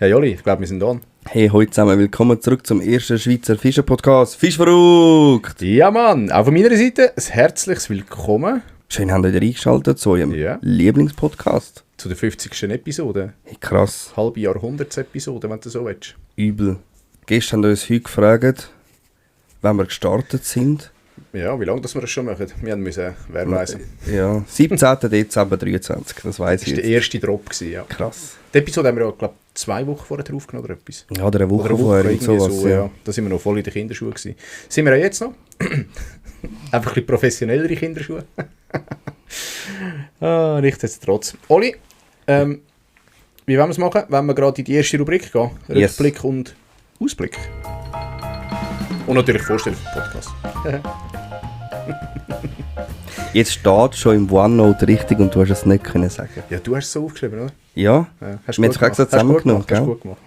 Ja, Joli, ich glaube, wir sind on. Hey, heute zusammen, willkommen zurück zum ersten Schweizer Fischer-Podcast. Fischverrückt! Ja, Mann, auch von meiner Seite ein herzliches Willkommen. Schön, habt ihr wieder eingeschaltet zu eurem Lieblingspodcast. Zu der 50. Episode. Hey, krass. Halbe Jahrhunderts-Episode, wenn du so willst. Übel. Gestern haben wir uns heute gefragt, wann wir gestartet sind. Ja, wie lange das wir das schon machen? Wir müssen, wer weiss. Ja, 17. Dezember 23, das weiss ich Das war der erste Drop gewesen, ja. Krass. Die Episode haben wir ja, glaube ich, 2 Wochen vorher aufgenommen oder etwas. Ja, oder eine Woche Oder vorher und sowas. so, ja. Da sind wir noch voll in den Kinderschuhen gewesen. Sind wir auch jetzt noch? Einfach ein bisschen professionellere Kinderschuhe. Nichtsdestotrotz. Oli, wie wollen wir es machen? Wenn wir gerade in die erste Rubrik gehen? Rückblick und Ausblick. Und natürlich Vorstellung vom Podcast. Jetzt steht schon im OneNote richtig und du hast es nicht können sagen. Ja, du hast es so aufgeschrieben, oder? Ja, hast wir haben es gerade zusammengenommen, gell? Hast gut gemacht.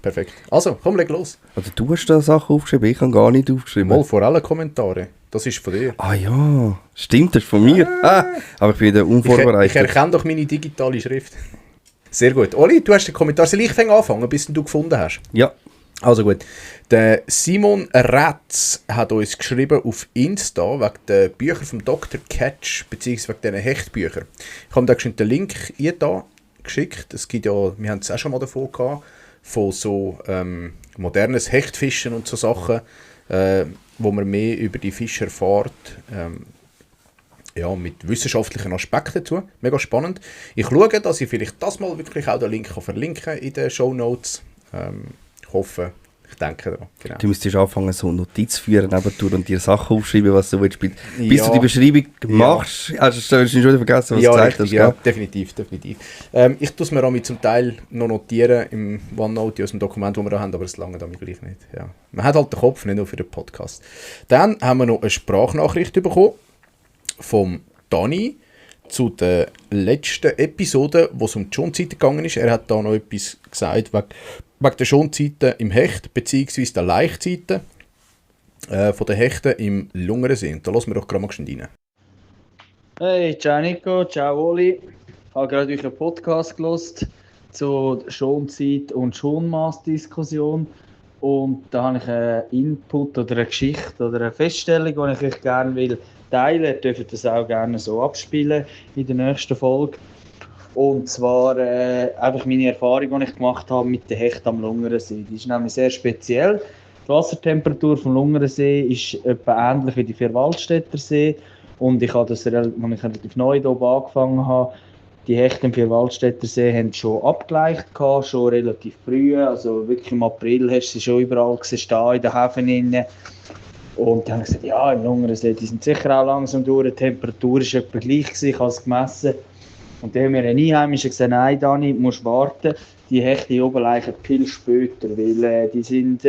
Perfekt. Also, komm, leg los. Also du hast da Sachen aufgeschrieben, ich habe gar nicht aufgeschrieben. Mal vor allen Kommentaren. Das ist von dir. Ah ja, stimmt, das ist von mir. Aber ich bin wieder unvorbereitet. Ich erkenne doch meine digitale Schrift. Sehr gut. Oli, du hast den Kommentar. Soll ich anfangen, bis du gefunden hast? Ja. Also gut. Der Simon Ratz hat uns geschrieben auf Insta wegen den Büchern vom Dr. Catch, beziehungsweise wegen diesen Hechtbüchern. Ich habe da den Link hier da geschickt. Es gibt ja, wir haben es auch schon mal davon gehabt, von so modernes Hechtfischen und so Sachen, wo man mehr über die Fische erfährt, ja, mit wissenschaftlichen Aspekten dazu. Mega spannend. Ich schaue, dass ich vielleicht das mal wirklich auch den Link verlinken kann in den Shownotes. Ich hoffe, ich denke daran. Genau. Du müsstest anfangen, so Notiz führen nebendurch und dir Sachen aufschreiben, was du willst. Bis Ja. du die Beschreibung machst, hast du schon wieder vergessen, was du gesagt hast. Ja, definitiv. Ich tue es mir auch zum Teil noch notieren im OneNote aus dem Dokument, das wir da haben, aber es lange damit gleich nicht. Ja. Man hat halt den Kopf, nicht nur für den Podcast. Dann haben wir noch eine Sprachnachricht bekommen vom Dani zu der letzten Episode, wo es um die Schonzeiten gegangen ist. Er hat da noch etwas gesagt wegen der Schonzeiten im Hecht, beziehungsweise der Laichzeiten von den Hechten im Lungerensee. Da lassen wir doch gerade mal rein. Hey, ciao Nico, ciao Oli. Ich habe gerade euren Podcast gehört zur Schonzeit- und Schonmaßdiskussion. Und da habe ich einen Input oder eine Geschichte oder eine Feststellung, die ich euch gerne will teilen. Ihr dürft das auch gerne so abspielen in der nächsten Folge. Und zwar einfach meine Erfahrung, die ich gemacht habe mit den Hechten am Lungerensee. Die ist nämlich sehr speziell. Die Wassertemperatur vom Lungerensee ist etwa ähnlich wie die Vierwaldstätter See. Und ich habe das, als ich relativ neu hier oben angefangen habe, die Hechte im Vierwaldstätter See haben schon abgeleicht, schon relativ früh. Also wirklich im April hast du sie schon überall gesehen, in den Häfen innen. Und dann habe ich gesagt, ja, im Lungerensee, die sind sicher auch langsam durch. Die Temperatur war etwa gleich gewesen, ich habe es gemessen. Und dann haben wir einen Einheimischen gesagt, nein Dani, du musst warten, die Hechte hier oben laichen viel später, weil die sind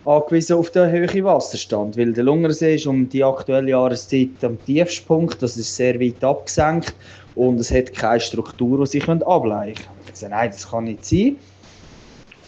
angewiesen auf den hohen Wasserstand. Weil der Lungerensee ist um die aktuelle Jahreszeit am tiefsten Punkt, das ist sehr weit abgesenkt und es hat keine Struktur, die sich ableichen können. Ich habe gesagt, nein, das kann nicht sein.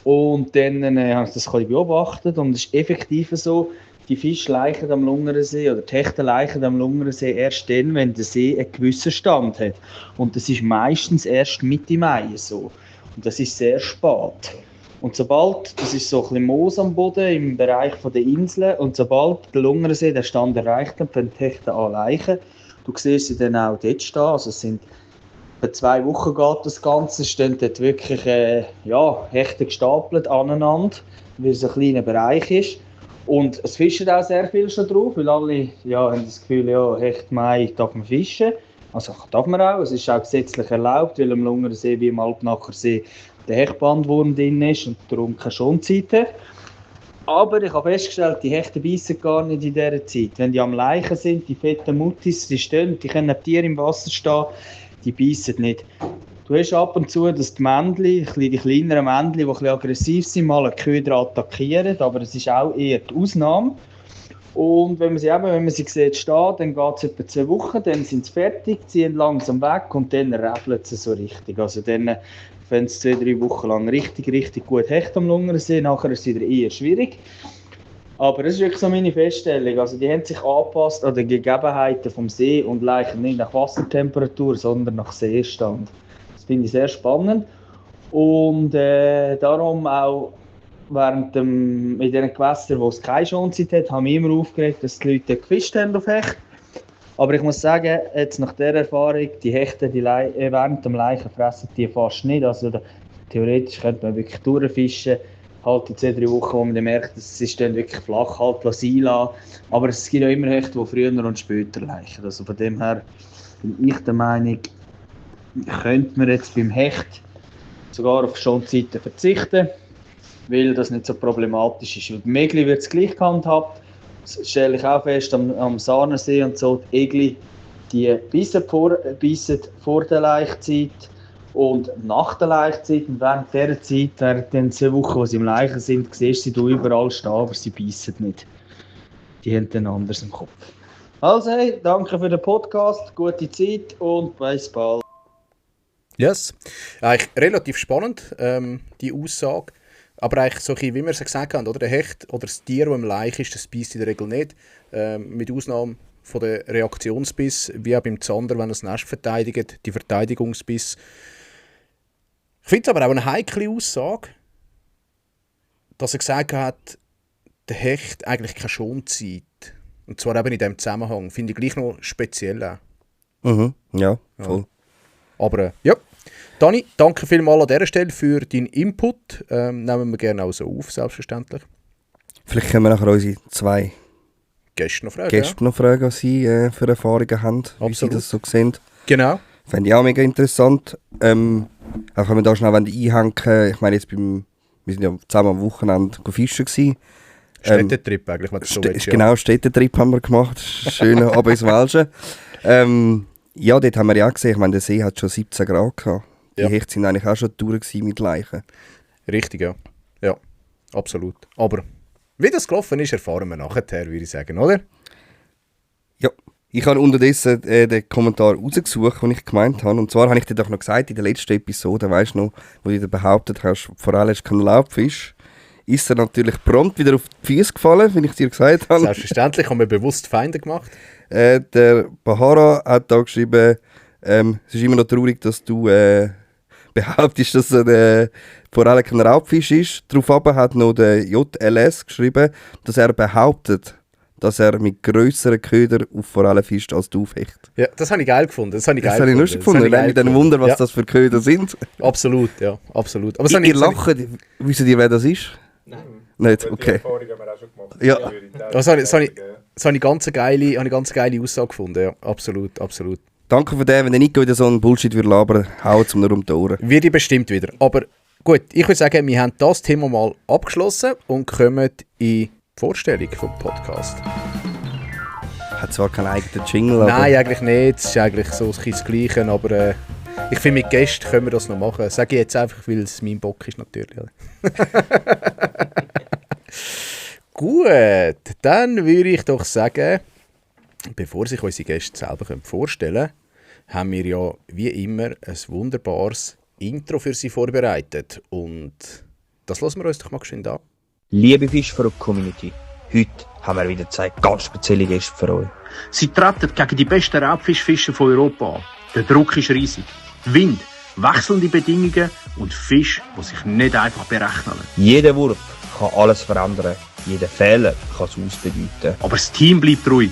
Und dann habe ich das beobachtet und es ist effektiv so, die Fische laichen am Lungerensee oder die Hechte laichen am Lungerensee erst dann, wenn der See einen gewissen Stand hat. Und das ist meistens erst Mitte Mai so. Und das ist sehr spät. Und sobald, das ist so ein bisschen Moos am Boden im Bereich der Inseln, und sobald der Lungerensee den Stand erreicht hat, fangen die Hechte an laichen. Du siehst sie dann auch dort stehen. Also es sind etwa 2 Wochen geht das Ganze, stehen dort wirklich Hechte gestapelt aneinander, weil es ein kleiner Bereich ist. Und es fischen auch sehr viel schon drauf, weil alle haben das Gefühl, Hecht Mai darf man fischen. Also darf man auch, es ist auch gesetzlich erlaubt, weil am Lungerensee wie im Alpnacher See der Hechtbandwurm drin ist und darum keine Schonzeit hat. Aber ich habe festgestellt, die Hechte beißen gar nicht in dieser Zeit. Wenn die am Laichen sind, die fetten Muttis, die stehen, die können neben dir im Wasser stehen, die beißen nicht. Du hast ab und zu, dass die Männchen, die kleineren Männchen, die ein bisschen aggressiv sind, mal einen Köder attackieren, aber es ist auch eher die Ausnahme. Und wenn man sie sieht stehen, dann geht es etwa 2 Wochen, dann sind sie fertig, ziehen langsam weg und dann räfeln sie so richtig. Also dann fangen sie 2-3 Wochen lang richtig gut Hecht am Lungerensee, nachher ist es wieder eher schwierig. Aber das ist wirklich so meine Feststellung. Also die haben sich angepasst an die Gegebenheiten vom See und laichen nicht nach Wassertemperatur, sondern nach Seestand. Das finde ich sehr spannend. Und darum auch in den Gewässern, wo es keine Schonzeit hat, haben wir immer aufgeregt, dass die Leute gefischt haben auf Hecht. Aber ich muss sagen, jetzt nach dieser Erfahrung, die Hechte während dem Laichen fressen die fast nicht. Also theoretisch könnte man wirklich durchfischen, halt in 2-3 Wochen, wo man dann merkt, dass es dann wirklich flach halt sein lassen. Aber es gibt ja immer Hechte, die früher und später laichen. Also von dem her bin ich der Meinung, könnte man jetzt beim Hecht sogar auf Schonzeiten verzichten, weil das nicht so problematisch ist. Beim Egli wird es gleich gehandhabt. Das stelle ich auch fest am Sahnersee und so. Die Egli die bissen vor der Laichzeit und nach der Laichzeit. Und während dieser Zeit, während den 2 Wochen, wo sie im Laichen sind, siehst du sie überall stehen, aber sie bissen nicht. Die haben dann anders im Kopf. Also, hey, danke für den Podcast, gute Zeit und bis bald. Yes. Eigentlich relativ spannend, die Aussage. Aber eigentlich so, wie wir es gesagt haben, oder? Der Hecht oder das Tier, das im Laich ist, das beißt in der Regel nicht. Mit Ausnahme von der Reaktionsbiss, wie auch beim Zander, wenn er das Nest verteidigt, die Verteidigungsbiss. Ich finde es aber auch eine heikle Aussage, dass er gesagt hat, der Hecht eigentlich keine Schonzeit. Und zwar eben in diesem Zusammenhang. Finde ich gleich noch speziell auch. Mhm. Ja, voll. Ja. Aber ja. Dani, danke vielmals an dieser Stelle für deinen Input. Nehmen wir gerne auch so auf, selbstverständlich. Vielleicht können wir nachher unsere 2 Gäste noch fragen. noch fragen, was sie für Erfahrungen haben, wie Absolut. sie das so sehen. Genau. Fände ich auch mega interessant. Auch wenn wir da schnell einhängen, ich meine, wir sind ja zusammen am Wochenende fischen gewesen. Städtetrip eigentlich, wenn du so willst, ja. Genau, Städtetrip haben wir gemacht. Schön ab ins Welsche. Ja, dort haben wir ja auch gesehen, ich meine, der See hat schon 17 Grad gehabt. Die Hechte sind eigentlich auch schon durch mit Leichen. Richtig, ja. Ja, absolut. Aber wie das gelaufen ist, erfahren wir nachher, würde ich sagen, oder? Ja, ich habe unterdessen den Kommentar rausgesucht, den ich gemeint habe. Und zwar habe ich dir doch noch gesagt, in der letzten Episode, weißt du noch, wo du dir behauptet hast, Forelle ist kein Laubfisch, ist er natürlich prompt wieder auf die Füße gefallen, wie ich dir gesagt habe. Selbstverständlich haben wir bewusst Feinde gemacht. Der Bahara hat da geschrieben, es ist immer noch traurig, dass du behauptest, dass eine Forelle kein Raubfisch ist. Daraufhin hat noch der JLS geschrieben, dass er behauptet, dass er mit grösseren Ködern auf Forellen fischt als du auf Hecht. Ja, das habe ich geil gefunden. Das habe ich lustig gefunden. Wenn ich dann wundere, was das für Köder sind. Absolut, ja, absolut. Aber ihr lacht, wisst ihr, wer das ist? Nein. Nicht, okay. Erfahrung haben wir auch schon gemacht. Ja. Das habe ich ganz geile Aussage gefunden, ja. Absolut, absolut. Danke für den, wenn ihr nicht wieder so einen Bullshit labern, haut es mir um die Ohren. Wird ich bestimmt wieder. Aber gut, ich würde sagen, wir haben das Thema mal abgeschlossen und kommen in die Vorstellung vom Podcast. Hat zwar keinen eigenen Jingle, aber... Nein, eigentlich nicht. Es ist eigentlich so ein bisschen das Gleiche, aber ich finde, mit Gästen können wir das noch machen. Sage ich jetzt einfach, weil es mein Bock ist natürlich. Gut, dann würde ich doch sagen, bevor sich unsere Gäste selber vorstellen können, haben wir ja wie immer ein wunderbares Intro für sie vorbereitet. Und das lassen wir uns doch mal schön an. Liebe Fischverrückt-Community, heute haben wir wieder 2 ganz spezielle Gäste für euch. Sie treten gegen die besten Raubfischfischer von Europa an. Der Druck ist riesig. Wind, wechselnde Bedingungen und Fisch, die sich nicht einfach berechnen lassen. Jeder Wurf kann alles verändern, jeder Fehler kann es ausbedeuten. Aber das Team bleibt ruhig,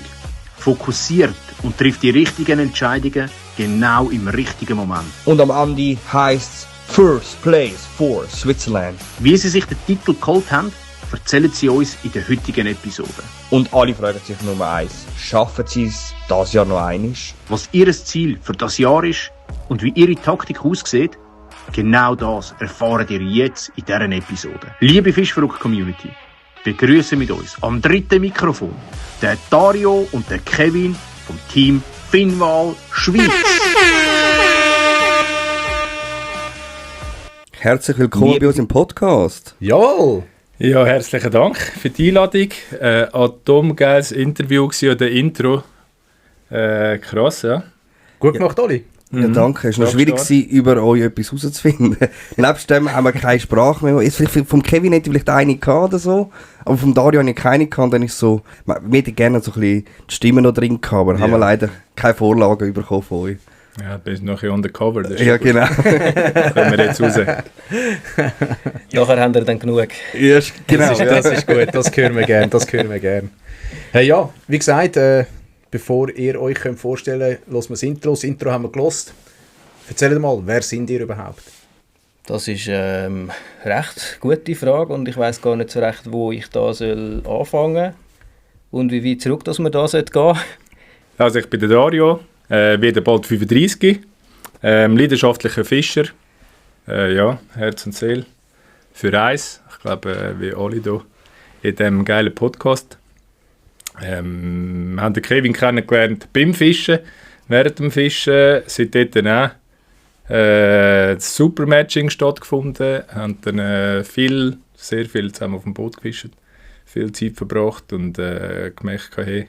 fokussiert und trifft die richtigen Entscheidungen genau im richtigen Moment. Und am Ende heisst es First Place for Switzerland. Wie sie sich den Titel geholt haben, erzählen sie uns in der heutigen Episode. Und alle fragen sich nur eins, schaffen sie es das Jahr noch einmal? Was ihr Ziel für das Jahr ist und wie ihre Taktik aussieht, genau das erfahren ihr jetzt in dieser Episode. Liebe Fischverrückt-Community, begrüßen mit uns am 3. Mikrofon der Dario und der Kevin vom Team Finnwal Schweiz. Herzlich willkommen bei uns im Podcast. Jawohl! Ja, herzlichen Dank für die Einladung. Atomgeiles Interview gewesen, oder Intro. Krass, ja. Gut gemacht, Oli. Ja, danke. Es war noch schwierig, über euch etwas herauszufinden. Nebst dem haben wir keine Sprache mehr. Jetzt vom Kevin hätte ich vielleicht eine gehabt oder so, aber vom Dario habe ich keine gehabt. Und dann ist so, wir hätten gerne so ein bisschen die Stimme noch drin gehabt, aber haben wir leider keine Vorlagen bekommen von euch. Ja, bin ich noch ein bisschen undercover. Das ist Ja, gut. genau. Können wir jetzt raus. Nachher haben wir dann genug. Ja, genau. Das ist gut, das hören wir gerne. Hey, ja, wie gesagt, bevor ihr euch könnt vorstellen könnt, hören wir das Intro. Das Intro haben wir gehört. Erzählt mal, wer sind ihr überhaupt? Das ist eine recht gute Frage und ich weiß gar nicht so recht, wo ich da soll anfangen und wie weit zurück, dass wir da gehen sollten. Also ich bin der Dario, wieder bald 35, leidenschaftlicher Fischer. Ja, Herz und Seele für Eis. Ich glaube, wie alle hier in diesem geilen Podcast. Wir haben den Kevin kennengelernt beim Fischen, während dem Fischen, seitdem auch das Supermatching stattgefunden, haben dann sehr viel zusammen auf dem Boot gefischt, viel Zeit verbracht und gemerkt, hey,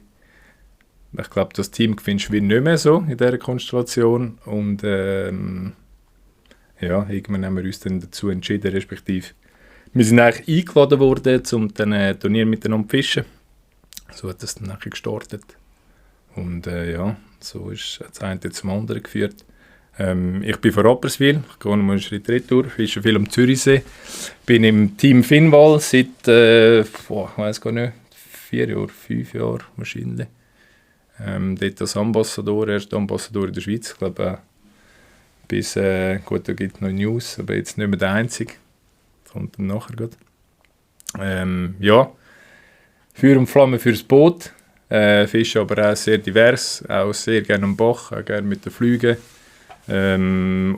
ich glaube, das Team findest du wie nicht mehr so in dieser Konstellation und ja, irgendwann haben wir uns dann dazu entschieden, respektive wir sind eigentlich eingeladen worden, um dann Turnier miteinander zu fischen. So hat das dann nachher gestartet und ja, so ist das eine zum anderen geführt. Ich bin von Rapperswil, ich gehe noch einen Schritt retour, fische viel am Zürichsee. Bin im Team Finnwall seit, ich weiß gar nicht, 5 Jahren wahrscheinlich. Dort als Ambassador, erster Ambassador in der Schweiz, ich glaube bis, gut, da gibt es noch News, aber jetzt nicht mehr der Einzige. Das kommt dann nachher gut. Ja, Feuer und Flamme fürs Boot, Fische aber auch sehr divers, auch sehr gerne am Bach, auch gerne mit den Flügen.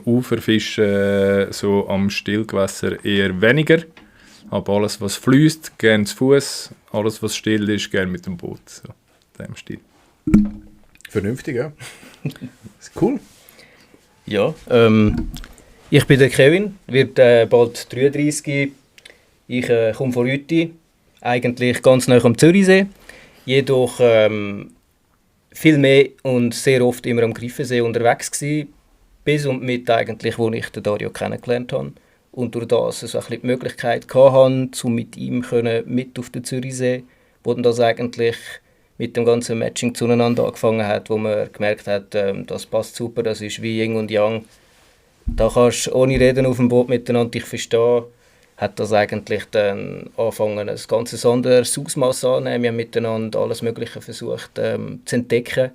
Uferfischen so am Stillgewässer eher weniger. Aber alles, was fließt, gerne zu Fuß. Alles, was still ist, gerne mit dem Boot. So, in dem Stil. Vernünftig, ja. Ist cool. Ja, ich bin der Kevin, werde bald 33. Ich komme von Rüti, eigentlich ganz nah am Zürichsee. Jedoch viel mehr und sehr oft immer am Greifensee unterwegs gewesen. Bis und mit eigentlich, wo ich den Dario kennengelernt habe. Und durch das so ein bisschen die Möglichkeit hatte, um mit ihm mit auf den Zürichsee, wo dann das eigentlich mit dem ganzen Matching zueinander angefangen hat, wo man gemerkt hat, das passt super, das ist wie Yin und Yang. Da kannst du ohne Reden auf dem Boot miteinander dich verstehen. Hat das eigentlich dann angefangen, ein ganz anderes Ausmaß anzunehmen. Wir haben miteinander alles Mögliche versucht zu entdecken.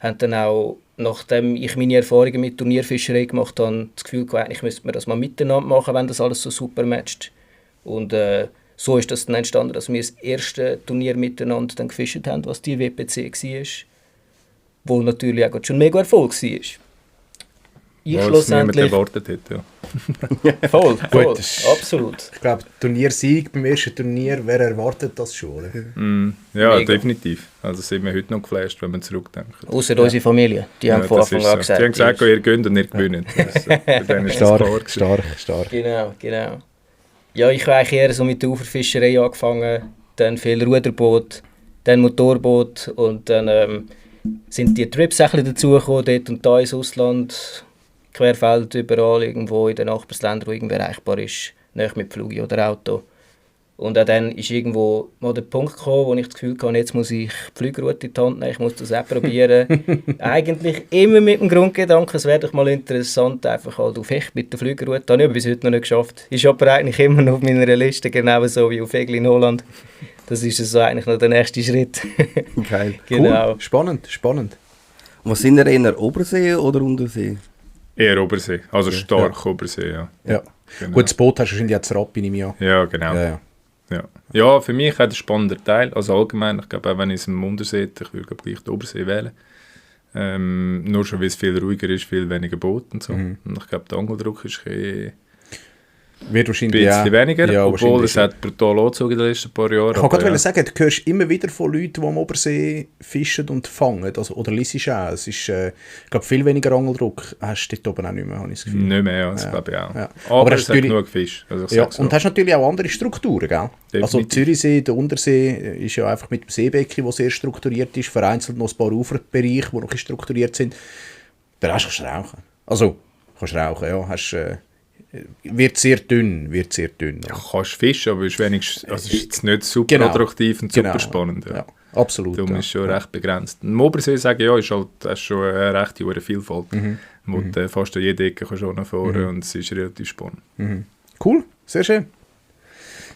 Haben dann auch, nachdem ich meine Erfahrungen mit Turnierfischerei gemacht habe, das Gefühl gehabt, eigentlich müsste man das mal miteinander machen, wenn das alles so super matcht. Und so ist das dann entstanden, dass wir das erste Turnier miteinander dann gefischt haben, was die WPC war. Wo natürlich auch schon mega Erfolg war. Ich Was niemand schlussendlich... erwartet hätte, ja. Voll, Gut, absolut. Ich glaube, Turniersieg beim ersten Turnier, wer erwartet das schon? Oder? Ja, Mega. Definitiv. Also sind wir heute noch geflasht, wenn wir zurückdenken. Ausser unsere Familie, die haben von das Anfang ist an so. gesagt. Sie haben gesagt, ihr gönnt und ihr gewinnt. Bei denen ist das klar gewesen. Stark. Genau. Ja, ich habe eigentlich eher so mit der Uferfischerei angefangen, dann viel Ruderboot, dann Motorboot und dann sind die Trips ein bisschen dazugekommen, dort und da ins Ausland, querfeld überall, irgendwo in den Nachbarländern, wo irgendwie erreichbar ist, nahe mit Flug oder Auto. Und auch dann ist irgendwo mal der Punkt gekommen, wo ich das Gefühl hatte, jetzt muss ich die Flügerroute in die Hand nehmen, ich muss das auch probieren. Eigentlich immer mit dem Grundgedanken, es wäre doch mal interessant, einfach halt auf Hecht mit der Flügerroute. Das habe ich bis heute noch nicht geschafft. Ist aber eigentlich immer noch auf meiner Liste, genauso wie auf Egli in Holland. Das ist so eigentlich noch der nächste Schritt. Geil. Genau. Cool. Spannend. Und was sind ihr eher Obersee oder Untersee? Eher Obersee, also stark Obersee, ja. Ja. Genau. Gut, das Boot hast du wahrscheinlich auch zu Rappi, nehme ich an. Ja, genau. Ja. Ja, für mich auch ein spannender Teil. Also allgemein, ich glaube auch wenn ich es im Untersee hätte, ich würde gleich den Obersee wählen. Nur schon, weil es viel ruhiger ist, viel weniger Boot und so. Und ich glaube, der Angeldruck ist ein Wird wahrscheinlich bisschen weniger, ja, obwohl wahrscheinlich es hat brutal angezogen in den letzten paar Jahren. Ich wollte aber gerade sagen, du hörst immer wieder von Leuten, die am Obersee fischen und fangen. Also, oder liest auch. Es ist, ich glaube, viel weniger Angeldruck hast du dort oben auch nicht mehr, habe ich das Gefühl. nicht mehr, ja, das glaube ich auch. Ja. Aber hast es hat natürlich- genug Fisch. Also ich Ja, sag's so. und hast natürlich auch andere Strukturen, gell? Also Definitiv. Zürichsee, der Untersee ist ja einfach mit dem Seebecken, der sehr strukturiert ist, vereinzelt noch ein paar Uferbereiche, die noch ein bisschen strukturiert sind. Da kannst du rauchen. Also, kannst rauchen, ja. Hast, wird sehr dünn. Ja, kannst fischen, aber ist wenigstens, also ist jetzt nicht super Genau. attraktiv und Genau. super spannend. Ja. Absolut. Darum ist schon recht begrenzt. Im Obersee sagen ja, ist halt das ist schon eine rechte hohe Vielfalt, wo du fast an jede Ecke kannst fahren und es ist relativ spannend. Cool, sehr schön.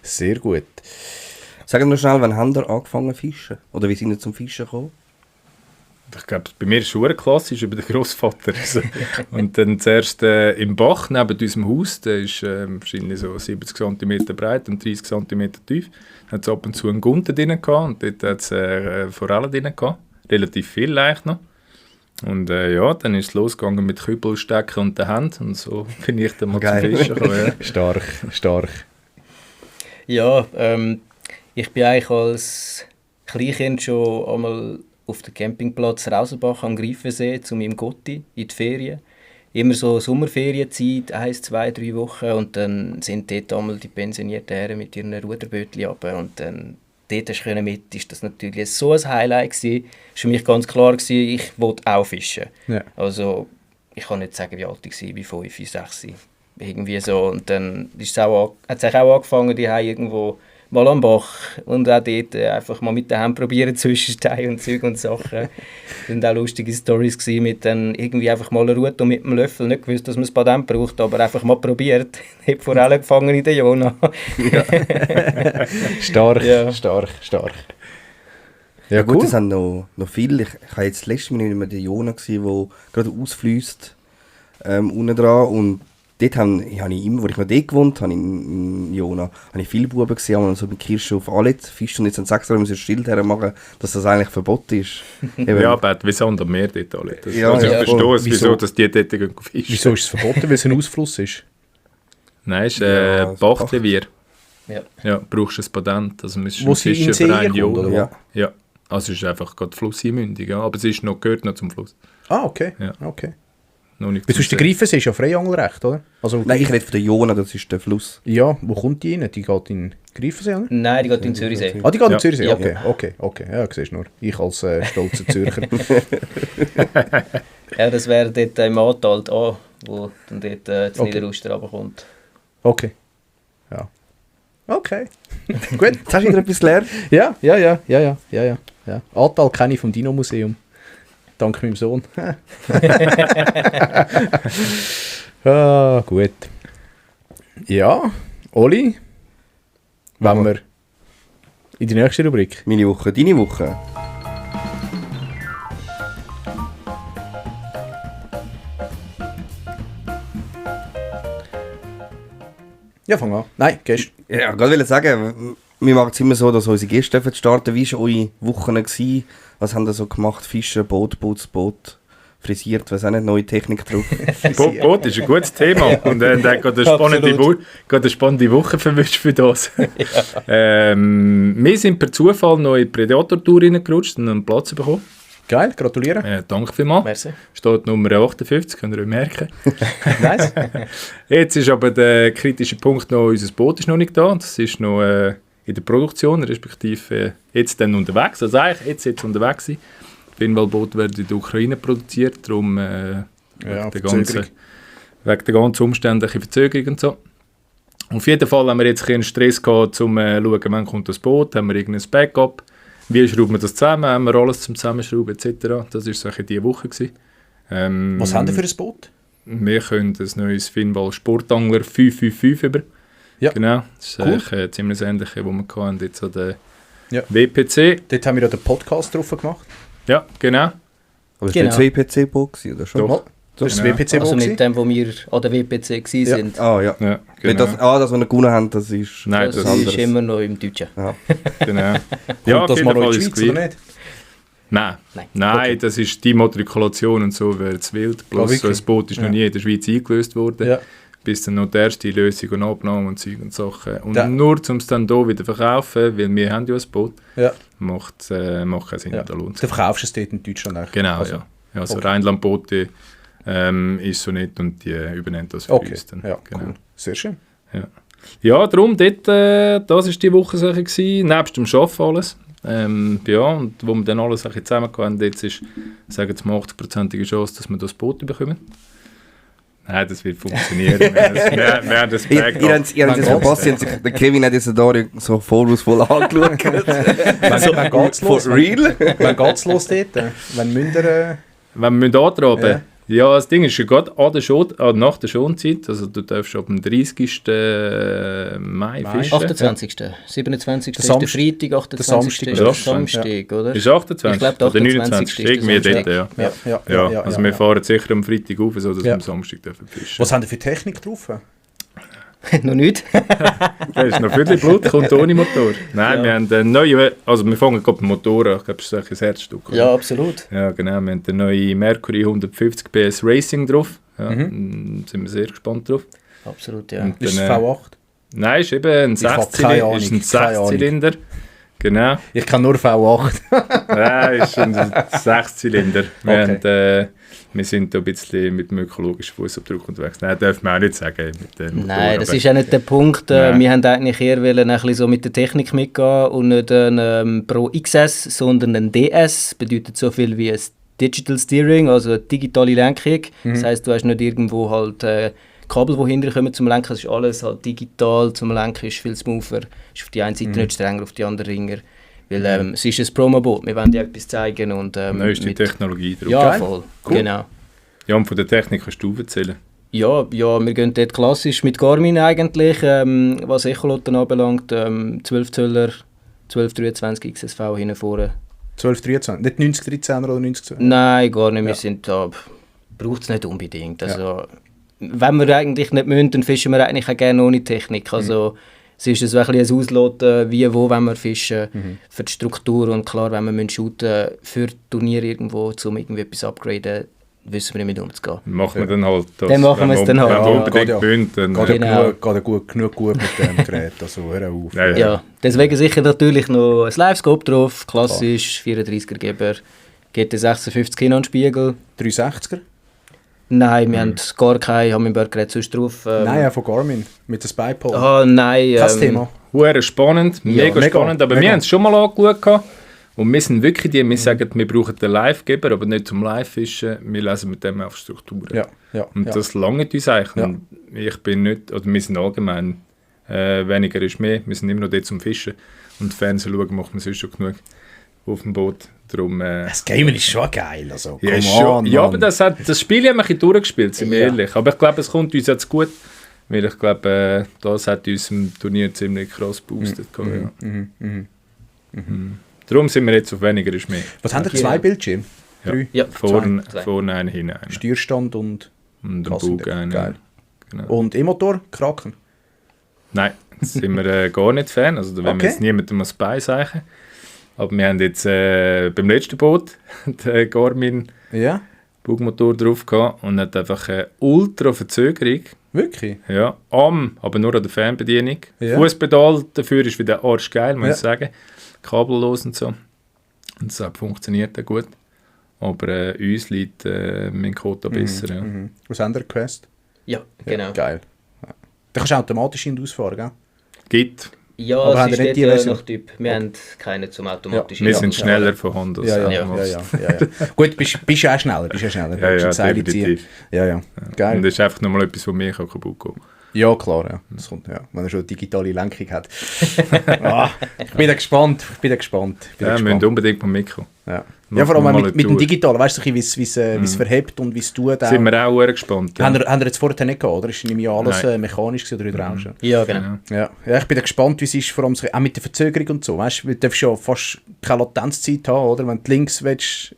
Sehr gut. Sagen wir schnell, wann habt ihr angefangen zu fischen? Oder wie sind ihr zum Fischen gekommen? Ich glaube, bei mir ist es schon klassisch über den Grossvater. Also, und dann zuerst im Bach neben unserem Haus, der ist wahrscheinlich so 70 cm breit und 30 cm tief. Da hat es ab und zu einen Gunten drin gehabt und dort hat es Forellen drin gehabt. Relativ viel eigentlich noch. Und ja, dann ist es losgegangen mit Kübelstecken und der Hand und so bin ich dann mal zum Fischen gekommen. Ja. Stark. Ja, ich bin eigentlich als Kleinkind schon einmal auf dem Campingplatz Rausenbach am Greifensee zu meinem Gotti in die Ferien. Immer so Sommerferienzeit, 1, 2, 3 Wochen und dann sind dort einmal die pensionierten Herren mit ihren Ruderbötchen runter und dann dort hast du mit, ist das natürlich so ein Highlight gewesen. Es war für mich ganz klar gewesen, ich wollte auch fischen. Ja. Also ich kann nicht sagen, wie alt ich war, wie 5, 6, irgendwie so. Und dann hat es auch angefangen, die haben irgendwo mal am Bach und auch dort einfach mal mit der Hand probieren Zwischensteine und Zeug und Sachen. Das waren auch lustige Storys mit dann irgendwie einfach mal eine Rute mit einem Löffel, nicht gewusst, dass man es Patent braucht, aber einfach mal probiert. Ich habe Forellen gefangen in der Jona. Ja. Stark. Ja gut, cool. Es sind noch viele. Ich habe jetzt letztes Mal nicht mehr die Jona gesehen, die gerade ausfließt unten dran und dort habe ich immer, wo ich noch dort gewohnt habe, in Jona, habe ich viele Buben gesehen, die so mit Kirschhof Alet fischen und jetzt haben sie extra ein Schild hermachen, dass das eigentlich verboten ist. Ja, aber wieso haben mehr dort alle? Ja, also ich verstehe es, wieso dass die dort fischen. Wieso ist es verboten, weil es ein Ausfluss ist? Nein, es ist Bachrevier. Ja, brauchst du ein Patent. Also man ist wo sie in See kommt, oder? Ja, also es ist einfach gerade Flusseinmündung, ja, aber es ist gehört noch zum Fluss. Ah, okay. Ja. Okay. Bis der Greifensee ist ja Freiangelrecht, oder? Also, nein, ich rede von der Jona, das ist der Fluss. Ja, wo kommt die rein? Die geht in Greifensee, oder? Nein, die geht in Zürichsee. Ah, die geht in Zürichsee? Okay. Ja, siehst du nur. Ich als stolzer Zürcher. Ja, das wäre dort im Ahrtal, wo dann dort das Niederuster runterkommt. Okay. Ja. Okay. Gut. Jetzt hast du wieder etwas gelernt? Ja. Ahrtal kenne ich vom Dino-Museum. Dank meinem Sohn. Gut. Ja, Oli, wenn wir in die nächste Rubrik. Meine Woche, deine Woche. Ja, fang an. Nein, Gäste. Ja, ich wollte sagen, wir machen es immer so, dass unsere Gäste starten. Wie waren eure Wochen gewesen? Was haben ihr so gemacht? Fischen, Boot, frisiert, was auch nicht, neue Technik drauf. Boot ist ein gutes Thema und dann geht eine spannende Woche verwischt für das. Ja. Wir sind per Zufall noch in die Predator-Tour reingerutscht und einen Platz bekommen. Geil, gratuliere. Danke vielmals. Merci. Steht Nummer 58, könnt ihr euch merken. Nice. Jetzt ist aber der kritische Punkt noch, unser Boot ist noch nicht da. Das ist noch in der Produktion, respektive jetzt dann unterwegs. Also eigentlich jetzt unterwegs sein. Finnwaldboote werden in der Ukraine produziert, darum wegen der ganzen umständlichen Verzögerung und so. Auf jeden Fall haben wir jetzt einen Stress gehabt, um zu schauen, wann kommt das Boot, haben wir irgendein Backup, wie schrauben wir das zusammen, haben wir alles zum Zusammenschrauben etc. Das war so diese Woche. Was haben wir für ein Boot? Wir können ein neues Finnwald Sportangler 555 über. Ja. Genau, das ist cool. Ziemlich das Ähnliche, was wir hatten, jetzt an der WPC. Dort haben wir ja den Podcast drauf gemacht. Ja, genau. Aber es war nicht das WPC-Boot, oder schon? Doch. Das ist das WPC-Boot. Also nicht dem, wo wir an der WPC waren. Ah, ja. Genau. Dass wir noch gewonnen haben, das ist... Nein, das ist immer noch im Deutschen. Ja. Genau. Kommt das mal noch in die Schweiz, oder nicht? Nein, okay. Das ist die Matrikulation und so, wäre es wild. Bloß so ein Boot ist noch nie in der Schweiz eingelöst worden. Ja. Bis dann noch die erste Lösung und Abnahme und Zeug und Sachen. Und nur, um es dann hier wieder zu verkaufen, weil wir haben ja ein Boot, macht keinen Sinn, da lohnt es. Du verkaufst es dort in Deutschland eigentlich? Genau, also, Also okay. Rheinlandboote ist so nicht und die übernehmen das für uns dann. Ja, genau. Cool. Sehr schön. Ja, darum, dort, das war die Woche gewesen, nebst dem Arbeiten alles. Und wo wir dann alles zusammen hatten, jetzt ist, sagen wir mal, 80%ige Chance, dass wir das Boot bekommen. Nein, das wird funktionieren. Wir haben das Ihr habt es jetzt verpasst, der Kevin hat jetzt da so vorwurfsvoll angeschaut. Wann geht's los? For real? Wann geht's los dort? Wenn müsst ihr... Wenn wir antraben? Ja. Ja, das Ding ist ja gerade nach der Schonzeit, also du darfst ab dem 30. Mai fischen. 28. 27. ist der Samstag. Freitag, 28. Samstag. ist Ja. der Samstag, oder? Ist 28 Ich glaube, der oder 28. 29, irgendwie ist der dort, ja. Ja, Also wir fahren sicher am Freitag auf, so dass wir am Samstag dürfen fischen. Was haben ihr für Technik drauf? Noch nicht. Das ist noch viel Blut, kommt ohne Motor. Nein, wir haben den neuen, also wir fangen gerade mit dem Motor an, ich glaube, das ist ein Herzstück. Oder? Ja, absolut. Ja, genau, wir haben den neuen Mercury 150 PS Racing drauf. Ja, sind wir sehr gespannt drauf. Absolut, ja. Und Ist es dann, V8? Nein, ist eben ein Ich hab keine Ahnung, 6-Zylinder. Genau. Ich kann nur V8. Nein, ist ein 6-Zylinder. Okay. Wir sind da ein bisschen mit dem ökologischen Fußabdruck unterwegs. Nein, dürfen wir auch nicht sagen. Mit dem Motor, Nein, das aber- ist auch nicht der Punkt. Nein. Wir haben eigentlich eher wollen, ein bisschen so mit der Technik mitgehen und nicht ein Pro XS, sondern ein DS. Bedeutet so viel wie ein Digital Steering, also eine digitale Lenkung. Das heisst, du hast nicht irgendwo halt Kabel, die hinterher kommen zum Lenken. Es ist alles halt digital zum Lenken, ist viel smoother. Ist auf die eine Seite nicht strenger, auf die andere ringer. Weil es ist ein Promo-Boot, wir wollen dir etwas zeigen. Und, Neueste mit- Technologie drauf. Ja, Geil. voll. Cool. Genau. Ja, und von der Technik kannst du erzählen. Ja, wir gehen dort klassisch mit Garmin eigentlich, was Echolotten anbelangt. 12 Zöller, 1223 XSV hinten vorne. 1213, nicht 9013 oder 9012? Nein, gar nicht. Wir Ja. sind da, braucht es nicht unbedingt. Also, wenn wir eigentlich nicht müssen, dann fischen wir eigentlich auch gerne ohne Technik. Also, es ist so ein bisschen ein Ausloten, wie, wo wenn wir fischen, für die Struktur. Und klar, wenn wir shooten für Turniere irgendwo, um irgendwie etwas upgraden, wissen wir nicht, mit umzugehen. Machen wir dann halt das. Dann machen wir es dann halt. Wenn wir Ja, unbedingt geht ja. wollen, dann... Geht Genau. ja genug gut mit dem Gerät, also hör auf. Ja, ja. Ja, deswegen sicher natürlich noch ein Live-Scope drauf, klassisch, 34er Geber, GT56 Kinon-Spiegel. 360er? Nein, wir haben gar kein Humminbird-Gerät sonst drauf. Nein, von Garmin, mit der Spypole. Ah, nein. Kein Thema. Huere spannend, mega mega, spannend, aber mega. wir haben es schon mal angeschaut gehabt. Und wir sind wirklich die, wir sagen, wir brauchen den Live-Geber, aber nicht zum Live-Fischen, wir lesen mit dem auf Strukturen. Ja. Und das langt uns eigentlich. Ja. Und ich bin nicht, oder wir sind allgemein, weniger ist mehr, wir sind immer noch dort zum Fischen. Und Fernsehen schauen macht man sonst schon genug auf dem Boot. Darum, Das Game ist schon geil, also ja, come ist schon, on, ja, Mann. aber das Spiel haben wir ein bisschen durchgespielt, sind wir Ja. ehrlich. Aber ich glaube, es kommt uns jetzt gut, weil ich glaube, das hat uns im Turnier ziemlich krass geboostet. Ja. Darum sind wir jetzt auf weniger ist mehr. Was haben ihr? 2 Bildschirme? Ja. 3? Ja, Vorne zwei. vorne einen, hinten einen. Steuerstand und Und den Kassendeck. Bug einen. Geil. Genau. Und E-Motor? Kraken? Nein, das sind wir gar nicht Fan. Also da wollen wir Okay. jetzt niemandem was beiseichen. Aber wir haben jetzt beim letzten Boot den Garmin Ja? Bugmotor drauf gehabt und hat einfach eine ultra Verzögerung. Wirklich? Ja, aber nur an der Fernbedienung. Ja. Fußpedal dafür ist wieder arschgeil, muss Ja. ich sagen. Kabellos und so. Und das funktioniert auch gut. Aber uns liegt mein Kota besser. Ja. Mhm. Was haben ihr? Quest? Ja, genau. Geil. Ja. Da kannst du automatisch in- und ausfahren, gell? Gibt. Ja, Aber haben es ist ihr nicht die dort Version? nach Typ. Wir haben keine zum automatischen. Wir Ja. sind schneller vorhanden. als Ja. damals. Gut, bist ja auch schneller. Bist ja schneller. Ja, ja, Kannst Seile ziehen. definitiv. Ja. Und Geil. das ist einfach nochmal etwas, was mir kaputt geht. Ja, klar, ja. Das kommt, ja. Wenn er schon eine digitale Lenkung hat. Ich bin da gespannt. Ja, wir müssen unbedingt mal mitkommen. Ja, Machen ja vor allem wir mal mit eine dem Tour. Digitalen, weißt du, wie es verhebt und wie es tut. Sind wir auch sehr gespannt. Ja. Haben ihr jetzt vorher nicht gehabt, oder? Ist nämlich alles Nein. mechanisch gewesen, oder hydraulisch? Ja, genau. Ja, ich bin da gespannt, wie es ist, vor allem so, auch mit der Verzögerung und so. Weißt du, du darfst ja fast keine Latenzzeit haben, oder? Wenn du links willst.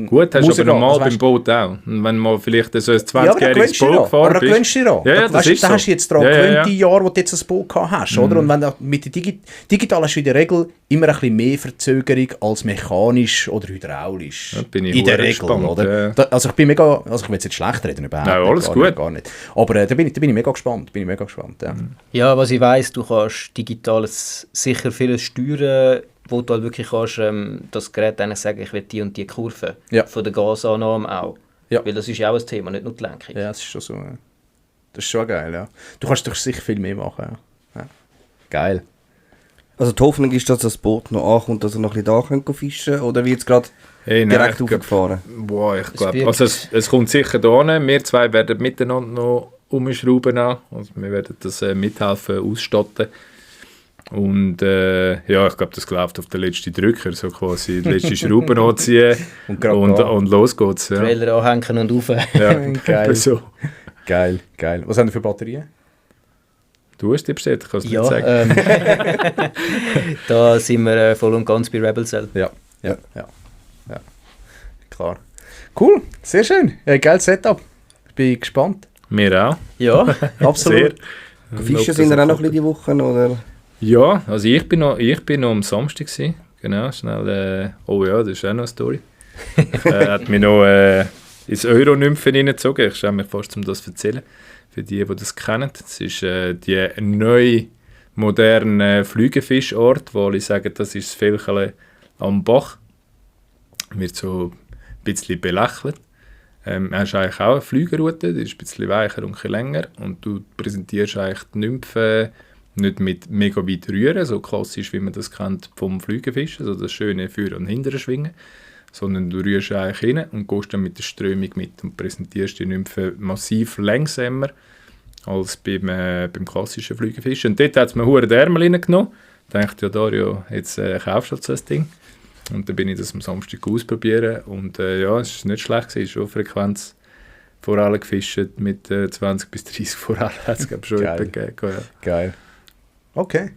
Gut, hast du muss aber er normal gehen, beim also Boot auch. Und wenn du mal vielleicht so ein Ja, aber da 20-jähriges gewöhnst du Boot dich gefahren aber da bist. gewöhnst du dich daran. Ja, ja, Da- das weißt du, ist da so. hast du jetzt daran Ja, ja, gewöhnt, ja. die Jahre, wo du jetzt ein Boot gehabt hast, oder? Und wenn du mit der Digital hast du in der Regel immer ein bisschen mehr Verzögerung als mechanisch oder hydraulisch. Ja, bin ich in der hure Regel, gespannt, oder? ja. Also ich bin mega, also ich will jetzt schlecht reden, überhaupt Nein, nicht, alles gar gut. Nicht, gar nicht. Aber da bin ich mega gespannt, ja. Ja, was ich weiss, du kannst digitales sicher vieles steuern, wo du halt wirklich kannst, das Gerät eigentlich sagen, ich will die und die Kurve. Ja. Von der Gasannahme auch. Ja. Weil das ist ja auch ein Thema, nicht nur die Lenkung. Ja, das ist schon so. Ja. Das ist schon geil, ja. Du kannst doch sicher viel mehr machen, ja. Geil. Also die Hoffnung ist, dass das Boot noch ankommt, dass er noch ein bisschen da fischen kann, oder wird es gerade direkt aufgefahren? Boah, ich glaube, also es kommt sicher da hin. Wir zwei werden miteinander noch umschrauben. Also wir werden das mithelfen, ausstatten. Und ja, ich glaube, das läuft auf den letzten Drücker, so quasi die letzte Schraube anziehen und los geht's. Ja. Trailer anhängen und rauf. Ja, Geil. so. Geil. Was haben wir für Batterien? Du hast die bestellt, ich kann es Ja, nicht sagen. Da sind wir voll und ganz bei Rebel Cell. Ja. Klar. Cool, sehr schön. Geiles Setup. Ich bin gespannt. Wir auch. Ja, Absolut. Sehr. Fischen sind ihr auch noch ein bisschen die Woche, oder? Ja, also ich bin noch am Samstag gewesen. Genau, schnell. Oh ja, das ist auch noch eine Story. Hat mich noch ins Euro-Nymphen reingezogen. Ich schaue mich fast, um das zu erzählen. Für die das kennen. Das ist die neue, moderne Flügefischort, wo ich sage, das ist das Felchele am Bach. Wird so ein bisschen belächelt. Hast eigentlich auch eine Flügerroute, die ist ein bisschen weicher und ein bisschen länger. Und du präsentierst eigentlich die Nymphen nicht mit mega weit rühren, so klassisch, wie man das kennt vom Flügenfischen, also das schöne Für- und Hinteren schwingen, sondern du rührst eigentlich hin und gehst dann mit der Strömung mit und präsentierst die Nymphen massiv langsamer als beim klassischen Flügenfischen. Und dort hat es mir verdammt den Ärmel reingenommen. Ich dachte, ja Dario, jetzt kaufst du so ein Ding. Und dann bin ich das am Samstag ausprobieren und ja, es war nicht schlecht, es ist schon Frequenz Forellen gefischt mit 20 bis 30 Forellen, hat es schon jemanden gegeben. Ja. Geil. Okay.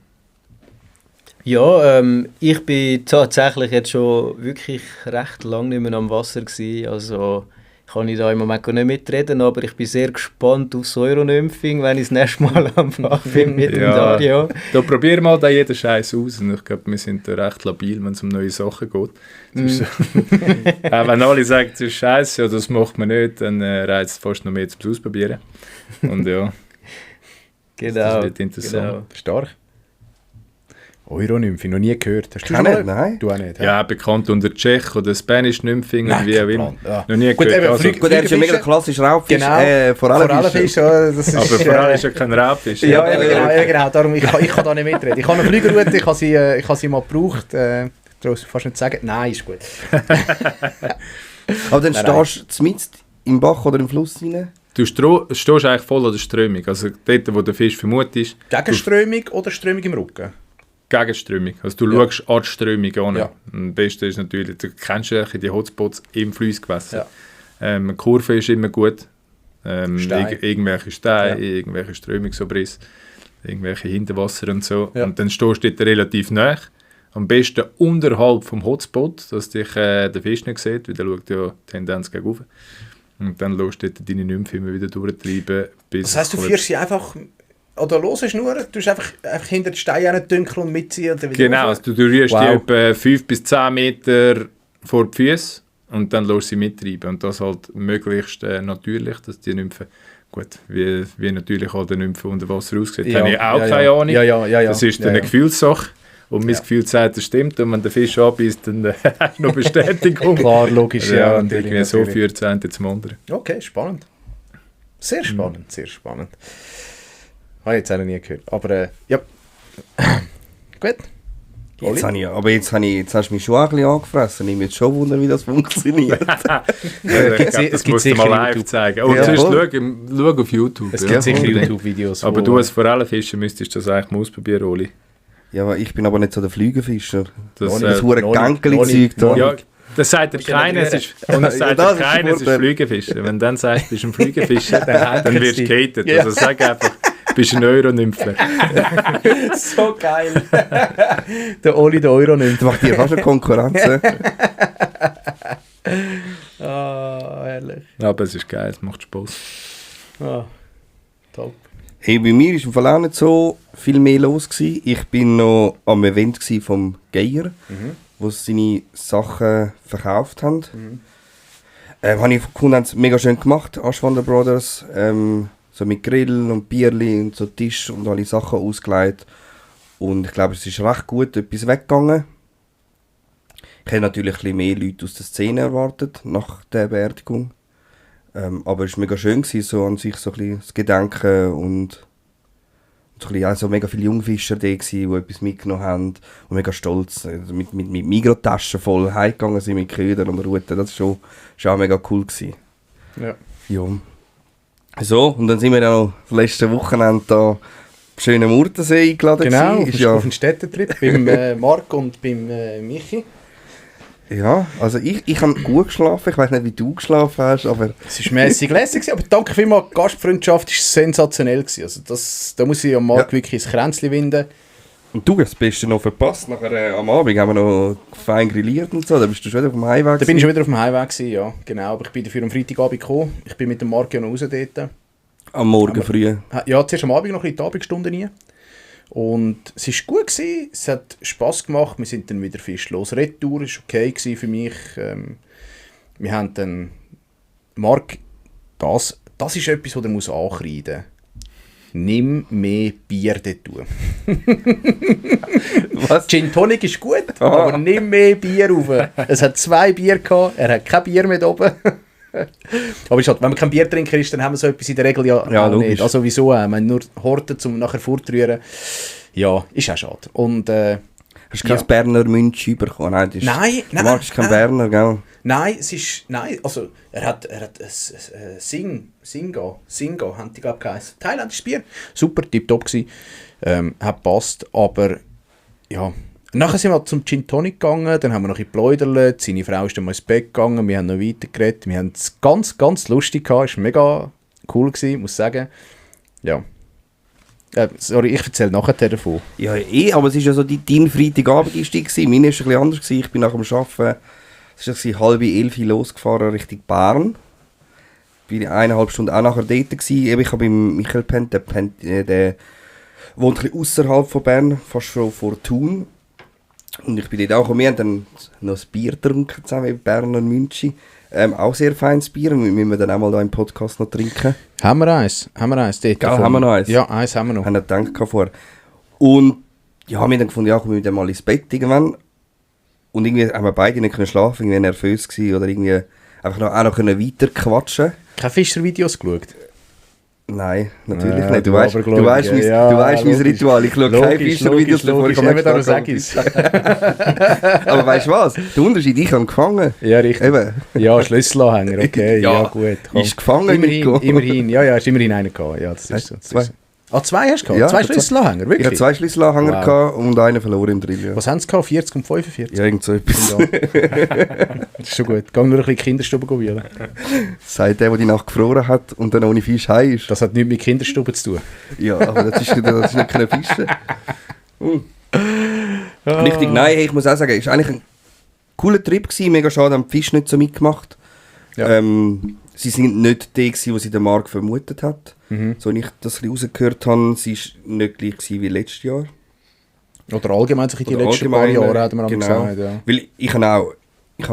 ja ich bin tatsächlich jetzt schon wirklich recht lange nicht mehr am Wasser gewesen. Also kann ich da im Moment gar nicht mitreden, aber ich bin sehr gespannt aufs Euro-Nymphing, wenn ich das nächste Mal am Bach bin mit dem Dario. Da probieren wir mal jeden Scheiß aus und ich glaube, wir sind da recht labil, wenn es um neue Sachen geht. So, wenn alle sagen, das ist scheiße, ja, das macht man nicht, dann reizt es fast noch mehr zum Ausprobieren. Und ja, Genau. das wird interessant. Genau. Stark. Euro-Nymphe, noch nie gehört. Hast du Kann schon nicht, mal? nein. Du auch nicht? hä? Ja, bekannt unter Tschech oder Spanish Nymphing oder wie auch immer. Ja. Noch nie Gut, gehört. eben, Also, Gut, er ist ja mega klassisch Raubfisch, Genau. Forellenfisch. Ja, das ist, aber vor allem ist ja kein Raubfisch. ja, genau. Darum, ich kann da nicht mitreden. Ich habe eine Flügerroute, ich habe sie mal gebraucht. Ich traue es fast nicht zu sagen. Nein, ist gut. Aber dann Nein, stehst du mitten im Bach oder im Fluss rein? Du stehst eigentlich voll an der Strömung. Also dort, wo der Fisch vermutest, Gegenströmung oder Strömung im Rücken? Gegenströmung. Also du Ja. schaust an die Strömung an. Ja. Am besten ist natürlich, du kennst ja die Hotspots im Flussgewässer. Ja. Eine Kurve ist immer gut. Steine. Irgendwelche Steine, Ja. irgendwelche Strömungsabrisse, irgendwelche Hinterwasser und so. Ja. Und dann stehst du dort relativ nah. Am besten unterhalb vom Hotspot, dass dich der Fisch nicht sieht, weil der schaut ja Tendenz gegen rauf. Und dann lässt du dort deine Nymphe immer wieder durchtreiben. Bis Das heisst, du führst sie einfach... Oder hörst nur, du tust einfach hinter den Steinen dünkeln und mitziehen und dann wieder Genau, rauf? also du rührst die Wow. etwa 5 bis 10 Meter vor die Füße und dann lässt sie mittreiben. Und das halt möglichst natürlich, dass die Nymphen, gut, wie natürlich halt eine Nymphe unter Wasser aussieht, Ja, habe ich auch ja, keine ja. Ahnung. Ja. Das ist dann ja, eine ja. Gefühlssache. Und mein Ja. Gefühl sagt, das stimmt. Und wenn der Fisch abbeißt, dann hast du noch Bestätigung. Klar, logisch, Ja, ja. und natürlich, irgendwie so natürlich. führt es einen zum anderen. Okay, spannend. Sehr spannend, sehr spannend. Habe ich jetzt auch noch nie gehört. Aber ja. Gut. Jetzt hast du mich schon ein bisschen angefressen. Ich mich schon wundern, wie das funktioniert. Ich glaube, das gibt musst du sicher mal live YouTube. zeigen. Und Ja, sonst voll. schau auf YouTube. Es ja. gibt sicher unbedingt. YouTube-Videos. Aber du als Forellenfischer müsstest das eigentlich mal ausprobieren, Oli. Ja, aber ich bin aber nicht so der Flügenfischer. Das, Das äh, hure Gänkeli-Zeug da. ja, das sagt dir keiner, es ist, und das sagt das dir ist keiner, es ist Vorteil. Flügenfischer. Wenn du dann sagst, du bist ein Flügenfischer, dann wirst du sie. gehatet. Ja. Also sag einfach, du bist ein Euro-Nympher. So geil. Der Oli, der Euro nimmt. Das macht dir fast eine Konkurrenz. Ah, herrlich. Aber es ist geil, es macht Spaß. Ah, top. Hey, bei mir war im Fall auch nicht so viel mehr los gewesen. Ich bin noch am Event gsi vom Geier, wo sie seine Sachen verkauft haben. Habe ich gefunden, haben sie mega schön gemacht, Aschwander Brothers. So mit Grill und Bierli und so Tisch und alle Sachen ausgelegt. Und ich glaube, es ist recht gut etwas weggegangen. Ich hätte natürlich ein bisschen mehr Leute aus der Szene erwartet, nach der Beerdigung. Aber es war mega schön, gewesen, so an sich so ein bisschen das Gedenken und also mega viele Jungfischer da gewesen, die etwas mitgenommen haben und mega stolz mit Migros-Taschen voll heimgegangen sind mit Ködern und Ruten. Das war schon auch mega cool gewesen. Ja. Ja. So, und dann sind wir ja noch das letzte Wochenende da am schönen Murtensee eingeladen Genau, gewesen. auf einen Städtetrip beim Marc und beim Michi. Ja, also ich habe gut geschlafen. Ich weiß nicht, wie du geschlafen hast, aber... Es war mässig lässig, aber danke vielmals, die Gastfreundschaft war sensationell. Also da muss ich am Marc wirklich ins Kränzchen winden. Und du hast das Beste noch verpasst. Nachher am Abend haben wir noch fein grilliert und so. Da bist du schon wieder auf dem Heimweg. Da bin ich schon wieder auf dem Heimweg gewesen, ja. Genau, aber ich bin dafür am Freitagabend gekommen. Ich bin mit dem Marc ja noch raus dort. Am Morgen früh. Ja, zuerst am Abend noch ein bisschen die Abendstunden rein. Und es war gut gewesen, es hat Spass gemacht, wir sind dann wieder fischlos. Retour war okay gewesen für mich. Wir haben dann... Marc, das ist etwas, das er muss ankreiden muss. Nimm mehr Bier dort. Was? Gin Tonic ist gut, aber nimm mehr Bier rauf. Es hat 2 Bier gehabt, er hat kein Bier mehr oben. Aber ist halt, wenn man kein Biertrinker ist, dann haben wir so etwas in der Regel ja auch logisch. nicht. Also wieso? Wir haben nur Horten, um nachher fortrühren. Ja, ist auch schade. Und, hast du kein Berner Münch bekommen? Nein, Du magst kein Berner, gell? Nein, also er hat Singa, haben die glaube ich geheißen. Thailändisches Bier, super, tipptopp gsi, hat gepasst, aber ja. Nachher sind wir zum Gin Tonic gegangen, dann haben wir noch in Pläuderle, seine Frau ist dann mal ins Bett gegangen, wir haben noch weiter geredet, wir haben es ganz, ganz lustig gehabt, es war mega cool gewesen, muss ich sagen. Ja. Sorry, ich erzähle nachher davon. Ja, aber es war ja so, dein Freitagabend war die. Meine war ein bisschen anders gewesen. Ich bin nach dem Arbeiten, es war 10:30 losgefahren Richtung Bern. Bin 1,5 Stunden auch nachher dort gewesen. Eben, ich habe beim Michael pennt, der wohnt ein bisschen ausserhalb von Bern, fast schon vor Thun. Und ich bin dort auch, wir haben dann noch ein Bier getrunken zusammen mit Berner Münchi. Auch sehr feines Bier, müssen wir dann auch mal da im Podcast noch trinken. Haben wir eins dort. Gell, haben wir noch eins? Ja, eins haben wir noch. Haben wir gedacht vorher. Und ja, wir haben dann gefunden, ja, kommen wir dann mal ins Bett irgendwann. Und irgendwie haben wir beide nicht schlafen, irgendwie nervös gewesen oder irgendwie einfach auch noch weiter quatschen. Keine Fischer-Videos geschaut? Nein, natürlich Ja, nicht. Du du weißt Abergläubige. mein Logisch. Ritual. Ich schaue keine Fischer-Videos, bevor ich am nächsten Tag sag ich's. Aber weißt du was? Der Unterschied, ich habe gefangen. Ja, richtig. Eben. Ja, Schlüsselanhänger, okay, ja, gut. Komm. Ist gefangen, Nico. Immerhin, ja, ist immerhin einer gehabt. Ja, das ist so. Das ist so. Ah, 2 hast du gehabt? Ja, 2 Schlüsselanhänger, Ich wirklich? hatte 2 Schlüsselanhänger gehabt und einen verloren im Drill. Ja. Was haben sie gehabt? 40 und 45? Ja, irgend so etwas. Ja. Das ist schon gut. Geh nur ein bisschen in die Kinderstube wühlen. Sagt der die Nacht gefroren hat und dann ohne Fisch heim ist. Das hat nichts mit Kinderstube zu tun. Ja, aber das ist nicht können fischen. Richtig, nein, ich muss auch sagen, es war eigentlich ein cooler Trip gewesen. Mega schade, haben die Fische nicht so mitgemacht. Ja. Sie sind nicht die gewesen, die sie der Marc vermutet hat. So wie ich das ein bisschen rausgehört habe, sie war nicht gleich gewesen wie letztes Jahr. Oder allgemein sich in die Oder letzten paar allgemein, Jahre, hat man genau. gesagt. Ja. Weil ich habe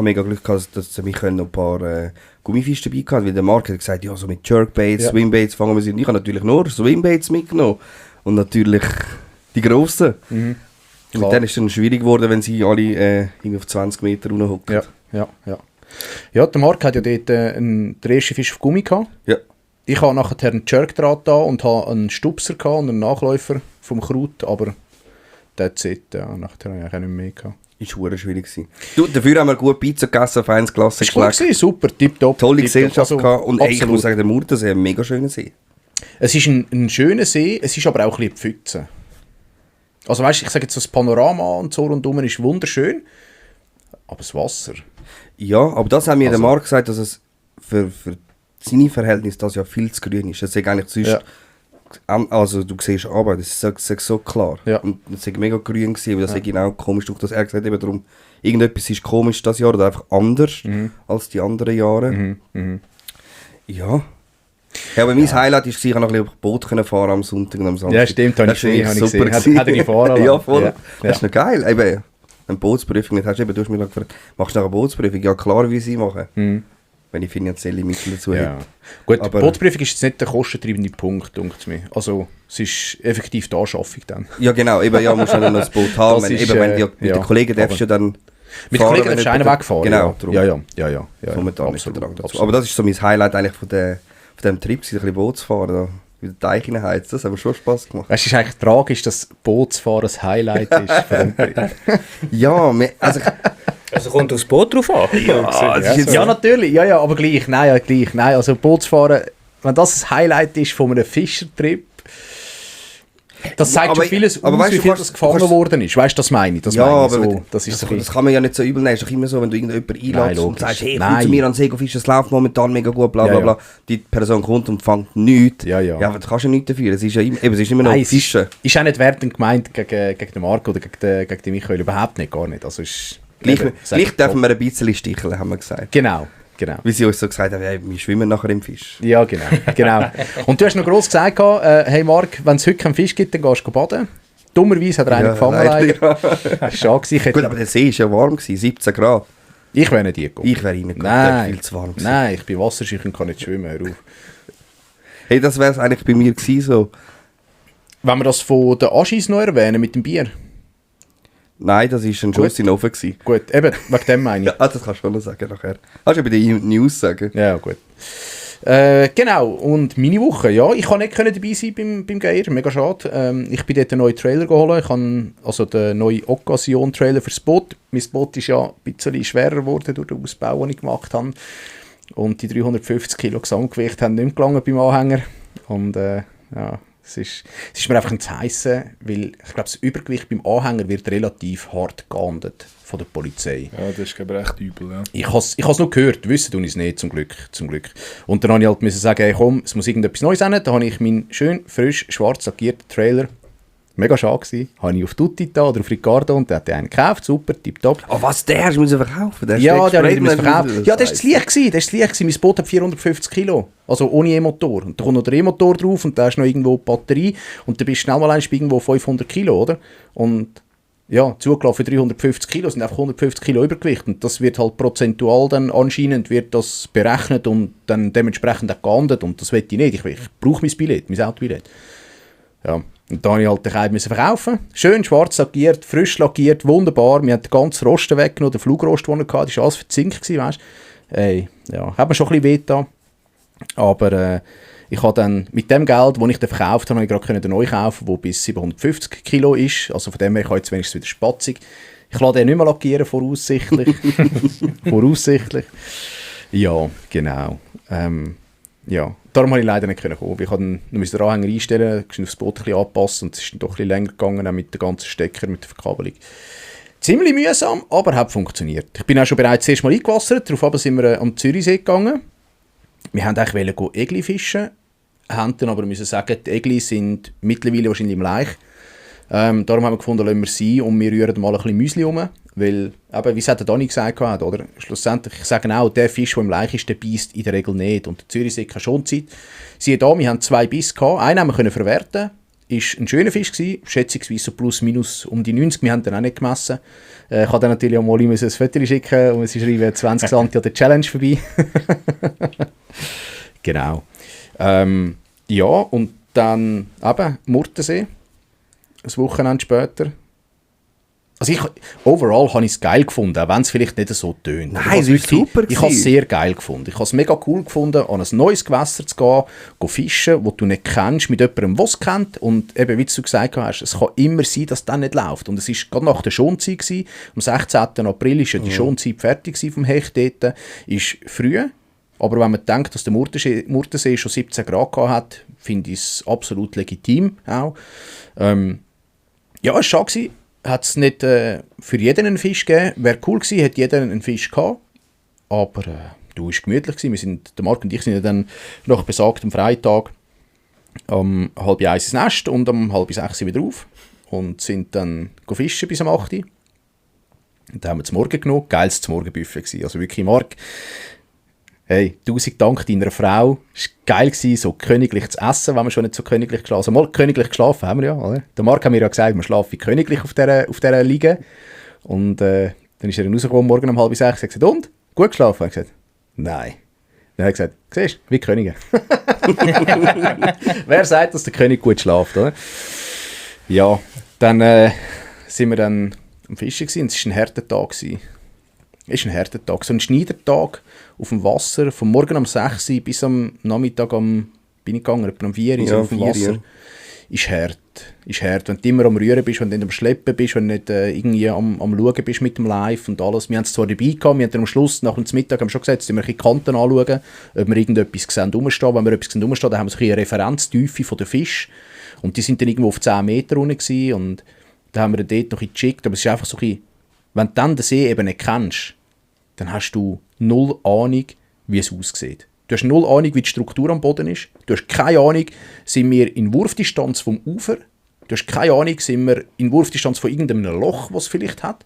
mega Glück gehabt, dass sie mich noch ein paar Gummifische dabei hatten, weil der Marc hat gesagt, ja, so mit Jerkbaits, Ja. Swimbaits fangen wir sie. Und ich habe natürlich nur Swimbaits mitgenommen. Und natürlich die grossen. Und Klar. mit denen ist es dann schwierig geworden, wenn sie alle irgendwie auf 20 Meter runterhocken. Ja. Ja, der Marc hat ja dort den ersten Fisch auf Gummi gehabt. Ja. Ich habe nachher einen Jerkdraht da und habe einen Stupser gehabt und einen Nachläufer vom Kraut, aber that's it. Ja, nachher habe ich auch nicht mehr gehabt. Ist verdammt schwierig gewesen. Du, dafür haben wir gut Pizza gegessen, feines Glas Ist gut gewesen, super, tipptopp. Tolle tipptopp. Gesellschaft gehabt. Und ey, ich absolut. muss sagen, der Murtensee ist ein mega schöner See. Es ist ein schöner See, es ist aber auch ein bisschen Pfütze. Also weißt du, ich sage jetzt, das Panorama und so rundum ist wunderschön, aber das Wasser... Ja, aber das haben mir Also- der Marc gesagt, dass es für seine Verhältnisse das ja viel zu grün ist. Das ist eigentlich sonst... Ja. Also du siehst aber, das ist so klar. Ja. Und das war mega grün gewesen, weil das ist genau komisch, durch das er gesagt hat, eben darum, irgendetwas ist komisch das Jahr oder einfach anders als die anderen Jahre. Ja. Ja, aber mein Highlight war, ich konnte noch ein bisschen auf Boot fahren am Sonntag und am Samstag. Ja, stimmt, habe ich Das war gesehen. super Hat gewesen. er dich fahren lassen? Ja, voll. Ja. Das ist noch geil. Eben, eine Bootsprüfung, nicht hast du hast mich noch gefragt, machst du noch eine Bootsprüfung? Ja, klar, wie sie machen. Wenn ich finanzielle Mittel dazu Ja. habe. Gut, Aber- die Bootsprüfung ist jetzt nicht der kostentreibende Punkt, denkt mir. Also, es ist effektiv die Anschaffung dann. Ja, genau. Eben, ja, musst du dann noch das Boot haben. Das Wenn, ist, eben, wenn du mit ja, den Kollegen darfst du dann Mit fahren, den Kollegen wenn darfst du einen jemand- wegfahren. Genau, ja. Ja, kommen wir da nicht absolut, dran dazu. absolut. Aber das ist so mein Highlight eigentlich von dem Trip, gewesen, ein bisschen Boot zu fahren. Da Wie der Teich reinheizt. Das hat mir schon Spass gemacht. Weißt du, es ist eigentlich tragisch, dass Bootsfahren ein Highlight ist. Ja, Also kommt aufs Boot drauf an. Ja, natürlich. Ja, aber gleich. Nein, also Bootsfahren, wenn das ein Highlight ist von einem Fischertrip, das zeigt schon vieles aber aus, weißt, wie viel das gefangen worden ist. Weißt du, das meine ich? Das meine ich so. Das kann man ja nicht so übel nehmen. Es ist doch immer so, wenn du irgendjemanden einlädst und sagst, hey, komm Nein. zu mir an den See fischen, es läuft momentan mega gut, bla bla bla. Die Person kommt und fängt nichts. Ja. Ja, aber du kannst ja nichts dafür. Es ist ja immer, es ist immer noch Fischen. Ist auch nicht wertend gemeint gegen den Marco oder gegen den Michael. Überhaupt nicht, gar nicht. Also ist, Gleich dürfen wir ein bisschen sticheln, haben wir gesagt. Genau. Wie sie uns so gesagt haben, hey, wir schwimmen nachher im Fisch. Ja, genau. Und du hast noch gross gesagt, hey Marc, wenn es heute keinen Fisch gibt, dann gehst du baden. Dummerweise hat er einen gefangen, leider. Das war schade. Gut, aber der See war ja warm, 17 Grad. Ich wäre nicht gegangen. Ich wäre reingegangen, Nein. der viel zu warm gewesen. Nein, ich bin wasserscheu und kann nicht schwimmen. Hör auf. Hey, das wäre es eigentlich bei mir gewesen, so. Wenn wir das von den Aschis noch erwähnen mit dem Bier. Nein, das war ein Schuss in den Ofen gewesen. Gut, eben, wegen dem meine ich. Ja, das kannst du schon noch sagen nachher. Kannst du bei den News sagen? Ja, gut. Genau, und meine Woche, ja, ich konnte nicht dabei sein beim Geier, mega schade. Ich bin dort einen neuen Trailer geholt, ich habe also den neuen Occasion-Trailer fürs Boot. Mein Boot ist ja ein bisschen schwerer geworden durch den Ausbau, den ich gemacht habe. Und die 350 Kilo Gesamtgewicht haben nicht mehr gelangen beim Anhänger. Und ja, es ist mir einfach zu heissen, weil ich glaube, das Übergewicht beim Anhänger wird relativ hart geahndet von der Polizei. Ja, das ist glaube ich recht übel, ja. Ich habe es noch gehört, wissen tue ich es nicht, zum Glück. Und dann musste ich halt sagen, hey, komm, es muss irgendetwas Neues sein. Dann habe ich meinen schön frisch schwarz lackierten Trailer, mega schade gewesen, habe ich auf Tutti da oder auf Ricardo und der hat einen gekauft, super, tipptopp. Oh, was, der hast du verkaufen? Der Ja, der hat mir verkauft. Ja, das war das Licht. Mein Boot hat 450 Kilo, also ohne E-Motor. Und da kommt noch der E-Motor drauf und da ist noch irgendwo die Batterie und dann bist du schnell mal irgendwo 500 Kilo, oder? Und ja, zugelassen für 350 Kilo sind einfach 150 Kilo Übergewicht und das wird halt prozentual dann anscheinend wird das berechnet und dann dementsprechend auch geahndet und das will ich nicht. Ich brauche mein Billett, mein Autobillett. Ja, und da musste ich den Keim verkaufen. Schön schwarz lackiert, frisch lackiert, wunderbar. Wir haben den ganzen Rosten weggenommen, den Flugrost, den er hatte, das war alles verzinkt, weißt du. Hey, ja, hat mir schon ein bisschen wehgetan. Aber ich habe dann mit dem Geld, das ich dann verkauft habe, gerade den neu kaufen, der bis 750 Kilo ist. Also von dem her, ich habe jetzt wenigstens wieder spatzig. Ich lasse den nicht mehr lackieren, voraussichtlich. Voraussichtlich. Ja, genau. Ja, darum konnte ich leider nicht kommen. Ich musste den Anhänger einstellen, das Boot ein bisschen anpassen und es ist dann doch ein bisschen länger gegangen, auch mit den ganzen Stecker, mit der Verkabelung. Ziemlich mühsam, aber hat funktioniert. Ich bin auch schon bereits das erste Mal eingewassert, darauf sind wir am Zürichsee gegangen. Wir wollten eigentlich Egli fischen, haben dann aber müssen sagen, die Egli sind mittlerweile wahrscheinlich im Laich. Darum haben wir gefunden, lassen wir sie und wir rühren mal ein bisschen Müsli um, weil, eben, wie es der Dani gesagt hat, oder? Schlussendlich, ich sage auch, der Fisch, der im Laich ist, der beißt in der Regel nicht und der Zürichsee kann schon Zeit. Siehe da, wir haben 2 Biss gehabt, einen haben wir verwerten, ist ein schöner Fisch gewesen, schätzungsweise so plus minus um die 90, wir haben den auch nicht gemessen. Ich habe dann natürlich auch mal ein Foto schicken und sie schreiben 20 cm an der Challenge vorbei. Genau. Ja, und dann eben Murtensee, ein Wochenende später. Also overall habe ich es geil gefunden, auch wenn es vielleicht nicht so tönt. Nein, es war super. Ich habe es sehr geil gefunden. Ich habe es mega cool gefunden, an ein neues Gewässer zu gehen fischen, wo du nicht kennst, mit jemandem, der es kennt. Und eben, wie du gesagt hast, es kann immer sein, dass es dann nicht läuft. Und es war gerade nach der Schonzeit gewesen. Am 16. April war die Schonzeit fertig vom Hecht dort. Ist früh. Aber wenn man denkt, dass der Murtensee schon 17 Grad hat, finde ich es absolut legitim auch. Ja, es war schade. Hat es nicht für jeden einen Fisch gegeben. Wäre cool gewesen, hätte jeder einen Fisch gehabt. Aber du warst gemütlich gewesen. Der Marc und ich sind ja dann nach besagtem Freitag um 5:30 ins Nest und um 5:30 wieder auf. Und sind dann fischen bis um 8 Uhr. Und dann haben wir zum Morgen genommen. Geiles Morgenbuffet gewesen. Also wirklich, Marc, hey, 1000 Dank deiner Frau. Es war geil gewesen, so königlich zu essen, wenn wir schon nicht so königlich geschlafen haben. Also mal königlich geschlafen haben wir ja, oder? Der Marc hat mir ja gesagt, wir schlafen königlich auf dieser Liege. Und dann ist er rausgekommen, morgen um 5:30 und gesagt, und? Gut geschlafen? Er hat gesagt, nein. Dann hat er gesagt, siehst du, wie Könige. Wer sagt, dass der König gut schläft, oder? Ja, dann sind wir dann am Fischen gewesen, und es war ein harter Tag. Es war ein harter Tag, so ein Schneidertag auf dem Wasser, vom Morgen um 6 Uhr bis am Nachmittag um bin ich gegangen, etwa um 4 Uhr, so Ja, auf dem 4 Uhr, Wasser. ja. Ist hart. Wenn du immer am Rühren bist, wenn du nicht am Schleppen bist, wenn du nicht irgendwie am Schauen bist mit dem Live und alles. Wir haben es zwar dabei gehabt, wir haben dann am Schluss, nach dem Mittag, haben wir schon gesagt, dass wir ein bisschen die Kanten anschauen, ob wir irgendetwas sehen rumstehen. Wenn wir etwas sehen rumstehen, dann haben wir so ein bisschen eine Referenztiefe von den Fischen. Und die sind dann irgendwo auf 10 Meter runter gewesen, und da haben wir dann dort noch ein bisschen gecheckt. Aber es ist einfach so ein bisschen, wenn du dann den See eben nicht kennst, dann hast du null Ahnung, wie es aussieht. Du hast null Ahnung, wie die Struktur am Boden ist. Du hast keine Ahnung, sind wir in Wurfdistanz vom Ufer. Du hast keine Ahnung, sind wir in Wurfdistanz von irgendeinem Loch, was es vielleicht hat.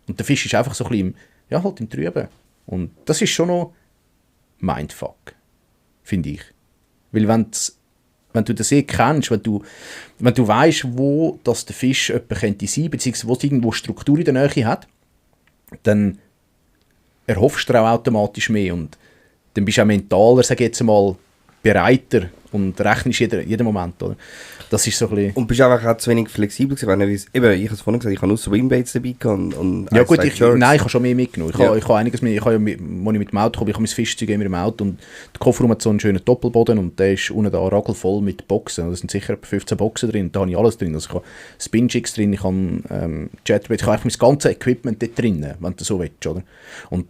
Und der Fisch ist einfach so ein bisschen im Trüben. Und das ist schon noch Mindfuck, finde ich. Weil wenn du den See kennst, wenn du weißt, wo das der Fisch etwa könnte sein, beziehungsweise wo es irgendwo Struktur in der Nähe hat, dann erhoffst du dir auch automatisch mehr. Und dann bist du auch mentaler, sag ich jetzt mal, bereiter und rechnest jeden Moment. Oder? Das ist so ein bisschen... Und bist einfach auch zu wenig flexibel gewesen, weil ich habe es vorhin gesagt, ich habe nur Swimbaits dabei gehabt und ja gut, ich habe schon mehr mitgenommen. Ich habe einiges mehr, als ich mit dem Auto komme, ich habe mein Fischzeug immer im Auto, und der Kofferraum hat so einen schönen Doppelboden und der ist unten da ragelvoll mit Boxen. Da sind sicher etwa 15 Boxen drin, da habe ich alles drin. Also ich habe Spin-Jigs drin, ich habe Jetbait, ich habe mein ganzes Equipment dort drin, wenn du so willst. Oder? Und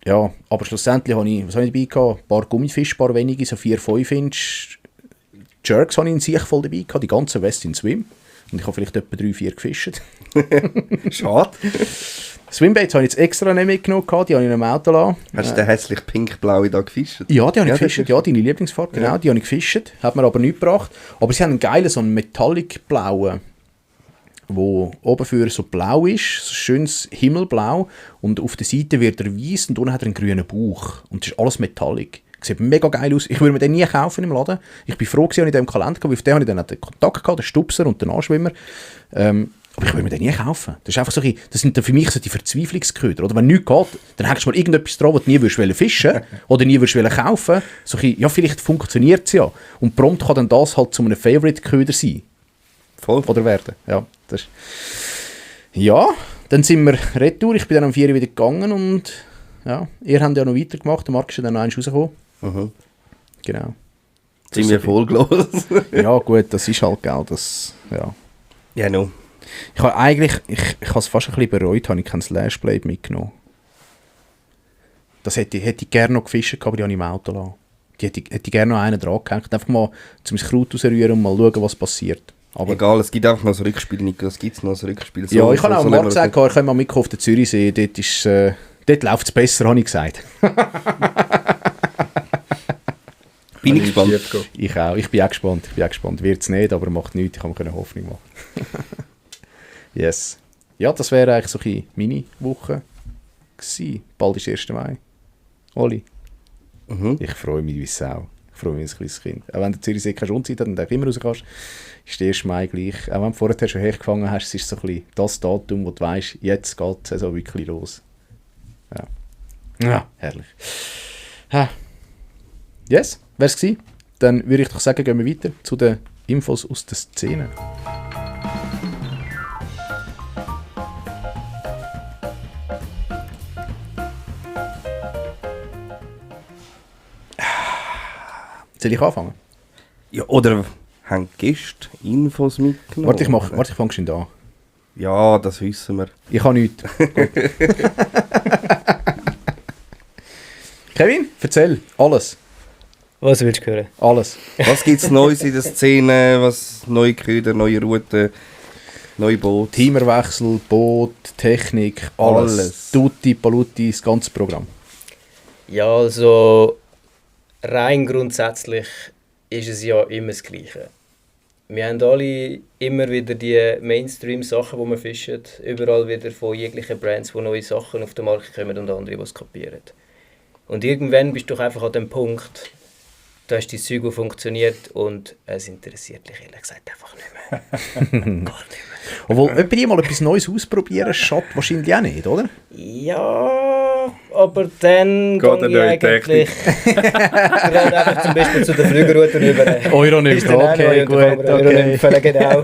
ja, aber schlussendlich habe ich, was habe ich dabei gehabt? Ein paar Gummifische, ein paar wenige, so 4-5 Inch. Jerks habe ich in sich voll dabei gehabt, die ganze Westin Swim. Und ich habe vielleicht etwa 3-4 gefischt. Schade. Swimbaits habe ich jetzt extra nicht mitgenommen, die habe ich in einem Auto gelassen. Hast du den hässlich pink-blaue da gefischt? Ja, die habe ich Ja, gefischt, ja, deine Lieblingsfarbe, genau, Ja. die habe ich gefischt. Hat mir aber nichts gebracht. Aber sie haben einen geilen, so einen metallic-blauen, wo oben für so blau ist, so schönes Himmelblau, und auf der Seite wird er weiss und unten hat er einen grünen Bauch. Und das ist alles metallic. Sieht mega geil aus. Ich würde mir den nie kaufen im Laden. Ich bin froh, dass ich in dem Kalender kam, weil auf den habe ich dann auch den Kontakt gehabt, den Stupser und den Anschwimmer. Aber ich würde mir den nie kaufen. Das ist einfach so ein, das sind dann für mich so die Verzweiflungsköder. Oder wenn nichts geht, dann hängst du mal irgendetwas dran, was du nie fischen willst oder nie willst kaufen. So ein, ja, vielleicht funktioniert es ja. Und prompt kann dann das halt zu einem Favorite-Köder sein. Voll. Oder werden. Ja, das ist... Ja, dann sind wir retour. Ich bin dann um 4 Uhr wieder gegangen und ja, ihr habt ja noch weitergemacht. Der Marc ist dann noch eins rausgekommen. Mhm. Genau. Sind wir voll los? Ja gut, das ist halt geil. Das, ja. Ja, no. Ich habe eigentlich, ich habe es fast ein bisschen bereut, habe ich kein Slashblade mitgenommen. Das hätte ich gerne noch gefischt, aber die habe ich im Auto gelassen. Die hätte ich gerne noch einen dran gehängt. Einfach mal zum Kraut rausrühren und mal schauen, was passiert. Aber egal, es gibt einfach noch ein Rückspiel, Nico. Es gibt noch ein Rückspiel. ja, ich habe auch Marc gesagt, er kann mal mitkommen auf den Zürichsee. Dort läuft es besser, habe ich gesagt. Bin ich gespannt. Ich auch. Ich bin auch gespannt. Wird es nicht, aber macht nichts. Ich kann mir Hoffnung machen. Yes. Ja, das wäre eigentlich so eine meine Woche gewesen. Bald ist 1. Mai. Oli. Mhm. Ich freue mich wie Sau. Ich freue mich wie ein kleines Kind. Auch wenn der Zürichsee keine Schonzeit hat und du immer raus kannst, ist der 1. Mai gleich. Auch wenn du vorher schon hergefangen hast, es ist so ein bisschen das Datum, wo du weißt, jetzt geht die Saison wirklich los. Ja. Ja, herrlich. Ha. Yes, wäre es gewesen. Dann würde ich doch sagen, gehen wir weiter zu den Infos aus der Szene. Soll ich anfangen? Ja, oder haben Gäste Infos mitgenommen? Warte, ich fange schon an. Ja, das wissen wir. Ich habe nichts. Kevin, erzähl. Alles. Was willst du hören? Alles. Was gibt es Neues in der Szene? Was neue Köder, neue Routen, neue Boote? Teamerwechsel, Boot, Technik, alles. Tutti, Palutti, das ganze Programm. Ja, also rein grundsätzlich ist es ja immer das Gleiche. Wir haben alle immer wieder die Mainstream-Sachen, die wir fischen. Überall wieder von jeglichen Brands, die neue Sachen auf den Markt kommen und andere, die es kapieren. Und irgendwann bist du doch einfach an dem Punkt, da hast du dein Zeug, das funktioniert und es interessiert dich ehrlich gesagt einfach nicht mehr. Gar nicht mehr. Obwohl, jemand mal etwas Neues ausprobieren, schadet wahrscheinlich auch nicht, oder? Ja, aber dann Geht gehe ich neue eigentlich gerade einfach zum Beispiel zu den Flügerrouten über. Euronymph, okay, gut, okay. Genau.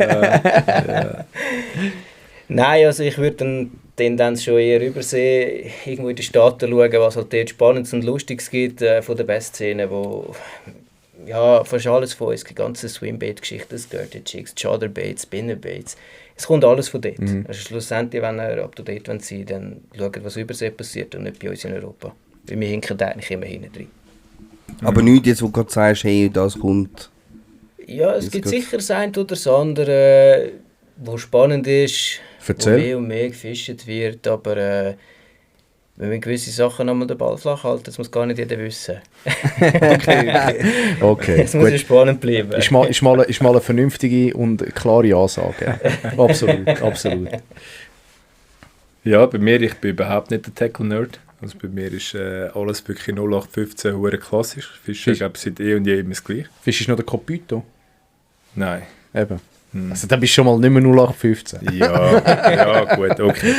Nein, also ich würde dann Tendenz schon eher übersehen, irgendwo in die Staaten schauen, was halt dort Spannendes und Lustiges gibt von der Bestszene, wo ja, fast alles von uns, die ganze Swimbait-Geschichte, Skirted Chicks, Chudderbaits, Spinnerbaits, es kommt alles von dort. Also schlussendlich, wenn ihr up to date seid, dann schaut, was übersee passiert und nicht bei uns in Europa. Weil wir hinken eigentlich immer hinten drin. Aber nichts jetzt, wo du gerade sagst, hey, das kommt... Ja, es gibt sicher das eine oder das andere, was spannend ist, Erzähl. wo mehr und mehr gefischt wird, aber wenn wir gewisse Sachen einmal den Ball flach halten, das muss gar nicht jeder wissen. Okay, Es muss ja spannend bleiben. Ist mal eine vernünftige und klare Ansage. Absolut, absolut. Ja, bei mir, ich bin überhaupt nicht der Tackle-Nerd. Also bei mir ist alles wirklich 0815 hure klassisch. Fischen, ich glaube, seit eh und je immer das Gleiche. Fisch ist noch der Copito. Nein. Eben. Also dann bist du schon mal nicht mehr 0815. Ja, gut, okay.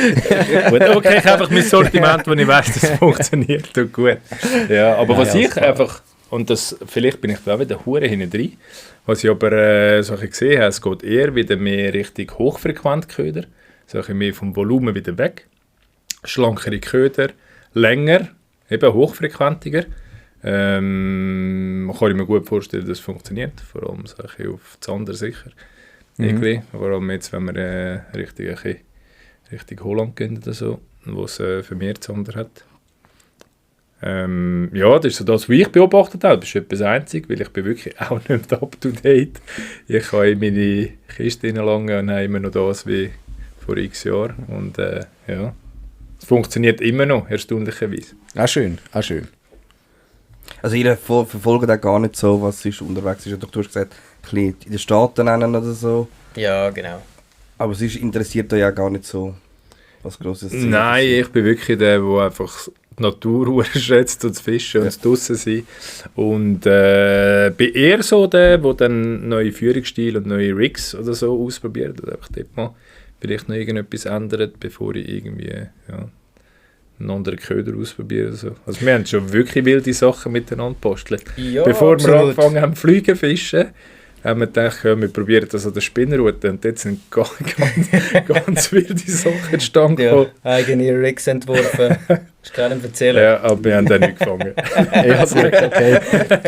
Gut, okay, ich habe einfach mein Sortiment, wo ich weiss, das funktioniert und gut. Ja, aber was ich einfach, und das, vielleicht bin ich da auch wieder hure hinten drin, was ich aber so gesehen habe, es geht eher wieder mehr Richtung hochfrequent Köder, so mehr vom Volumen wieder weg, schlankere Köder, länger, eben hochfrequentiger. Kann ich mir gut vorstellen, dass es funktioniert, vor allem so auf Zander sicher. Vor allem jetzt, wenn wir Richtung Holland gehen oder so, wo es vermehrt Zander hat. Ja, das ist so das, was ich beobachtet habe. Das ist etwas Einziges, weil ich bin wirklich auch nicht up to date. Ich kann in meine Kiste reinlangen und habe immer noch das wie vor x Jahren. Und ja, es funktioniert immer noch, erstaunlicherweise. Auch schön, auch schön. Also ihr verfolgt auch gar nicht so, was ist unterwegs ist. Du hast gesagt, ein bisschen in den Staaten nennen oder so. Ja, genau. Aber es interessiert euch ja gar nicht so, was grosses Ziel Nein, ich bin wirklich der, der einfach die Natur schätzt und das Fischen und das draussen sein. Und bin eher so der dann neue Führungsstil und neue Rigs oder so ausprobiert. Oder einfach dort mal vielleicht noch irgendetwas ändert, bevor ich irgendwie einen anderen Köder ausprobiere. So. Also wir haben schon wirklich wilde Sachen miteinander postelt. Ja, Bevor absolut. wir angefangen haben, Flüge fischen, haben wir gedacht, ja, wir probieren das an der Spinnerroute. Und dort sind ganz wilde Sachen entstanden. Ja, eigene Rigs entworfen. Ich kann nicht erzählen. Ja, aber wir haben den nicht gefangen. Ja, gut, okay.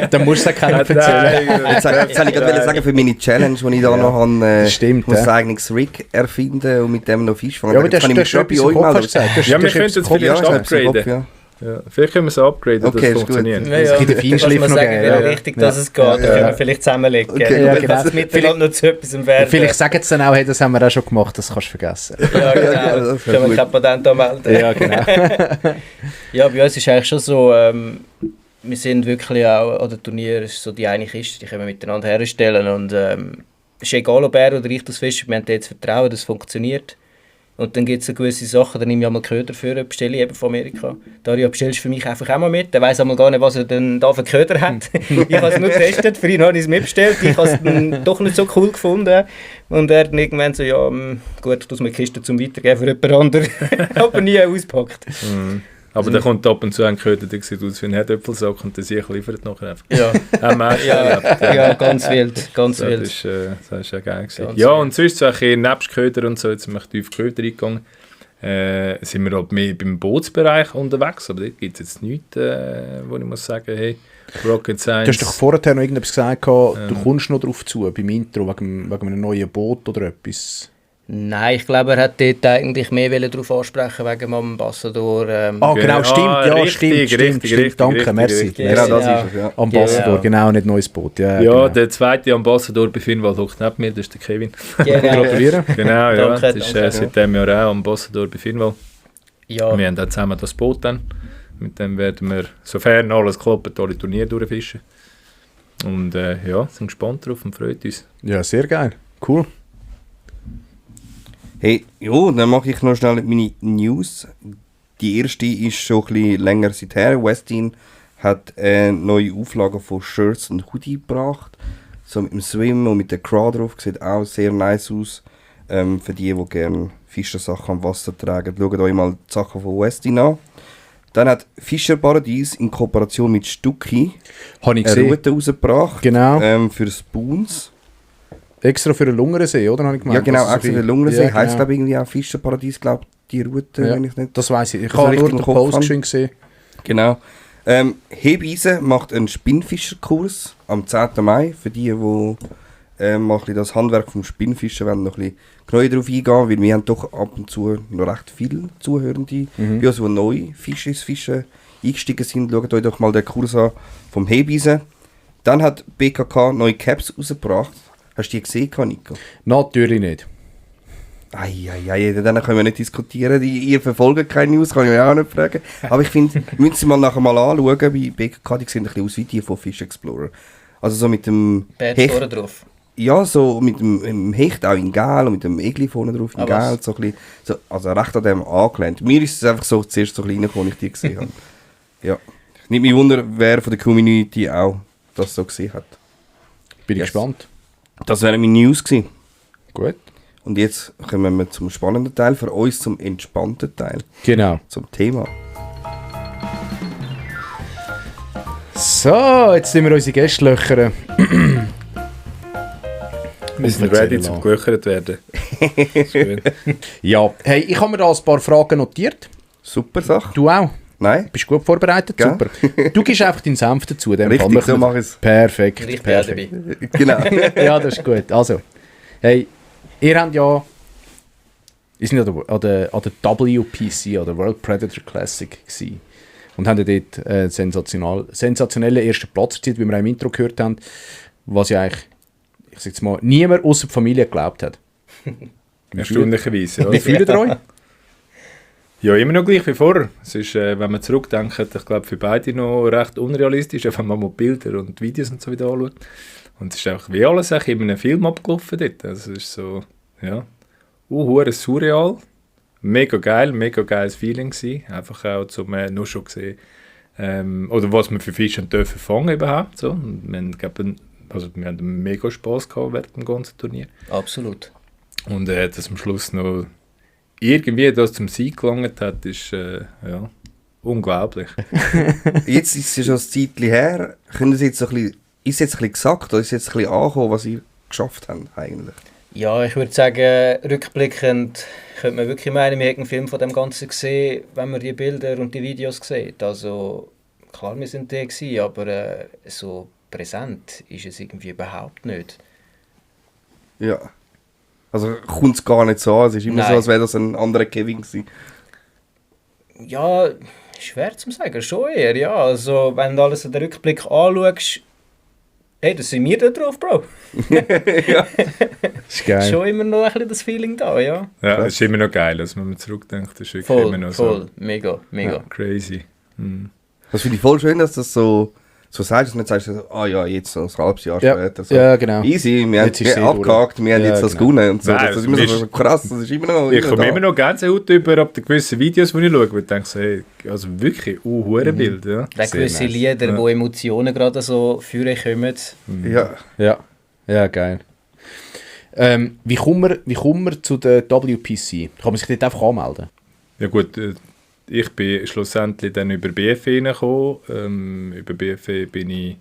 Dann musst du es keiner erzählen. Jetzt wollte ich gerade sagen, für meine Challenge, die ich da noch habe, stimmt, ich muss ja. ein eigenes Rig erfinden und mit dem noch Fisch fangen. Ja, aber das kann ich mich ist schon etwas bei im euch Kopf, melden. hast du gesagt. Ja, wir können es vielleicht Ja, ich hab's im Kopf, upgraden. ja. Ja, vielleicht können wir es upgraden, Okay, das ist funktioniert. Ja, ja. gibt einen Feinschliff Kannst du noch mir sagen, geben, in welche ja. Richtung dass es geht. Dann können wir vielleicht zusammenlegen. Okay, ja, genau. Das miteinander noch zu etwas werden. Vielleicht sagen sie dann auch, hey, das haben wir auch schon gemacht, das kannst du vergessen. Ja, genau. Ja, das wär Können wir gut. kein Patent anmelden. Ja, genau. Ja, bei uns ist eigentlich schon so, wir sind wirklich auch an den Turnieren, ist so die eine Kiste, die können wir miteinander herstellen und es ist egal, ob er oder ich das fischen, wir haben jetzt Vertrauen, das funktioniert. Und dann gibt es so gewisse Sachen, dann nehme ich einmal Köder für, bestelle ich eben von Amerika. Dario, bestellst du für mich einfach auch mal mit, der weiss einmal gar nicht, was er denn da für Köder hat. Ich habe es nur getestet, für ihn habe ich es mitbestellt, ich habe es dann doch nicht so cool gefunden. Und er dann irgendwann so, ja, gut, du hast mir die Kiste zum Weitergeben für jemand anderen, aber nie auspackt. Aber dann kommt ab und zu ein Köder, der sieht aus wie ein Herdöpfelsack und der sich liefert nachher einfach. Ja. Haben wir auch schon Ja, erlebt. ja, ganz wild, ganz Das wild. ist ja geil gewesen. Ganz Ja, wild. und sonst so ein bisschen nebst Köder und so, jetzt sind wir tief Köder eingegangen, sind wir halt mehr beim Bootsbereich unterwegs, aber dort gibt es jetzt nichts, wo ich muss sagen, hey, Rocket Science. Du hast doch vorher noch irgendetwas gesagt, du kommst noch drauf zu, beim Intro, wegen einem neuen Boot oder etwas. Nein, ich glaube, er hat dort eigentlich mehr darauf ansprechen wegen dem Ambassador. Ah, genau, stimmt, ja, richtig, stimmt, danke, merci. richtig. Genau, das Ja. ist es, ja. Ambassador, genau, nicht neues Boot. Ja, Ja, genau. der zweite Ambassador bei Finnwald hockt neben mir, das ist der Kevin. Genau. Gratulieren. Genau, ja, Danke, das ist danke. seit dem Jahr auch Ambassador bei Finnwald. Ja, Wir haben auch zusammen das Boot dann. Mit dem werden wir, sofern alles klappt, alle Turniere durchfischen. Und ja, sind gespannt drauf und freut uns. Ja, sehr geil. Cool. Hey, jo, dann mache ich noch schnell meine News. Die erste ist schon ein bisschen länger seither. Westin hat neue Auflagen von Shirts und Hoodie gebracht. So mit dem Swim und mit der Crow drauf. Sieht auch sehr nice aus. Für die gerne Fischersachen am Wasser tragen. Schaut euch mal die Sachen von Westin an. Dann hat Fischerparadies in Kooperation mit Stucki Habe ich eine gesehen. Route rausgebracht. Genau. Für Spoons. Extra für den Lungersee, oder? Habe ich gemeint, Ja, genau, dass es extra so für viel- Lungensee. Ja, Heisst, genau. glaube ich, irgendwie auch Fischerparadies, glaube die Route, Ja, wenn ich nicht... das weiss ich. Ich so habe nur richtig den im Kopf Post habe. schön gesehen. Genau. Hebeisen macht einen Spinnfischerkurs am 10. Mai. Für die mal ein bisschen das Handwerk vom Spinnfischen wollen, noch ein bisschen genauer darauf eingehen, weil wir haben doch ab und zu noch recht viele Zuhörende, die also neu Fischen eingestiegen sind. Schaut euch doch mal den Kurs an vom Hebeisen. Dann hat BKK neue Caps rausgebracht. Hast du die gesehen, Nico? Natürlich nicht. Dann können wir nicht diskutieren. Ihr verfolgt keine News, kann ich mich auch nicht fragen. Aber ich finde, müssen Sie nachher mal anschauen, bei BKK, die sehen ein bisschen aus wie die von Fish Explorer. Also so mit dem Hecht drauf. Ja, so mit dem Hecht auch in Gel und mit dem Egli vorne drauf in Gel. So ein bisschen, so, also recht an dem angelehnt. Mir ist es einfach so zuerst so ein bisschen reingekommen, als ich die gesehen habe. Ja. Nicht mich wunder, wer von der Community auch das so gesehen hat. Bin ich gespannt. Das wären meine News gewesen. Gut. Und jetzt kommen wir zum spannenden Teil, für uns zum entspannten Teil. Genau. Zum Thema. So, jetzt sind wir unsere Gäste löchern. Wir sind ready zum gelöchert werden. Ja, hey, ich habe mir da ein paar Fragen notiert. Super Sache. Du auch? Nein. Bist gut vorbereitet? Ja. Super. Du gibst einfach deinen Senf dazu. Dem Richtig, so mache ich es. Perfekt. Ich bin auch dabei. Genau. Ja, das ist gut. Also, hey, ihr habt ja... Ihr seid ja an der WPC, an der World Predator Classic gewesen. Und haben ja dort sensationellen ersten Platz erzielt, wie wir auch im Intro gehört haben. Was ja eigentlich, ich sag jetzt mal, niemand außer die Familie geglaubt hat. Erstaunlicherweise, ja. Wie fühlt ihr euch? Ja, immer noch gleich wie vorher. Es ist, wenn man zurückdenkt, ich glaube für beide noch recht unrealistisch, wenn man mal Bilder und Videos und so wieder anschaut. Und es ist einfach wie alles in einem Film abgelaufen dort. Also es ist so, ja, surreal. Mega geiles Feeling gewesen. Einfach auch zum nur schon gesehen, oder was wir für Fische dürfen fangen überhaupt. So. Und wir haben mega Spass gehabt während dem ganzen Turnier. Absolut. Und dass am Schluss noch irgendwie das zum Sieg gelangt hat, ist ja, unglaublich. Jetzt ist es schon ein Zeitchen her. Können Sie jetzt so ein bisschen, ist es jetzt ein bisschen gesagt oder ist es jetzt ein bisschen angekommen, was ihr geschafft habt eigentlich? Ja, ich würde sagen, rückblickend könnte man wirklich meinen, wir hätten einen Film von dem Ganzen gesehen, wenn man die Bilder und die Videos sieht. Also klar, wir sind da gewesen, aber so präsent ist es irgendwie überhaupt nicht. Ja. Also kommt es gar nicht so an. Es ist immer Nein. so, als wäre das ein anderer Kevin gewesen. Ja, schwer zu sagen, schon eher, ja. Also wenn du alles in den Rückblick anschaust, hey, das sind wir da drauf, Bro. Ja. Das ist geil. Schon immer noch ein bisschen das Feeling da, ja. Ja, es ist immer noch geil, also wenn man zurückdenkt, das ist wirklich Voll, immer noch voll, so mega. crazy. Mhm. Das finde ich voll schön, dass das so sagst, dass du nicht sagst, ja, jetzt so ein halbes Jahr Ja. später. So. Ja, genau. Easy, wir haben Jetzt ist es abgehakt, wir haben Ja, jetzt das genau. gewonnen und so. Nein, Das ist immer so krass, das ist immer noch Ich komme da. immer noch Gänsehaut über ab den gewissen Videos, die ich schaue, wo ich denke, so, hey, also wirklich, Bild, ja. Da gewisse nice. Lieder, Ja. wo Emotionen gerade so führen kommen. Ja. Ja, geil. Wie kommen wir zu der WPC? Kann man sich dort einfach anmelden? Ja gut, ich bin schlussendlich dann über BFE reingekommen. Über BFE bin ich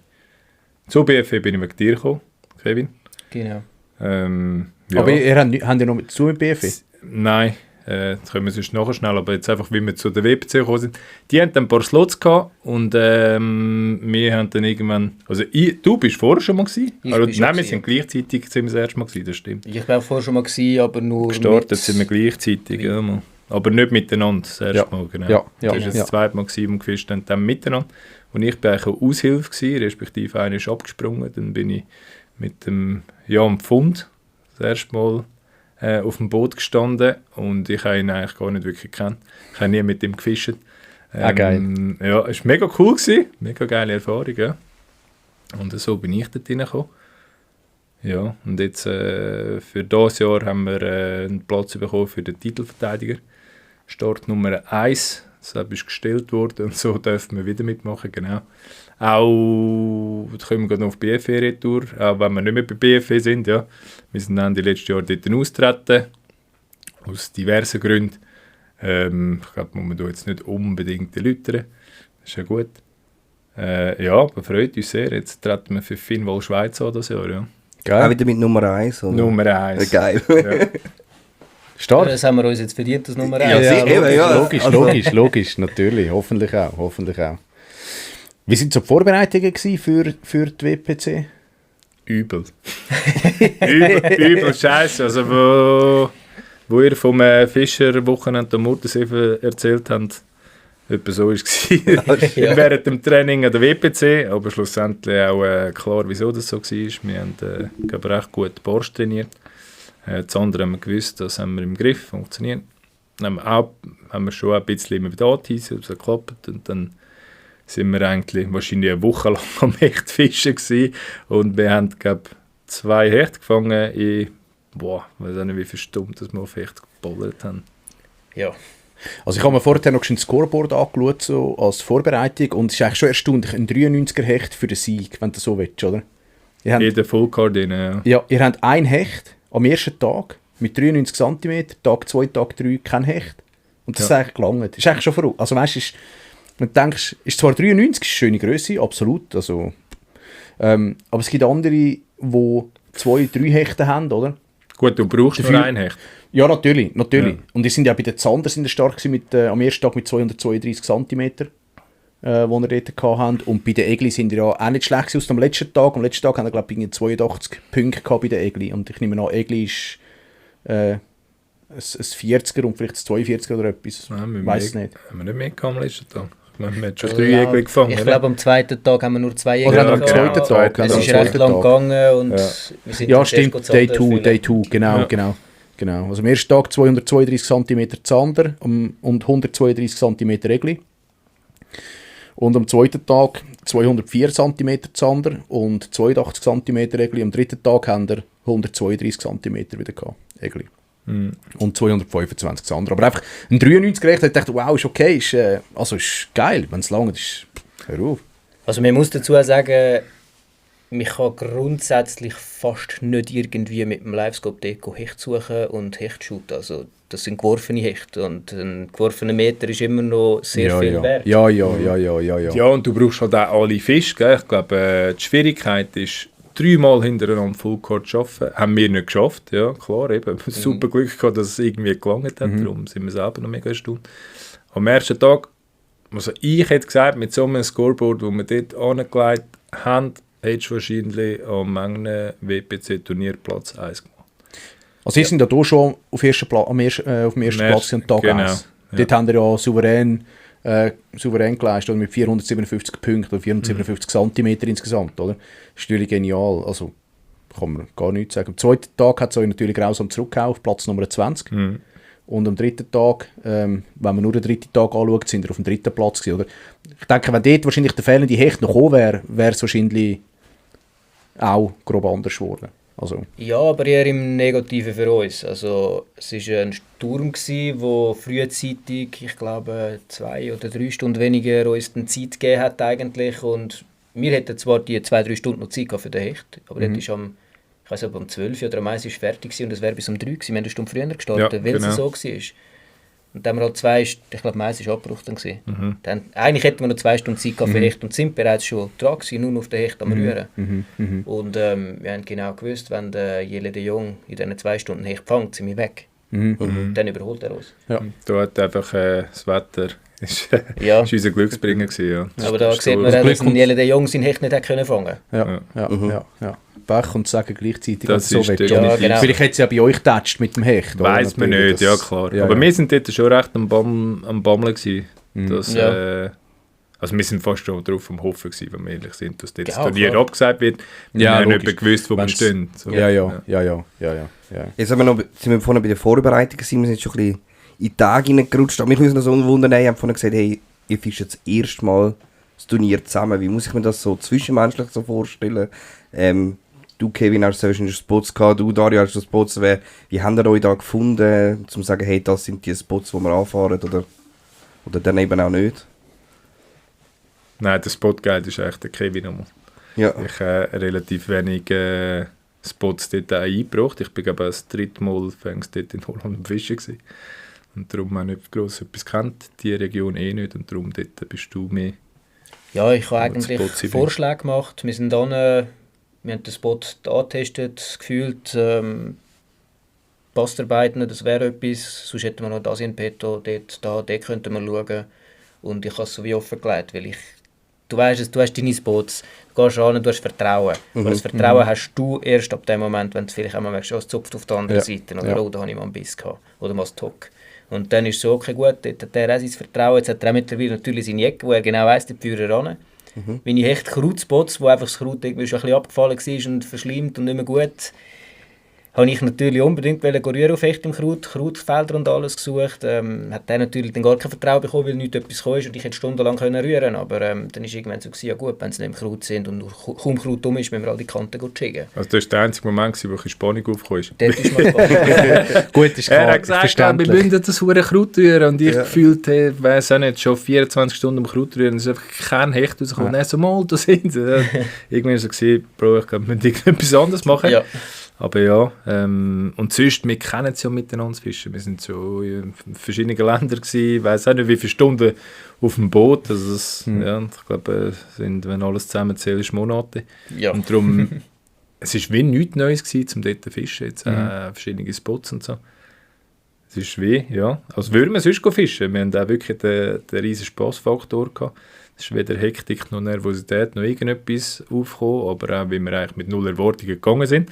wegen dir gekommen, Kevin. Genau. Ja. Aber ihr habt ja noch zu mit BFE? Nein, das können wir sonst nachher schnell, aber jetzt einfach, wie wir zu der WPC gekommen sind. Die hatten ein paar Slots gehabt und wir haben dann irgendwann, also du bist vorher schon mal gewesen? Ich Also, bin schon nein, wir gewesen, sind gleichzeitig sind wir das erste Mal gewesen, das stimmt. Ich war vorher schon mal gewesen, aber nur Gestartet sind wir gleichzeitig, ja, mal. Aber nicht miteinander, das erste Ja. Mal, genau. Ja, Das war ja. das zweite Mal, gewesen, wo wir gefischt haben, dann miteinander. Und ich war eigentlich auch Aushilfe gewesen, respektive einer ist abgesprungen, dann bin ich mit dem Pfund das erste Mal auf dem Boot gestanden und ich habe ihn eigentlich gar nicht wirklich gekannt. Ich habe nie mit ihm gefischt. Geil. Ja, es war mega cool gewesen, mega geile Erfahrung, ja. Und so bin ich dort reingekommen. Ja, und jetzt für dieses Jahr haben wir einen Platz bekommen für den Titelverteidiger. Start Nummer 1, das ist gestellt worden und so dürfen wir wieder mitmachen, genau. Auch, da kommen wir gerade noch auf BFE retour, auch wenn wir nicht mehr bei BFE sind, ja. Wir sind dann die letzten Jahre dort austreten, aus diversen Gründen. Ich glaube, muss man da jetzt nicht unbedingt erläutern, das ist ja gut. Ja, aber freut uns sehr, jetzt treten wir für Finnwall Schweiz an das Jahr, ja. Auch Geil. wieder mit Nummer 1. Oder? Nummer 1. Geil. Ja. Stark. Das haben wir uns jetzt verdient, das Nummer Ja, 1. sicher, eben, ja. Logisch, natürlich, hoffentlich auch. Wie waren so die Vorbereitungen gewesen für die WPC? Übel. übel Scheiße. Also wo ihr vom Fischer-Wochenende am Murtensee erzählt habt, etwa so war es während dem Training an der WPC, aber schlussendlich auch klar, wieso das so war. Wir haben glaube recht gut Borst trainiert. Das andere haben wir gewusst, das haben wir im Griff, funktioniert. Dann haben wir schon ein bisschen mit Anteisen geklappt und dann sind wir eigentlich wahrscheinlich eine Woche lang am Hechtfischen gewesen. Und wir haben, glaube ich, 2 Hechte gefangen in, ich weiß auch nicht, wie viele Stunden dass wir auf Hecht geballert haben. Ja. Also ich habe mir vorher noch ein Scoreboard angeschaut, so als Vorbereitung, und es ist eigentlich schon erstaunlich, ein 93er Hecht für den Sieg, wenn du so willst, oder? Jeder Fullcard rein, ja. Ja, ihr habt ein Hecht am ersten Tag mit 93 cm, Tag 2, Tag 3 kein Hecht. Und das ist eigentlich gelangt. Ist eigentlich schon verrückt. Also weißt du, wenn du denkst, ist zwar 93 ist eine schöne Größe, absolut, also, aber es gibt andere, die 2, 3 Hechte haben, oder? Gut, du brauchst nur ein Hecht. Ja, natürlich. Ja. Und die sind ja bei den Zander stark gewesen am ersten Tag mit 232 cm, die wir dort hatten. Und bei den Egli sind die ja auch nicht schlecht gewesen aus dem letzten Tag. Am letzten Tag haben wir, glaube ich, 82 Punkte gehabt bei den Egli. Und ich nehme an, Egli ist ein 40er und vielleicht ein 42er oder etwas. Ich weiss es nicht. Haben wir nicht mehr gehabt am letzten Tag? Wir haben schon 3 Egli gefangen. Ich glaube, am zweiten Tag haben wir nur 2 Oder Egli am zweiten Tag. Es ist recht lang gegangen und wir sind ja, stimmt, Day 2, genau. Also am ersten Tag 232 cm Zander und 132 cm Egli. Und am zweiten Tag 204 cm Zander und 82 cm Egli. Am dritten Tag haben wir 132 cm wieder gehabt, Egli. Und 225 Zander. Aber einfach ein 93 Recht, ich dachte, wow, ist okay, ist geil, wenn es lange ist. Hör auf. Also man muss dazu sagen, man kann grundsätzlich fast nicht irgendwie mit dem Livescope-Deko Hecht suchen und Hecht shooten. Also das sind geworfene Hechte und ein geworfener Meter ist immer noch sehr viel wert. Ja. Ja, und du brauchst halt auch alle Fische, gell? Ich glaube, die Schwierigkeit ist, 3-mal hintereinander Fullcard zu arbeiten. Haben wir nicht geschafft, ja, klar, eben. Super Glück gehabt, dass es irgendwie gelangt hat, darum sind wir selber noch mega erstaunt. Am ersten Tag, also ich hätte gesagt, mit so einem Scoreboard, das wir dort angelegt haben, hättest du wahrscheinlich am engen WPC-Turnier Platz 1 gemacht. Also ihr sind ja hier schon auf dem ersten Platz am Tag 1. Dort haben wir ja souverän geleistet, mit 457 Punkten oder 457 cm insgesamt, oder? Das ist natürlich genial, also kann man gar nichts sagen. Am zweiten Tag hat es euch natürlich grausam zurückgehauen auf Platz Nummer 20. Und am dritten Tag, wenn man nur den dritten Tag anschaut, sind wir auf dem dritten Platz gewesen, oder? Ich denke, wenn dort wahrscheinlich der fehlende Hecht noch gekommen wäre, wäre es wahrscheinlich auch grob anders geworden. Also. Ja, aber eher im Negativen für uns. Also, es war ein Sturm, der frühzeitig, ich glaube, 2 oder 3 Stunden weniger uns die Zeit gegeben hat eigentlich. Und wir hätten zwar die 2-3 Stunden noch Zeit für den Hecht, aber dort ist ich weiß nicht, ob um 12 oder um 1 ist fertig gewesen, und es wäre bis um 3 gewesen. Wir haben eine Stunde früher gestartet, weil es so war. Und dann haben wir halt 2, ich glaube, eins war abgebrochen gewesen. Dann, eigentlich hätten wir noch 2 Stunden Zeit für Hecht und sind bereits schon dran gewesen, nur auf den Hecht am Rühren. Und wir haben genau gewusst, wenn der Jelle de Jong in diesen 2 Stunden Hecht fängt, sind wir weg. Und dann überholt er uns. Ja. Da hat einfach das Wetter ist unser Glücksbringer gewesen, ja. Aber da sieht man, dass Jelle de Jong seinen Hecht nicht fangen konnte. Ja. Pech und sagen gleichzeitig, das so ist willst. Ja, genau. Vielleicht hätte es ja bei euch getatscht mit dem Hecht. Weiss man nicht, ja klar. Aber wir sind dort schon recht am Bammeln gewesen. Dass, also wir sind fast schon drauf am Hoffen gewesen, wenn wir ehrlich sind, dass das Turnier abgesagt wird. Wir haben nicht gewusst, wo wir stehen. So. Ja. Jetzt sind wir vorhin bei der Vorbereitung gewesen, wir sind schon ein bisschen in die Tage hineingerutscht. Aber mich muss noch so wundern, ich habe vorhin gesagt, hey, ihr fischt jetzt das erste Mal das Turnier zusammen. Wie muss ich mir das so zwischenmenschlich so vorstellen? Du, Kevin, hast wahrscheinlich Spots gehabt, du, Dario, hast Spots. Wie habt ihr euch da gefunden, um zu sagen, hey, das sind die Spots, die wir anfahren, oder dann eben auch nicht? Nein, der Spotguide ist eigentlich der Kevin nochmal. Ja. Ich habe relativ wenig Spots dort eingebracht. Ich bin glaube das 3. Mal dort in Holland am Fischen gewesen. Und darum habe ich nicht gross etwas kennt, die Region nicht, und darum dort bist du mehr. Ja, ich habe eigentlich Vorschläge gemacht. Wir sind dann, wir haben den Spot angetestet, gefühlt, passt der beiden, das wäre etwas. Sonst hätten wir noch das in petto, dort könnten wir schauen. Und ich habe es so wie offengelegt, weil ich du weißt, du hast deine Spots, du gehst ran, du hast Vertrauen. Aber das Vertrauen hast du erst ab dem Moment, wenn du vielleicht einmal merkst, es zupft auf der anderen Seite. Oder da habe ich mal einen Biss gehabt. Oder mal einen Tock. Und dann ist es so, okay, gut, dort hat er auch sein Vertrauen. Jetzt hat er auch mittlerweile natürlich seine Ecke, wo er genau weiss, die führen ran. Meine Hecht-Krautspots, wo einfach das Kraut irgendwie schon ein bisschen abgefallen war und verschlimmt und nicht mehr gut, habe ich natürlich unbedingt rühren auf Hecht im Kraut, Krautfelder und alles gesucht. Hat der natürlich dann gar kein Vertrauen bekommen, weil nichts etwas kam und ich hätte stundenlang rühren können. Aber dann war irgendwann so, ja gut, wenn sie nicht im Kraut sind und kaum Kraut um ist, müssen wir all die Kanten schicken. Also das war der einzige Moment, wo ein bisschen Spannung aufgekommen ist. Dort ist mal spannend. Gut, ist klar, Er hat gesagt, wir müssen das hure Kraut rühren. Und ich gefühlt habe, weiss auch nicht, schon 24 Stunden am Kraut rühren, es ist einfach kein Hecht rausgekommen. Nein, so mal, da sind sie. Irgendwann war so, Bro, ich glaube, wir müssen irgendetwas anderes machen. Ja. Aber ja, und sonst, wir kennen es ja miteinander fischen. Wir sind so in verschiedenen Ländern gewesen, ich weiss auch nicht, wie viele Stunden auf dem Boot. Also das, ja, ich glaube, sind, wenn alles zusammenzählt, Monate. Ja. Und darum, es war wie nichts Neues gewesen, um dort zu fischen. Jetzt verschiedene Spots und so. Es ist wie, ja, als würden wir sonst fischen. Wir haben auch wirklich den riesen Spassfaktor gehabt. Es ist weder Hektik noch Nervosität noch irgendetwas aufgekommen, aber auch, wie wir eigentlich mit null Erwartungen gegangen sind.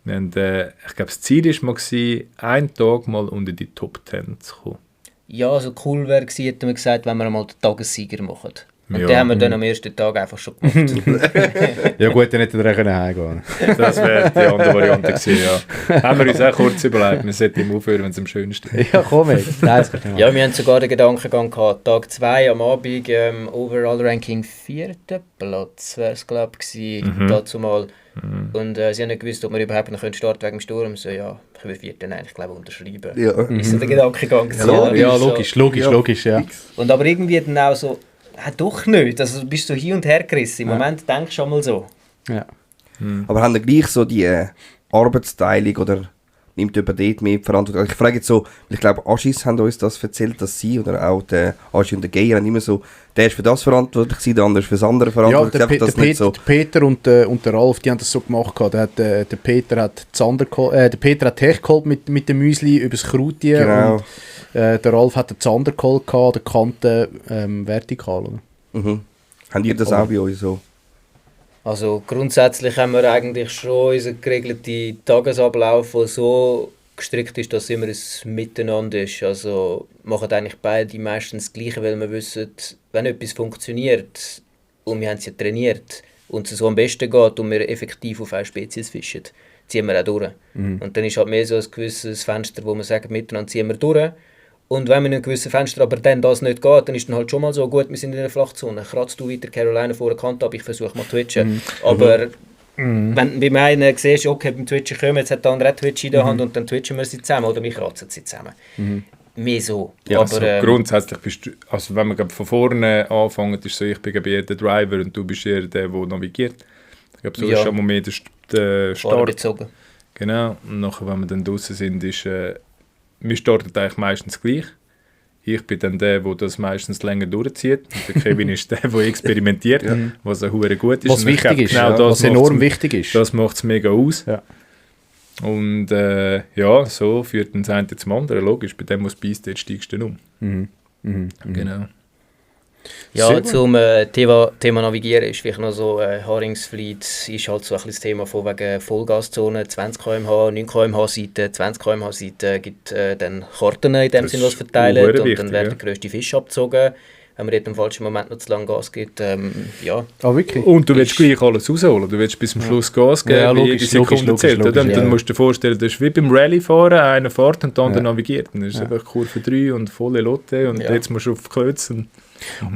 Und, ich glaube, das Ziel war mal, einen Tag mal unter die Top 10 zu kommen. Ja, also cool wäre gewesen, hätten wir gesagt, wenn wir mal den Tagessieger machen. Und Ja. den haben wir dann am ersten Tag einfach schon gemacht. Ja gut, dann hätte er heimgehen. Das wäre die andere Variante gewesen, ja. Haben wir uns auch kurz überlegt, wir sollten ihm aufhören, wenn es am schönsten ist. Ja, komm jetzt. Nein, das kannst du nicht Ja, wir haben sogar den Gedankengang gehabt. Tag 2 am Abend, Overall-Ranking 4. Platz wäre es, glaube ich, dazu mal. Und sie haben nicht gewusst, ob wir überhaupt noch starten wegen dem Sturm. So, ja, ich würde 4. eigentlich, glaube ich, unterschreiben. Ja. Ist so der Gedankengang. Ja, logisch, ja. Und aber irgendwie dann auch so, doch nicht. Also du bist so hin und her gerissen. Im Moment denkst du schon mal so. Ja. Aber haben ihr gleich so die Arbeitsteilung oder nimmt jemand dort mehr die Verantwortung? Ich frage jetzt so, weil ich glaube, Aschis haben uns das erzählt, dass sie oder auch der Aschi und der Geier haben immer so, der ist für das verantwortlich, der andere ist für das andere Ja, verantwortlich. der Peter und der Ralf, die haben das so gemacht. Der Peter hat die Hecht geholt mit dem Müsli übers Kraut. Genau. Und der Ralf hat den Zander geholt, der Kante vertikal. Oder? Mhm. Habt ihr das auch bei euch so? Also grundsätzlich haben wir eigentlich schon unseren geregelten Tagesablauf, der so gestrickt ist, dass immer ein Miteinander ist. Also machen eigentlich beide meistens das Gleiche, weil wir wissen, wenn etwas funktioniert und wir haben es ja trainiert und es so am besten geht und wir effektiv auf eine Spezies fischen, ziehen wir auch durch. Und dann ist halt mehr so ein gewisses Fenster, wo wir sagen, miteinander ziehen wir durch. Und wenn wir in einem gewissen Fenster aber dann das nicht geht, dann ist dann halt schon mal so, gut, wir sind in einer Flachzone. Kratzt du weiter Carolina vor der Kante ab, ich versuche mal twitchen. Aber wenn beim einen siehst, okay, beim Twitchen kommen, jetzt hat der andere auch Twitch in der Hand und dann twitchen wir sie zusammen oder wir kratzen sie zusammen. Mehr so. Ja, aber, also grundsätzlich bist du, also wenn wir von vorne anfangen, ist so, ich bin eher der Driver und du bist eher der navigiert. Ich glaube, so ist schon mal mehr der Start. bezogen. Genau, und nachher, wenn wir dann draußen sind, ist, wir starten eigentlich meistens gleich. Ich bin dann der das meistens länger durchzieht. Und der Kevin ist der experimentiert, was auch hure gut ist. Was wichtig ist, genau was enorm wichtig ist. Das macht es mega aus. Ja. Und ja, so führt dann das eine zum anderen. Logisch, bei dem, was beißt, jetzt steigst du dann um. Genau. Ja, zum Thema Navigieren ist vielleicht noch so, Haringsfleet ist halt so ein bisschen das Thema von wegen Vollgaszone, 20 km/h, 9 km/h Seite, 20 km/h Seite gibt dann Karten in dem Sinn, was verteilen und wichtig, dann werden der grösste Fisch abgezogen. Wenn man dort im falschen Moment noch zu lange Gas gibt, ja. Ah, wirklich? Und du willst gleich alles rausholen. Du willst bis zum Schluss Gas geben, Ja, wie logisch, jede Sekunde logisch, zählt. logisch, Dann ja. musst du dir vorstellen, das ist wie beim Rallye-Fahren, einer fährt und der andere navigiert. Dann ist es einfach Kurve 3 und volle Lotte und jetzt musst du auf Klötz.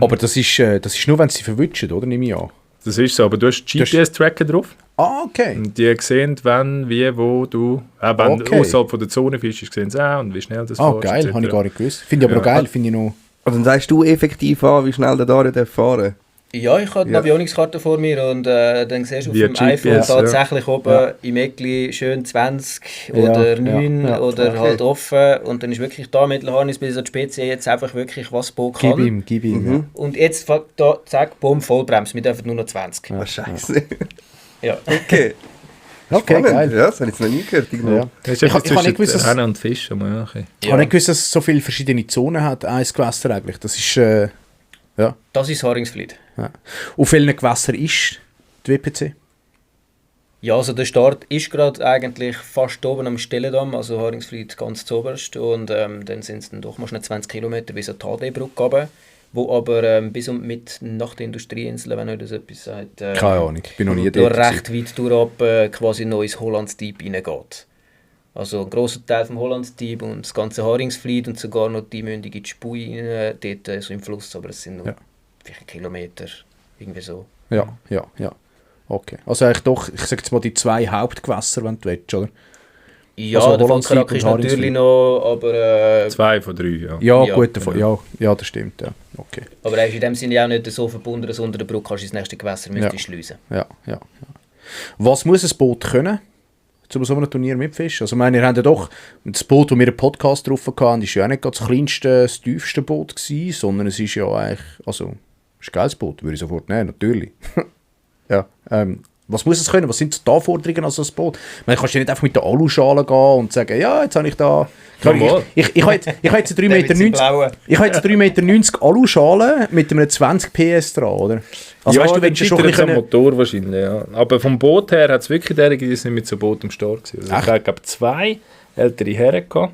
Aber das ist nur, wenn sie verwutschen, oder? Nehme ich an. Das ist so, aber du hast GPS-Tracker drauf. Ah, okay. Und die sehen, wann, wie, wo du, wenn Okay. außerhalb von der Zone fischst, sehen sie auch und wie schnell das fährst, Geil, etc. habe ich gar nicht gewusst. Finde ich aber Ja. noch geil, finde ich noch... Also dann sagst du effektiv an, wie schnell der Dario fahren. Ja, ich habe die Navigationskarte vor mir und dann siehst du auf Via dem iPhone GPS, tatsächlich oben im Eckli schön 20 oder 9 oder okay. halt offen und dann ist wirklich da Mittelharnis bis die Spezie jetzt einfach wirklich was Bock kann. Gib ihm. Ja. Und jetzt da, zack, bumm, Vollbremse, wir dürfen nur noch 20. Ah, scheiße. Ja. Okay. Okay, Spannend. geil. Ja, das habe ich jetzt noch nie gehört. Irgendwo. Ja. Das ist Ich etwas habe nicht zwischen gewusst, dass- Hennen und Fisch. Aber ja, okay. Ich habe nicht gewusst, dass es so viele verschiedene Zonen hat, ein Gewässer eigentlich. Das ist Ja. Das ist Haringsfliet. Ja. Auf welchen Gewässern ist die WPC? Ja, also der Start ist gerade eigentlich fast oben am Stellendamm, also Haringsfliet ganz zuoberst. Und dann sind es dann doch mal schnell 20 Kilometer bis an die HD-Brücke runter, wo aber bis und mit nach der Industrieinsel, wenn euch das etwas sagt, Keine Ahnung, ich bin noch nie da dort recht weit durch quasi neues Hollands-Deep reingeht. Also ein grosser Teil vom Hollands-Deep und das ganze Haringsfliet und sogar noch die Mündung in die Spui rein, dort so im Fluss, aber es sind nur vielleicht Kilometer, irgendwie so. Ja. Okay. Also eigentlich doch, ich sage jetzt mal die 2 Hauptgewässer, wenn du willst, oder? Ja, Also der Hollands-Deep Falkarack und ist natürlich Haringsfliet. noch, aber 2 von 3, ja. Ja, Ja, gut, davon, ja, das stimmt, ja. Okay. aber er ist in dem Sinne auch nicht so verbunden, dass unter der Brücke kannst du ins nächste Gewässer schliessen. Ja. Was muss ein Boot können, um so einem Turnier mitfischen? Also, ich meine, ihr habt ja doch, das Boot, wo wir einen Podcast drauf hatten, war ja auch nicht das kleinste, das tiefste Boot gewesen, sondern es ist ja eigentlich, also, es ist ein geiles Boot, würde ich sofort nehmen, natürlich. Ja, was muss es können? Was sind so die Anforderungen an so ein Boot? Ich meine, kannst du nicht einfach mit der Aluschale gehen und sagen, ja, jetzt habe ich da... Ich habe jetzt eine 3,90 Meter... Ich habe jetzt eine 3,90 Meter Aluschale mit einem 20 PS dran, oder? Also, Ja, weißt du, wenn du schon ein bisschen... Motor wahrscheinlich, ja. Aber vom Boot her hat es wirklich derige, die sind mit so Boot am Start gewesen. Also ich habe 2 ältere Herren gehabt.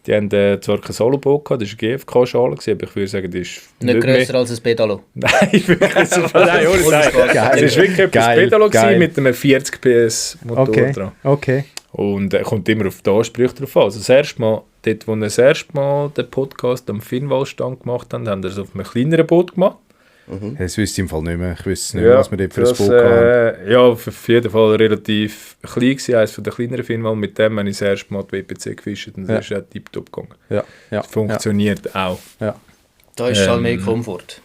Die haben zwar kein Soloboot gehabt, das war eine GFK-Schale, aber ich würde sagen, die ist Nicht grösser als ein Pedalo. Nein, wirklich so. Nein, ohne Scheiß. Es war wirklich etwas Pedalo gewesen mit einem 40 PS Motor dran. Okay. Und kommt immer auf die Ansprüche drauf an. Also das erste Mal, dort, wo wir das erste Mal den Podcast am Finnwallstand gemacht haben, haben wir es auf einem kleineren Boot gemacht. Das wüsste ich im Fall nicht mehr. Ich wüsste nicht mehr, was wir dort für ein Boot hatten. Ja, auf jeden Fall relativ klein gewesen, eines von den kleineren Finnwall. Mit dem habe ich das erste Mal die WPC gefischt und das ist auch tiptop gegangen. Ja. Das funktioniert auch. Ja. Da ist halt mehr Komfort.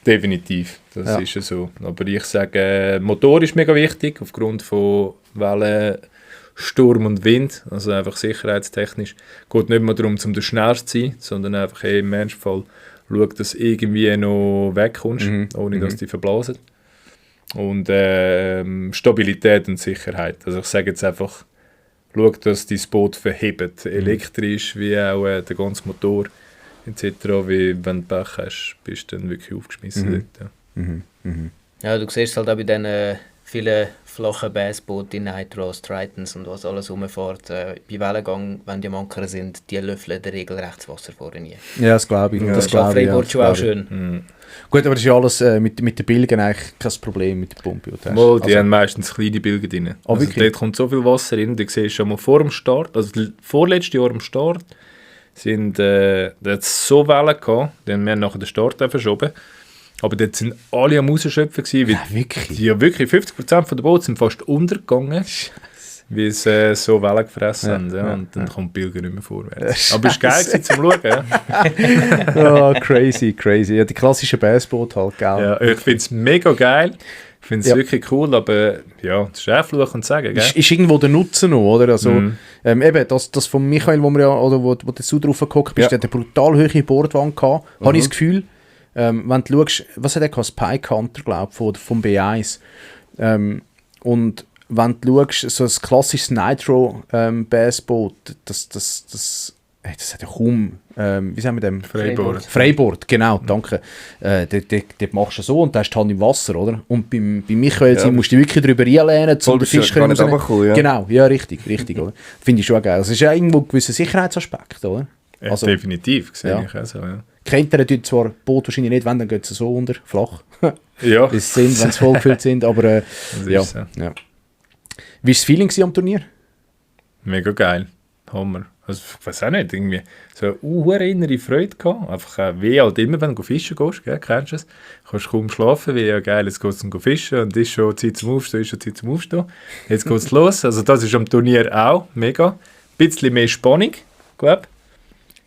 Definitiv, das ist ja so. Aber ich sage, Motor ist mega wichtig, aufgrund von Wellen, Sturm und Wind, also einfach sicherheitstechnisch. Es geht nicht mehr darum, um der Schnellste zu sein, sondern einfach im Ernstfall schau, dass du irgendwie noch wegkommst, ohne dass die verblasen. Und Stabilität und Sicherheit. Also ich sage jetzt einfach, schau, dass dein Boot verhebt, elektrisch wie auch der ganze Motor etc. Wie wenn du Pech hast, bist du dann wirklich aufgeschmissen dort. Ja. Ja, du siehst halt auch bei diesen vielen flachen Bassbooten, Nitros, Tritons und was alles rumfährt. Bei Wellengang, wenn die am Anker sind, die löffeln in der Regel rechts Wasser vorne nie. Ja, das glaube ich. Das ist auf Freibord schon auch schön. Gut, aber das ist ja alles mit den Bilgen eigentlich kein Problem mit der Pumpe. Mal, die haben meistens kleine Bilder drin. Also wirklich? dort kommt so viel Wasser rein, du siehst schon mal vor dem Start, also vorletztes Jahr am Start, da hat es so Wellen gehabt, die haben wir nachher den Start verschoben. Aber dort sind alle am Rausschöpfen gewesen. Ja, wirklich? Ja, wirklich. 50% der Boote sind fast untergegangen, weil sie so Wellen gefressen haben. Ja, und dann kommt die Bilder nicht mehr vorwärts. Aber es war geil gewesen, zum Schauen. Ja. Oh, crazy. Ja, die klassischen Bassboote halt, gell? Ja, ich finde es mega geil. Ich finde es wirklich cool, aber ja, das ist auch Fluch und Sagen, gell? Ist irgendwo der Nutzen noch, oder? Also, eben, das von Michael, wo du so drauf geguckt bist, der hat eine brutal hohe Bordwand gehabt, habe ich das Gefühl. Wenn du schaust, was hat er gehabt? Das Pike Hunter, glaube ich, vom B1. Und wenn du schaust, so ein klassisches Nitro-Bassboot, das hat ja kaum, wie sagen wir dem? Freibord, genau, danke. Dort machst du so und da hast du halt im Wasser, oder? Und bei Michael musst du dich wirklich drüber reinlehnen, um den Fisch zu können. Genau, ja, richtig, oder? Finde ich schon geil. Das ist ja irgendwo ein gewisser Sicherheitsaspekt, oder? Also, definitiv, sehe ich auch so, ja. Kennt er zwar Boot wahrscheinlich nicht, wenn, dann geht es so unter, flach. Ja. Wenn sie vollgefüllt sind, aber ja. So. Wie war das Feeling am Turnier? Mega geil, Hammer. Also ich weiß auch nicht, irgendwie so eine innere Freude gehabt. Einfach wie halt immer, wenn du fischen gehst, gell? Kennst du es? Du kannst kaum schlafen, wie ja geil, jetzt geht es zum Fischen und ist schon Zeit zum Aufstehen, Jetzt geht es los. Also das ist am Turnier auch mega. Ein bisschen mehr Spannung, glaube ich.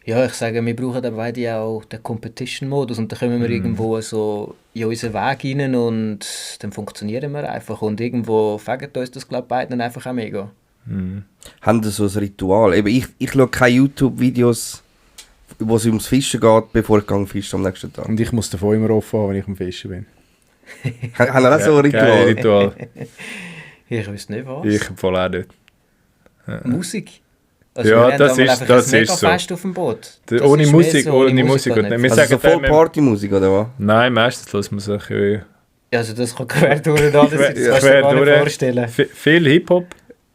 Ja, ich sage, wir brauchen aber beide auch den Competition-Modus und dann kommen wir irgendwo so in unseren Weg rein und dann funktionieren wir einfach und irgendwo fängt uns das, glaube ich, beiden einfach auch mega. Haben Sie so ein Ritual? Eben, ich schaue keine YouTube-Videos, wo es ums Fischen geht, bevor ich fischen am nächsten Tag. Und ich muss davon immer offen haben, wenn ich am Fischen bin. Haben Sie auch so ein Ritual? Ich wüsste nicht was. Ich voll auch nicht. Musik? Also Ja, wir haben das einmal ist- einfach das ein ist so. Megafest auf dem Boot. Das Ohne ist Musik, mehr so, ohne Musik. Und und wir nicht. Also so voll dem, Partymusik, oder was? nein, meistens lässt man sich Also das kann quer durch alles, das kannst du dir quer gar nicht durch. vorstellen. Viel Hip-Hop.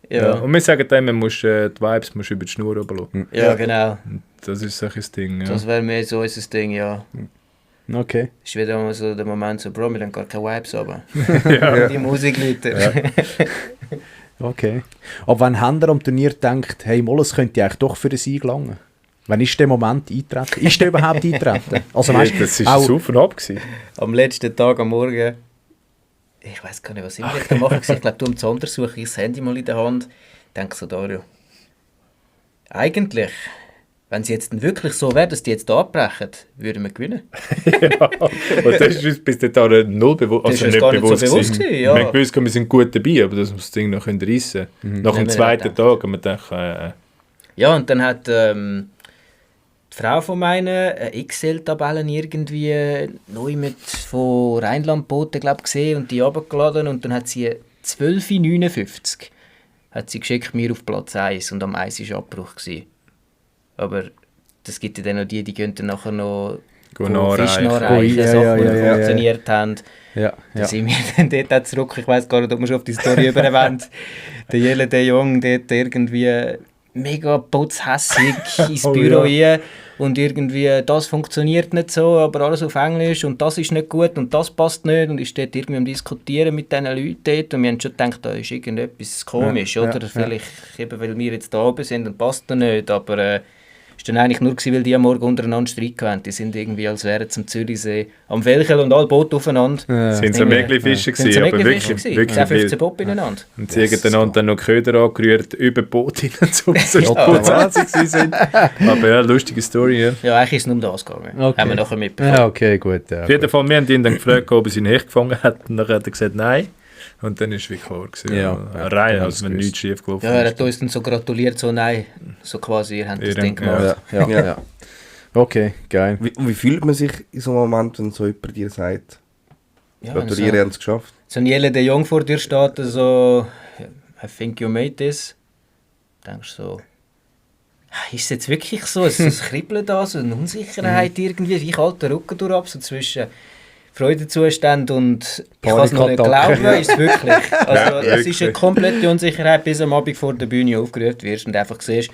Ja, Und wir sagen dann, man muss, die Vibes musst du über die Schnur runterlassen. ja genau. Das ist solches Ding. Ja. Das wäre mehr so unser Ding, ja. Okay. Das ist wieder mal so der Moment so, Bro, wir haben gar keine Vibes, aber Ja. die Musik Leute. Okay. Aber wenn Händler am Turnier denkt, hey, Molles könnte eigentlich doch für den Sieg langen. Wann ist der Moment eintreten? Ist der überhaupt eintreten? Also, weißt, Das war auch, ein Auf und Ab gewesen. Am letzten Tag am Morgen, ich weiß gar nicht, was ich da machen soll. Ich glaube, du am Zander suche ich das Handy mal in der Hand. Ich denke so, Dario, eigentlich, wenn es jetzt wirklich so wäre, dass die jetzt da abbrechen, würden wir gewinnen. Ja. Und das ist uns bis dahin null bewusst. Das ist uns gar nicht so bewusst gewesen, ja. Wir haben gewusst, wir sind gut dabei, aber dass wir das Ding noch reissen können. Nach dem Haben wir zweiten gedacht. Tag haben wir gedacht, Ja, und dann hat die Frau von meinen Excel-Tabellen irgendwie neu mit von Rheinland-Booten, glaube gesehen und die runtergeladen und dann hat sie 12,59 hat sie geschickt mir auf Platz 1 und am 1 war Abbruch gewesen. Aber das gibt ja dann noch die gehen dann nachher noch Fisch nachreichen. nachreichen, Ja, Sachen, ja, die ja, ja, funktioniert haben. ja, Da ja. sind wir dann dort auch zurück. Ich weiss gar nicht, ob wir schon auf die Story überwähnt. Der Jelle, der Junge, dort irgendwie mega putzhässig ins Oh, Büro ja. rein und irgendwie, das funktioniert nicht so, aber alles auf Englisch und das ist nicht gut und das passt nicht und ist dort irgendwie am Diskutieren mit diesen Leuten dort und wir haben schon gedacht, da ist irgendetwas komisch, Ja, oder? ja, Vielleicht eben, weil wir jetzt da oben sind und passt da nicht, aber ist dann eigentlich nur gewesen, weil die am Morgen untereinander Streit hatten. Die sind irgendwie, als wären zum Zürichsee am Welcheln und alle Boote aufeinander. sind so Mögli-Fische Sind sie gewesen, aber Mögli-Fische wirklich, gewesen? wirklich 10, viel. 15 Bob ineinander. Und sie haben einander dann noch Köder angerührt, über Boot hinein, so Ja, putzhässig sind. Aber ja, lustige Story, ja. Ja, eigentlich ist es nur um das gegangen. Okay. Haben wir nachher mitbekommen. Ja, okay, gut. Ja, Auf jeden Fall, wir haben ihn dann gefragt, ob er seinen Hecht gefangen hat. Und dann hat er gesagt, nein. Und dann ist es wie klar gewesen. Ja, ja. Rein, Ja, also wenn das nichts schief gelaufen Ja, er ist. hat uns dann so gratuliert, so nein, so quasi, ihr habt das Ihr Ding habt- gemacht. ja, ja, ja. Okay, geil. Wie fühlt man sich in so einem Moment, wenn so jemand dir sagt, Ja, gratuliere, ihr habt es geschafft? so ein Jelle, der Jung vor dir steht, so, I think you made this. Denkst du so, ist es jetzt wirklich so? Es ist ein Kribbeln da, so eine Unsicherheit irgendwie, wie ich halt den Rücken durch ab, so zwischen Freudezustand und ich kann es noch nicht Panikattacke. glauben, ist es wirklich. Also, Ja, es ist eine wirklich. komplette Unsicherheit, bis am Abend vor der Bühne aufgerufen wirst und einfach siehst,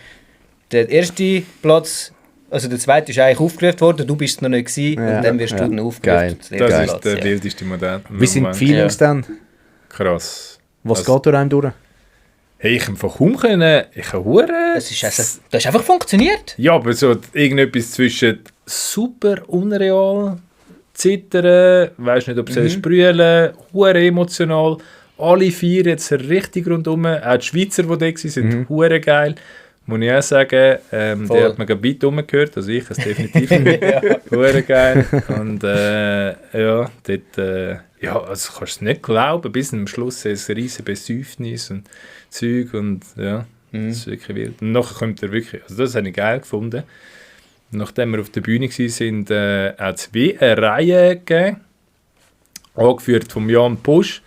der erste Platz, also der zweite ist eigentlich aufgerufen worden, du bist es noch nicht gewesen Ja, und dann wirst ja. du dann aufgerufen. Geil. zum Das ersten ist Platz, der ja. wildeste Moment. Wie sind die Feelings dann? Krass. Was Also- geht durch einen durch? Hey, ich kann von kaum können. Ich kann hure. Das ist einfach funktioniert. Ja, aber so irgendetwas zwischen super unreal, zittern, weißt nicht, ob sie sprühen, hure emotional. Alle vier jetzt richtig rundum. Auch die Schweizer, die da waren, sind hure geil. Muss ich auch sagen, der Voll. hat mir weit rumgehört, also ich habe es definitiv hure geil. Und ja, dort, ja, also kannst du es nicht glauben, bis am Schluss ist es ein riesen Besäufnis und Zeug und ja, das ist wirklich wild. Und nachher kommt er wirklich, also das habe ich geil gefunden. Nachdem wir auf der Bühne waren, hat es wie eine Reihe gegeben, angeführt von Jan Pusch,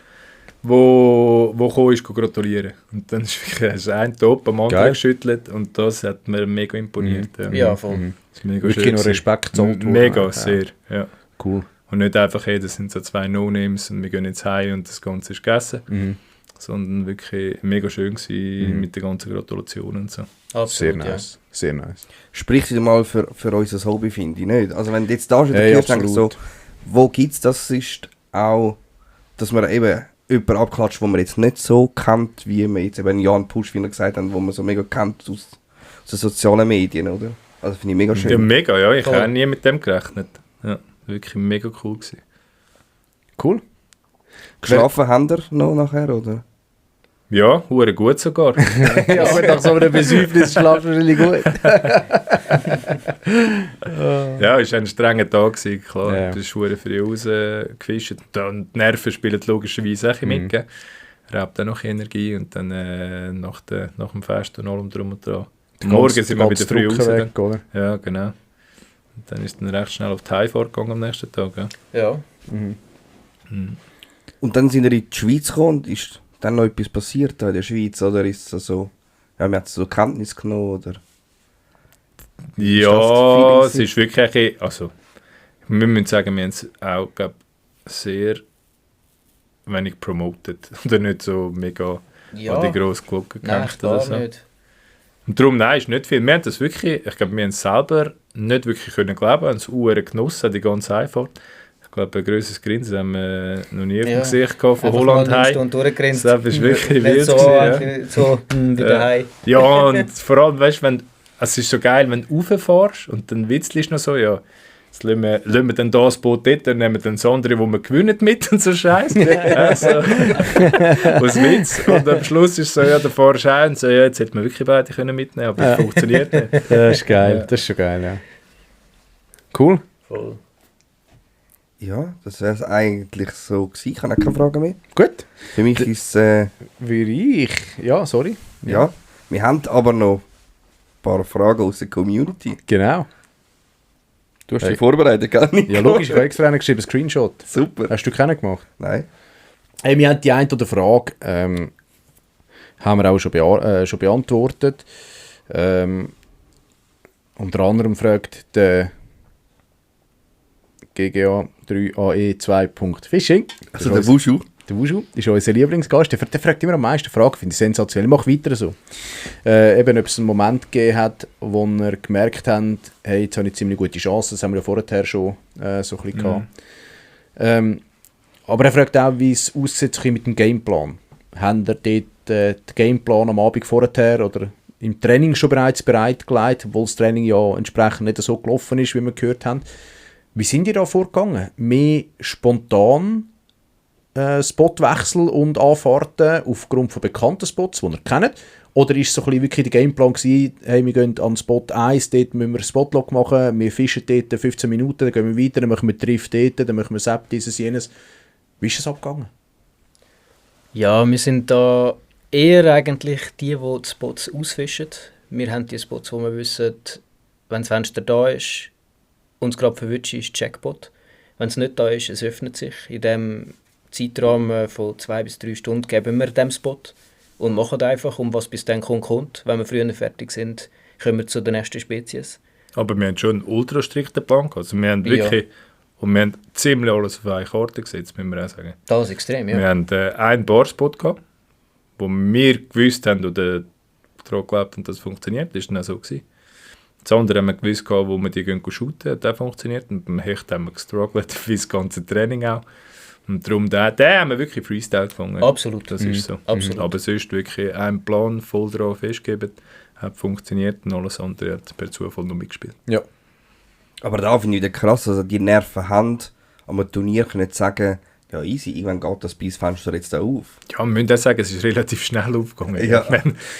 wo gekommen ist, gratulieren. Und dann ist wirklich ein Top am anderen Geil. geschüttelt und das hat mir mega imponiert. Ja, voll. Das ist mega Wirklich schön noch gewesen. Respekt gezollt worden. Mega, Ja. sehr, ja. Cool. Und nicht einfach, hey, das sind so zwei No-Names und wir gehen jetzt heim und das Ganze ist gegessen. Sondern wirklich mega schön gewesen mit den ganzen Gratulationen und so. Sehr Absolut, nice. Sehr nice. Spricht wieder mal für unser Hobby, finde ich nicht. Also wenn du jetzt da schon Hey, hörst, denkst du so, absolut. wo gibt es das ist auch, dass man eben jemanden abklatscht, den man jetzt nicht so kennt, wie man jetzt eben Jan Pusch, wie er gesagt hat, wo man so mega kennt aus den sozialen Medien, oder? Also finde ich mega Ja, schön. mega, ja. Ich Voll. habe nie mit dem gerechnet. Ja, wirklich mega cool gewesen. Cool. Geschlafen habt ihr noch nachher, oder? Ja, hure gut sogar. Ja, aber nach so einem Besäufnis schlafst du wahrscheinlich gut. Ja, es war ein strenger Tag, gewesen, klar. Ja. Du bist hure früh rausgefischt. Und die Nerven spielen logischerweise auch mit. Gell? Raubt dann noch Energie und dann nach dem Fest und allem drum und dran. Morgen sind wir wieder früh raus. Dann. Weg, oder? Ja, genau. Und dann ist dann recht schnell auf die Heimfahrt gegangen am nächsten Tag. Ja. Ja. Und dann sind wir in die Schweiz gekommen und ist dann noch etwas passiert da in der Schweiz, oder ist es so Ja, wir haben so Kenntnis genommen, oder? Ja, es ist wirklich, also wir müssen sagen, wir haben es auch, glaub, sehr wenig promotet oder nicht so mega an die grosse Glocke gekämpft oder so. Nicht. Und darum, nein, ist nicht viel. Wir haben das wirklich, ich glaube, wir haben es selber nicht wirklich können glauben, wir haben es verdammt genossen, die ganze Einfahrt. Ich glaube, ein grosses Grinsen haben wir noch nie auf dem Gesicht gehabt, von Holland heim. Das ist wirklich wild so, gewesen, so wieder heim. Ja, und vor allem, weißt du, es ist so geil, wenn du rauffährst und dann witzelst noch so, ja, jetzt lassen wir dann das Boot dort, dann nehmen wir dann das andere, wo wir gewinnen mit und so Scheiß. Also, aus Witz. Und am Schluss ist so, ja, der Fahrer scheint so, ja, jetzt hätten wir wirklich beide können mitnehmen, aber das funktioniert nicht. Das ist geil, das ist schon geil, ja. Cool. Voll. Ja, das wäre es eigentlich so gewesen. Ich habe auch keine Fragen mehr. Gut. Für mich ist Würde ich... Ja, sorry. ja. Wir haben aber noch ein paar Fragen aus der Community. Genau. Du hast dich vorbereitet, gar nicht? Ja, logisch, ich habe extra einen geschrieben, Screenshot. Super. Hast du keinen gemacht? Nein. Hey, wir haben die eine oder Frage haben wir auch schon beantwortet. Unter anderem fragt der GGA 3AE2.Fishing. Also der Wushu. Der Wushu ist unser Lieblingsgast. Der fragt immer am meisten Fragen, finde ich sensationell. Mach weiter so. Eben, ob es einen Moment gegeben hat, wo er gemerkt hat, hey, jetzt habe ich ziemlich gute Chancen. Das haben wir ja vorher schon so ein bisschen gehabt. Aber er fragt auch, wie es aussieht mit dem Gameplan. Haben ihr dort den Gameplan am Abend vorher oder im Training schon bereits bereitgelegt, obwohl das Training ja entsprechend nicht so gelaufen ist, wie wir gehört haben? Wie sind ihr da vorgegangen? Mehr spontan Spotwechsel und Anfahrten aufgrund von bekannten Spots, die ihr kennt? Oder ist es so ein bisschen wirklich der Gameplan gewesen, hey, wir gehen an Spot 1, dort müssen wir einen Spotlog machen, wir fischen dort 15 Minuten, dann gehen wir weiter, dann machen wir Drift dort, dann machen wir Sepp, dieses, jenes. Wie ist es abgegangen? Ja, wir sind da eher eigentlich die Spots ausfischen. Wir haben die Spots, wo wir wissen, wenn das Fenster da ist, uns gerade verwünscht ist, Jackpot. Wenn es nicht da ist, es öffnet sich. In dem Zeitrahmen von 2 bis 3 Stunden geben wir dem Spot und machen einfach, um was bis dann kommt. Wenn wir früher fertig sind, kommen wir zu der nächsten Spezies. Aber wir haben schon einen ultra strikten Plan gehabt. Also wir haben wirklich, und wir haben ziemlich alles auf eine Karte gesetzt, müssen wir auch sagen. Das ist extrem, ja. Wir haben einen Barspot gehabt, wo wir gewusst haben oder daran geglaubt haben, dass es funktioniert. Das war dann auch so gewesen. Das andere haben wir gewusst, wo wir die shooten, hat auch funktioniert. Und beim Hecht haben wir gestruggelt, für das ganze Training auch. Und darum, den haben wir wirklich Freestyle gefangen. Absolut. Das ist so. Absolut. Aber sonst wirklich einen Plan voll drauf festgegeben, hat funktioniert und alles andere hat per Zufall noch mitgespielt. Ja. Aber da finde ich wieder krass, also die Nerven haben, am Turnier können sagen, ja easy, irgendwann geht das Preisfenster jetzt da auf. Ja, wir müssen auch sagen, es ist relativ schnell aufgegangen. Ja.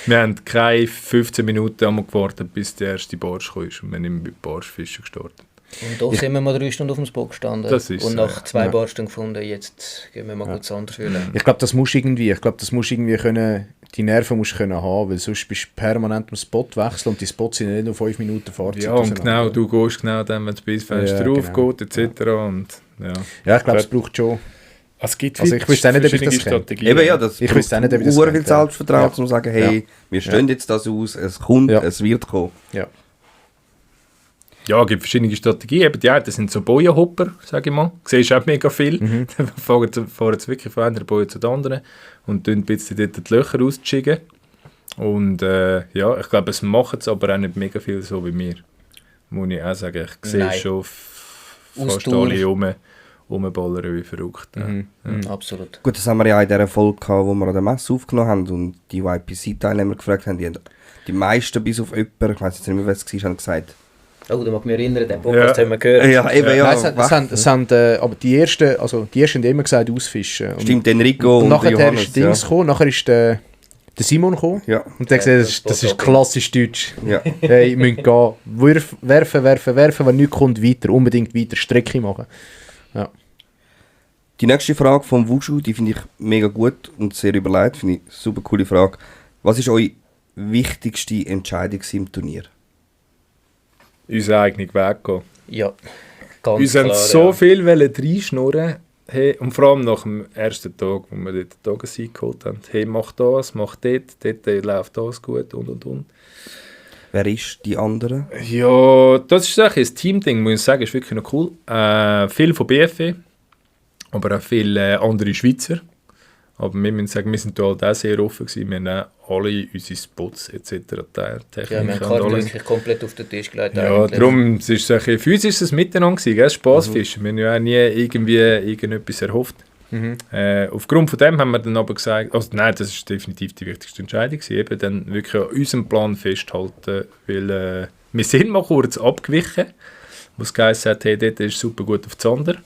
Wir haben keine 15 Minuten gewartet, bis der erste Barsch kam und wir haben mit Barschfischen gestartet. Und da sind wir mal 3 Stunden auf dem Spot gestanden Das ist und so, nach 2 ja. Barstunden gefunden, jetzt gehen wir mal gut anders fühlen. Ich glaube, das musst du irgendwie können, die Nerven musst du können haben, weil sonst bist du permanent am Spot wechseln und die Spots sind nicht nur 5 Minuten Fahrzeit. Ja, und genau, du gehst genau dann, wenn das Preisfenster Ja, aufgeht, genau. etc. Und, ja. Ja, ich glaube, es braucht schon... Es gibt Also ich wüsste auch nicht, ob ich das verschiedene kenne. Strategien. Eben ja, das Ich wüsste auch nicht, ob ich das viel könnte, Selbstvertrauen, ja. um zu sagen, hey, wir stellen jetzt das aus, es kommt, Ja. es wird kommen. Ja. Ja, es gibt verschiedene Strategien. Eben die einen sind so Bojenhopper, sage ich mal. Du siehst auch mega viel. Dann fahren sie wirklich von einer Boje zu der anderen und tun ein bisschen dort die Löcher auszuschicken. Und ja, ich glaube, es machen es aber auch nicht mega viel so wie mir. Muss ich auch sagen. Ich sehe Nein. schon fast Ausdauer. alle rumballern wie verrückt. Ja. Absolut. Gut, das haben wir ja in dieser Folge gehabt, wo wir an der Messe aufgenommen haben und die YPC-Teilnehmer gefragt haben, die meisten bis auf jemanden, ich weiß jetzt nicht mehr, wer es war, haben gesagt, Oh, da mag ich mich erinnern, den Podcast Ja. haben wir gehört. ja, eben, ja, aber die ersten haben immer gesagt, ausfischen. Und, stimmt, Enrico und und nachher Johannes, ist Dings gekommen, nachher ist der Simon gekommen. ja. Und der Ja, gesagt, das ist Spot-Hopping. klassisch deutsch. Ja. Hey, ihr müsst gehen. Werfen, wenn nichts kommt, weiter. Unbedingt weiter Strecke machen. Die nächste Frage vom Wushu, die finde ich mega gut und sehr überlegt, finde ich eine super coole Frage. Was ist eure wichtigste Entscheidung im Turnier? Unseren eigenen Weg gehen. Ja, ganz Uns klar. haben so ja. viel reinschnurren. hey, und vor allem nach dem ersten Tag, wo wir dort den Tagessieg geholt haben, hey, mach das, mach dort läuft das gut und. Wer ist die andere? Ja, das ist ein Team-Ding, muss ich sagen, ist wirklich noch cool. Viel von BFE, aber auch viele andere Schweizer. Aber wir müssen sagen, wir sind da halt auch sehr offen gewesen. Wir haben auch alle unsere Spots etc. Ja, wir haben die Karte wirklich komplett auf den Tisch gelegt. Ja, darum es ist es für uns ist es miteinander gewesen, gell? Spassfischen. Wir haben ja auch nie irgendwie irgendetwas erhofft. Aufgrund von dem haben wir dann aber gesagt, also nein, das ist definitiv die wichtigste Entscheidung gewesen, eben dann wirklich an unserem Plan festhalten, weil wir sind mal kurz abgewichen, wo es geheißen hat, hey, dort ist super gut auf Zander.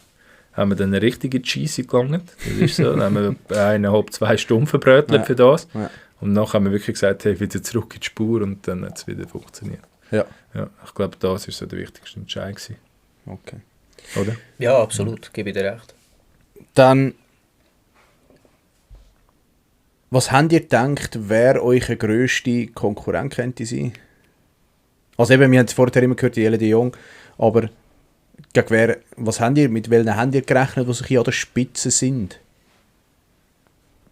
Haben wir dann eine richtige Cheese gelangt. Das ist so. Dann haben wir 1,5-2 Stunden verbrötelt für das. Ja. Und nachher haben wir wirklich gesagt, hey, wieder zurück in die Spur und dann hat es wieder funktioniert. Ja. Ich glaube, das war so der wichtigste Entscheid gewesen. Okay. Oder? Ja, absolut. Gebe ich dir recht. Dann, was habt ihr gedacht, wer eure grösste Konkurrent könnte sein? Also eben, wir haben es vorher immer gehört, die de Jong, aber gegen wer, mit welchen habt ihr gerechnet, die sich an der Spitze sind?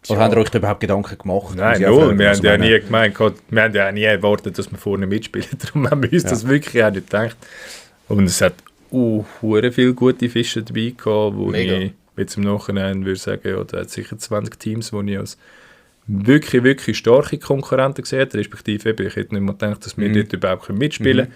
Oder habt ihr euch da überhaupt Gedanken gemacht? Nein, null. Wir haben ja nie gemeint, wir haben ja nie erwartet, dass wir vorne mitspielen. Darum haben wir uns das wirklich auch nicht gedacht. Und es hat viele gute Fische dabei gehabt, wo ich jetzt im Nachhinein würde sagen, ja, da hat sicher 20 Teams, wo ich als wirklich, wirklich starke Konkurrenten gesehen habe. Respektive eben, ich hätte nicht mehr gedacht, dass wir dort überhaupt mitspielen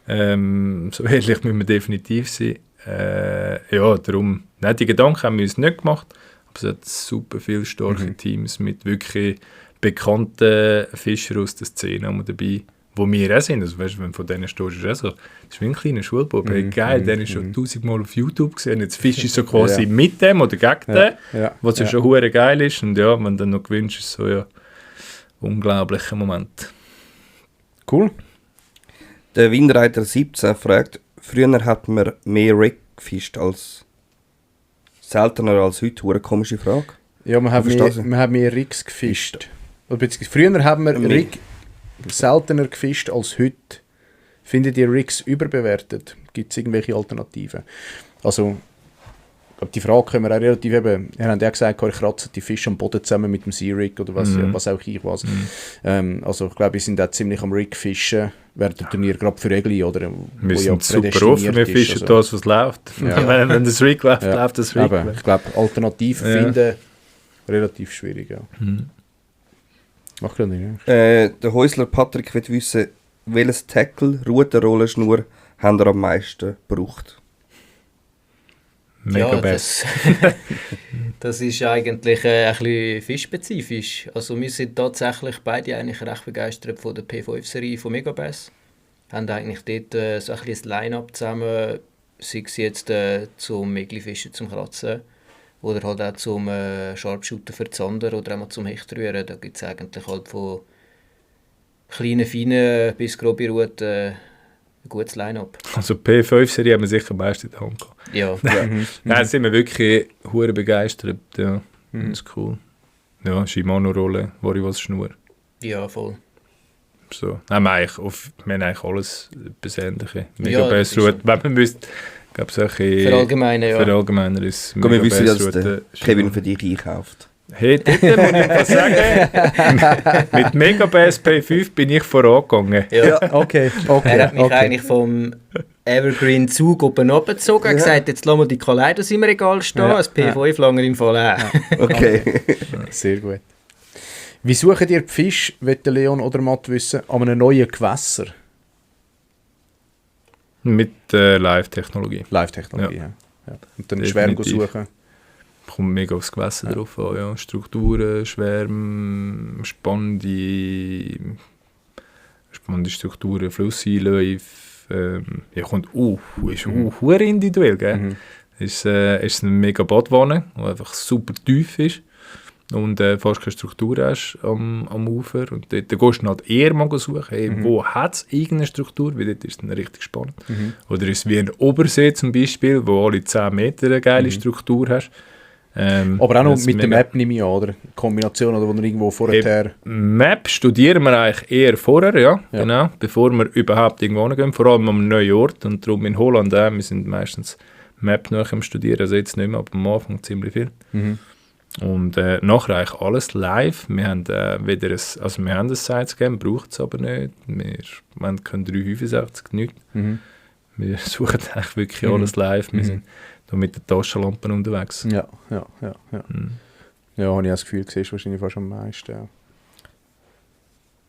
können. So ehrlich müssen wir definitiv sein. Ja, darum, nein, die Gedanken haben wir uns nicht gemacht. Aber es hat super viele starke Teams mit wirklich bekannten Fischern aus der Szene dabei, wo wir auch sind. Also weißt du, wenn du von denen stehst, ist es so, das ist wie ein kleiner Schulbub. Hey, geil, den ist schon 1000-mal auf YouTube gesehen. Jetzt fischst du so quasi mit dem oder gegen den, was ja schon hure geil ist. Und ja, wenn du dann noch gewinnst, ist es so ja unglaublicher Moment. Cool. Der Windreiter 17 fragt, früher hat man mehr Rig gefischt als seltener als heute. Eine komische Frage. Ja, wir haben mehr Rigs gefischt. Früher haben wir Rig seltener gefischt als heute. Findet ihr Rigs überbewertet? Gibt es irgendwelche Alternativen? Also, ich glaube, die Frage können wir auch relativ eben, ihr habt ja gesagt, ich kratze die Fische am Boden zusammen mit dem Sea-Rig oder was auch ich was. Also ich glaube, wir sind auch ziemlich am Rig-Fischen während dem Turnier, gerade für Egli, oder? Wir sind super offen, wir fischen das, was läuft. Ja. Wenn das Rig läuft, läuft das Rig. Aber ich glaube, Alternativen finden, relativ schwierig, ja. Mach gerade nicht, der Häusler Patrick will wissen, welches Tackle, Rutenrollenschnur habt ihr am meisten gebraucht? Mega Bass. Das ist eigentlich ein bisschen fischspezifisch. Also wir sind tatsächlich beide eigentlich recht begeistert von der P5-Serie von Mega Bass. Wir haben eigentlich dort so ein bisschen ein Line-Up zusammen, sei es jetzt zum Meglifischen, zum Kratzen oder halt auch zum Sharpshooter für Zander oder auch zum Hechtrühren. Da gibt es eigentlich halt von kleinen, feinen bis grobe Routen ein gutes Line-Up. Also P5-Serie haben wir sicher am meisten in der Hand gehabt. Ja. Nein, sind wir wirklich hure begeistert. Ja, das ist cool. Ja, Shimano-Rolle, Warivas-Schnur. Ja, voll. So. Nein, wir haben eigentlich alles Ähnliches. Mega Bass-Route, wenn man müsste, ich glaube, solche verallgemeinern ist Mega wir wissen, dass der Kevin für dich einkauft. Hey, dort muss ich mal sagen, mit Mega Bass P5 bin ich vorangegangen. Ja, okay. Er hat mich eigentlich vom Evergreen-Zug oben abgezogen und gesagt, jetzt lassen wir die Kaleidos im Regal stehen, das P5 lange im Fall auch. Okay. Sehr gut. Wie sucht ihr die Fische, will Leon oder Matt wissen, an einem neuen Gewässer? Mit Live-Technologie. Live-Technologie, ja. Und dann Schwärme suchen. Kommt mega aufs Gewässer drauf an, ja. Strukturen, Schwärme, spannende Strukturen, Flusseinläufe. Ja, kommt ist individuell, gell? Ist eine mega Badwanne, die einfach super tief ist und fast keine Struktur hast am Ufer. Und dort gehst du halt eher mal suchen, hey, wo hat es irgendeine Struktur, weil dort ist es dann richtig spannend. Oder ist es wie ein Obersee zum Beispiel, wo alle 10 Meter eine geile Struktur hast. Aber auch noch mit der Map nehme ich an, oder? Kombination, oder wo wir irgendwo vorher... Map studieren wir eigentlich eher vorher, ja. Genau, bevor wir überhaupt irgendwo hingehen, vor allem am neuen Ort. Und darum in Holland, wir sind meistens Map noch am Studieren, also jetzt nicht mehr, aber am Anfang ziemlich viel. Und nachher eigentlich alles live. Wir haben wir haben ein Sidescan, braucht es aber nicht. Wir können 365 nicht. Wir suchen eigentlich wirklich alles live. Wir sind da mit den Taschenlampen unterwegs. Ja. Ja, habe ich das Gefühl, du siehst wahrscheinlich fast am meisten. Ja.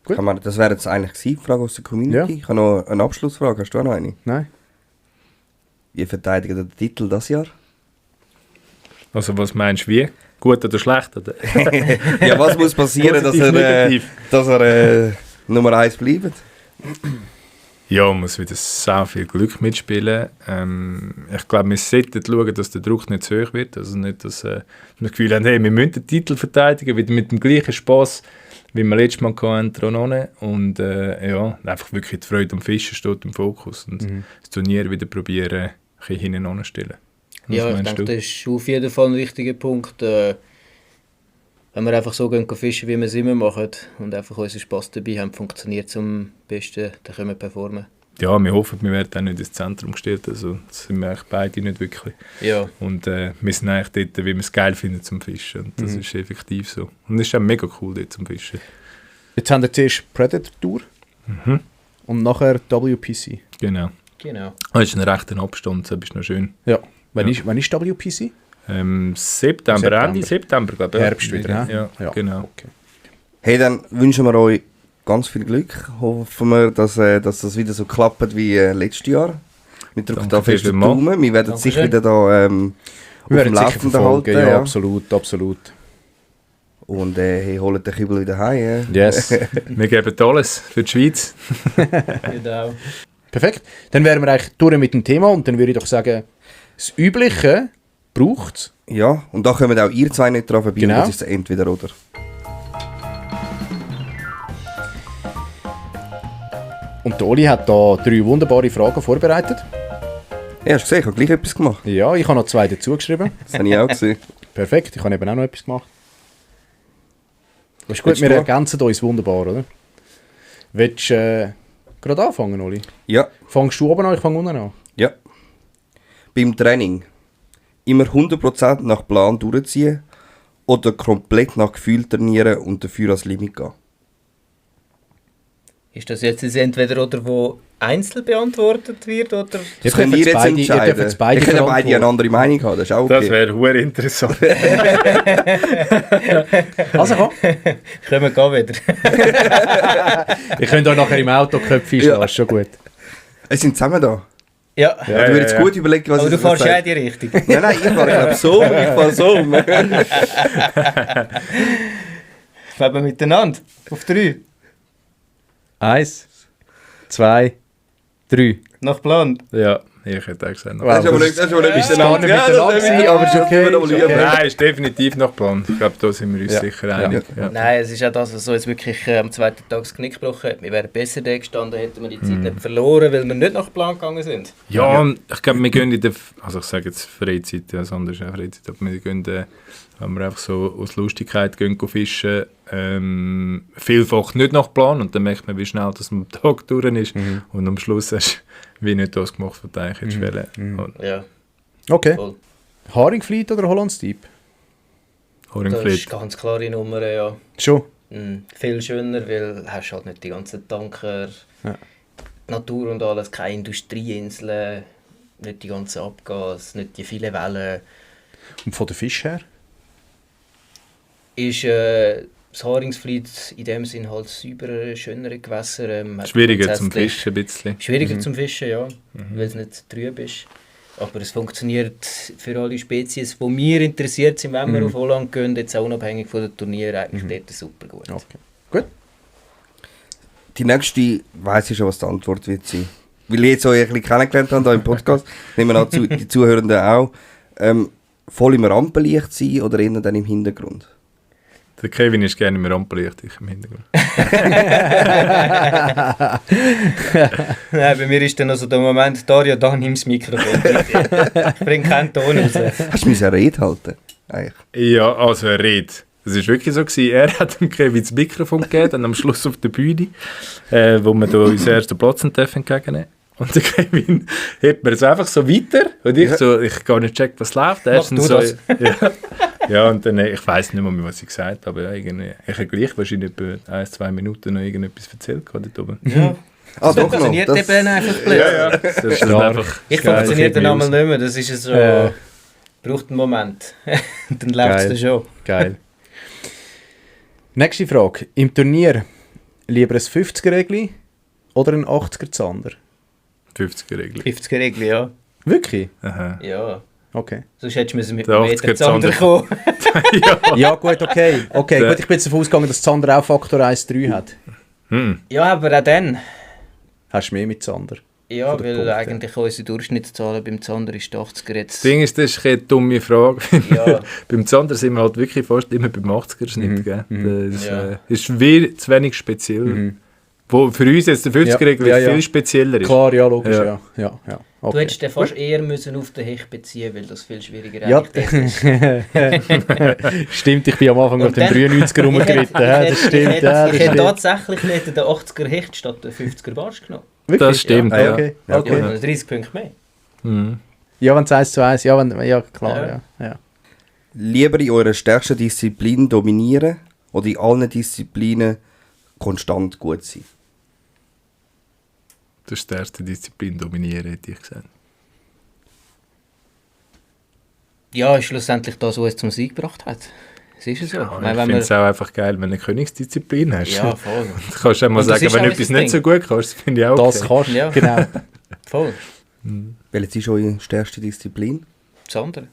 Gut. Das wäre jetzt eigentlich gewesen, die Frage aus der Community. Ja. Ich habe noch eine Abschlussfrage. Hast du auch noch eine? Nein? Wie verteidigt ihr den Titel das Jahr? Also was meinst du, wie? Gut oder schlecht? Oder? Ja, was muss passieren, dass er Nummer 1 bleibt? Ja, man muss wieder sehr viel Glück mitspielen. Ich glaube, wir sollten schauen, dass der Druck nicht zu hoch wird. Also nicht, dass wir das Gefühl haben, hey, wir müssen den Titel verteidigen, wieder mit dem gleichen Spass, wie wir letztes Mal hatten. Und einfach wirklich die Freude am Fischen steht im Fokus. Und das Turnier wieder probieren, ein bisschen hinten anzustellen. Ja, ich denke, das ist auf jeden Fall ein wichtiger Punkt. Wenn wir einfach so gehen fischen, wie wir es immer machen und einfach unseren Spass dabei haben, funktioniert es am besten, dann können wir performen. Ja, wir hoffen, wir werden auch nicht ins Zentrum gestellt. Also das sind wir eigentlich beide nicht wirklich. Ja. Und wir sind eigentlich dort, wie wir es geil finden zum Fischen. Und das ist effektiv so. Und es ist auch mega cool dort zum Fischen. Jetzt haben wir zuerst Predator Tour und nachher WPC. Genau. Das ist ein rechter Abstand, das ist noch schön. Ja. Wann ist WPC? September, Ende September, glaube ich. Herbst wieder, ja, genau. Okay. Hey, dann wünschen wir euch ganz viel Glück. Hoffen wir, dass das wieder so klappt wie letztes Jahr. Wir drücken da fest den Daumen. Wir werden sicher wieder da auf dem Laufenden halten. Ja, absolut. Und holt den Kübel wieder heim. Yes. Wir geben alles für die Schweiz. Genau. Perfekt. Dann wären wir eigentlich durch mit dem Thema und dann würde ich doch sagen, das Übliche braucht es. Ja, und da kommen auch ihr zwei nicht drauf vorbei. Genau. Das ist entweder oder. Und der Oli hat da 3 wunderbare Fragen vorbereitet. Ja, hast du gesehen, ich habe gleich etwas gemacht. Ja, ich habe noch 2 dazu geschrieben. Das habe ich auch gesehen. Perfekt, ich habe eben auch noch etwas gemacht. Das ist gut, wir ergänzen uns wunderbar, oder? Willst du gerade anfangen, Oli? Ja. Fangst du oben an, ich fange unten an? Ja. Beim Training immer 100% nach Plan durchziehen oder komplett nach Gefühl trainieren und dafür ans Limit gehen? Ist das jetzt ein Entweder-Oder, wo einzeln beantwortet wird? Oder? Das könnt ihr jetzt entscheiden. Ihr könnt ja beide eine andere Meinung haben, das ist auch okay. Das wäre sehr interessant. Also komm. Können wir gehen wieder. Ich könnt euch nachher im Auto Köpfe einschlagen, Ja. ist schon gut. Wir sind zusammen da. Ja. Du würdest gut überlegen, was Aber du ich fährst ja sage. in die Richtung. Nein, ich fahre so. Fahren wir miteinander. Auf 3. 1, 2, 3. Nach Plan. Ja, ich hätte auch gesagt. Wow. Das ist aber nicht gar nicht miteinander gewesen, aber ist okay. Nein, ist definitiv noch Plan. Ich glaube, da sind wir uns Ja. sicher einig. Ja. Nein, es ist auch das, was so jetzt wirklich am zweiten Tag das Knick gebrochen hat. Wir wären besser da gestanden, hätten wir die Zeit nicht verloren, weil wir nicht nach Plan gegangen sind. Ja, und ich glaube, wir gehen in der, also ich sage jetzt Freizeit, ja, das andere ist auch Freizeit, aber wir gehen, wenn wir einfach so aus Lustigkeit gehen fischen, vielfach nicht nach Plan und dann merkt man, wie schnell das am Tag durch ist und am Schluss hast du wie nicht das gemacht, was du eigentlich hättest wollen. Ja, Okay. voll. Haringfleet oder Hollands Deep? Das Haringfleet. ist ganz klare Nummer, ja. Schon. Viel schöner, weil du hast halt nicht die ganzen Tanker, Ja. die Natur und alles, keine Industrieinseln, nicht die ganzen Abgas, nicht die vielen Wellen. Und von den Fisch her? Ist das Haringsfleet in dem Sinn halt sauberer, schönere Gewässer. Hat Schwieriger zum grundsätzlich- Fischen ein bisschen. Schwieriger zum Fischen, ja, weil es nicht trüb ist. Aber es funktioniert für alle Spezies, die mir interessiert sind, wenn wir auf Holland gehen, jetzt auch unabhängig von den Turnieren, eigentlich dort super gut. Okay. Gut. Die nächste weiss ich schon, was die Antwort wird sein. Weil ich jetzt euch ein bisschen kennengelernt habe hier im Podcast, nehmen wir an, die Zuhörenden auch. Voll im Rampenlicht sein oder eher dann im Hintergrund? Der Kevin ist gerne im Rampenlicht, ich im Hintergrund. Nein, bei mir ist dann also der Moment, Dario, da nimm das Mikrofon. Ich bringe keinen Ton raus. Hast du eine Rede halten? Eigentlich. Ja, also er redet. Es war wirklich so, er hat dem Kevin das Mikrofon gegeben, dann am Schluss auf der Bühne, wo wir da unseren ersten Platz entgegennehmen. Und der Kevin hebt mir so einfach so weiter und ich gar nicht check, was läuft. Erstens so, ja, und dann, ich weiss nicht mehr, was ich gesagt habe, aber irgendwie, ich habe gleich wahrscheinlich etwa 1-2 Minuten noch irgendetwas erzählt dort oben. Ja. Das funktioniert eben einfach blöd. Ja. Das ist einfach Ich funktioniert dann einmal nicht mehr, das ist so, braucht einen Moment. Dann läuft es schon. Geil. Nächste Frage. Im Turnier lieber ein 50er-Regli oder ein 80er-Zander? 50er-Regel. 50er-Regel, ja. Wirklich? Aha. Ja. Okay. Sonst hättest du mit Der dem Meter Zander 80er kommen. Ja, gut, okay. Gut, ich bin jetzt davon ausgegangen, dass Zander auch Faktor 1,3 hat. Ja, aber auch dann. Hast du mehr mit Zander? Ja, Von den weil Punkten. eigentlich unsere Durchschnittszahlen beim Zander ist 80er jetzt. Das Ding ist, das ist eine dumme Frage. Ja. Beim Zander sind wir halt wirklich fast immer beim 80er-Schnitt. Gell? Das Ja. ist wie zu wenig speziell. Wo für uns jetzt der 50er-Regel viel spezieller ist. Klar, ja, logisch, Ja. ja. Du Okay. hättest den fast eher müssen auf den Hecht beziehen, weil das viel schwieriger Ja, eigentlich ist. stimmt, ich bin am Anfang auf den 93er rumgeritten. Das stimmt, Ich das hätte stimmt. tatsächlich nicht den 80er Hecht statt den 50er Barsch genommen. Wirklich? Das stimmt, Ja, ja. okay. Ja, Okay. 30 Punkte mehr. Ja, wenn es 1:1, ja, klar, ja. Lieber in eurer stärksten Disziplin dominieren oder in allen Disziplinen konstant gut sein? Das ist die erste Disziplin, dominieren, hätte ich gesagt. Ja, ist schlussendlich das, was es zum Sieg gebracht hat. Es ist ja so. Ja, Ich meine, ich wenn finde wir- es auch einfach geil, wenn du eine Königsdisziplin hast. Ja, voll. Du kannst auch mal Und das sagen, ist wenn auch du etwas das nicht so Ding. gut kannst, das finde ich auch okay. Das kannst du, Ja. genau. Voll. Welche ist eure stärkste Disziplin? Das andere.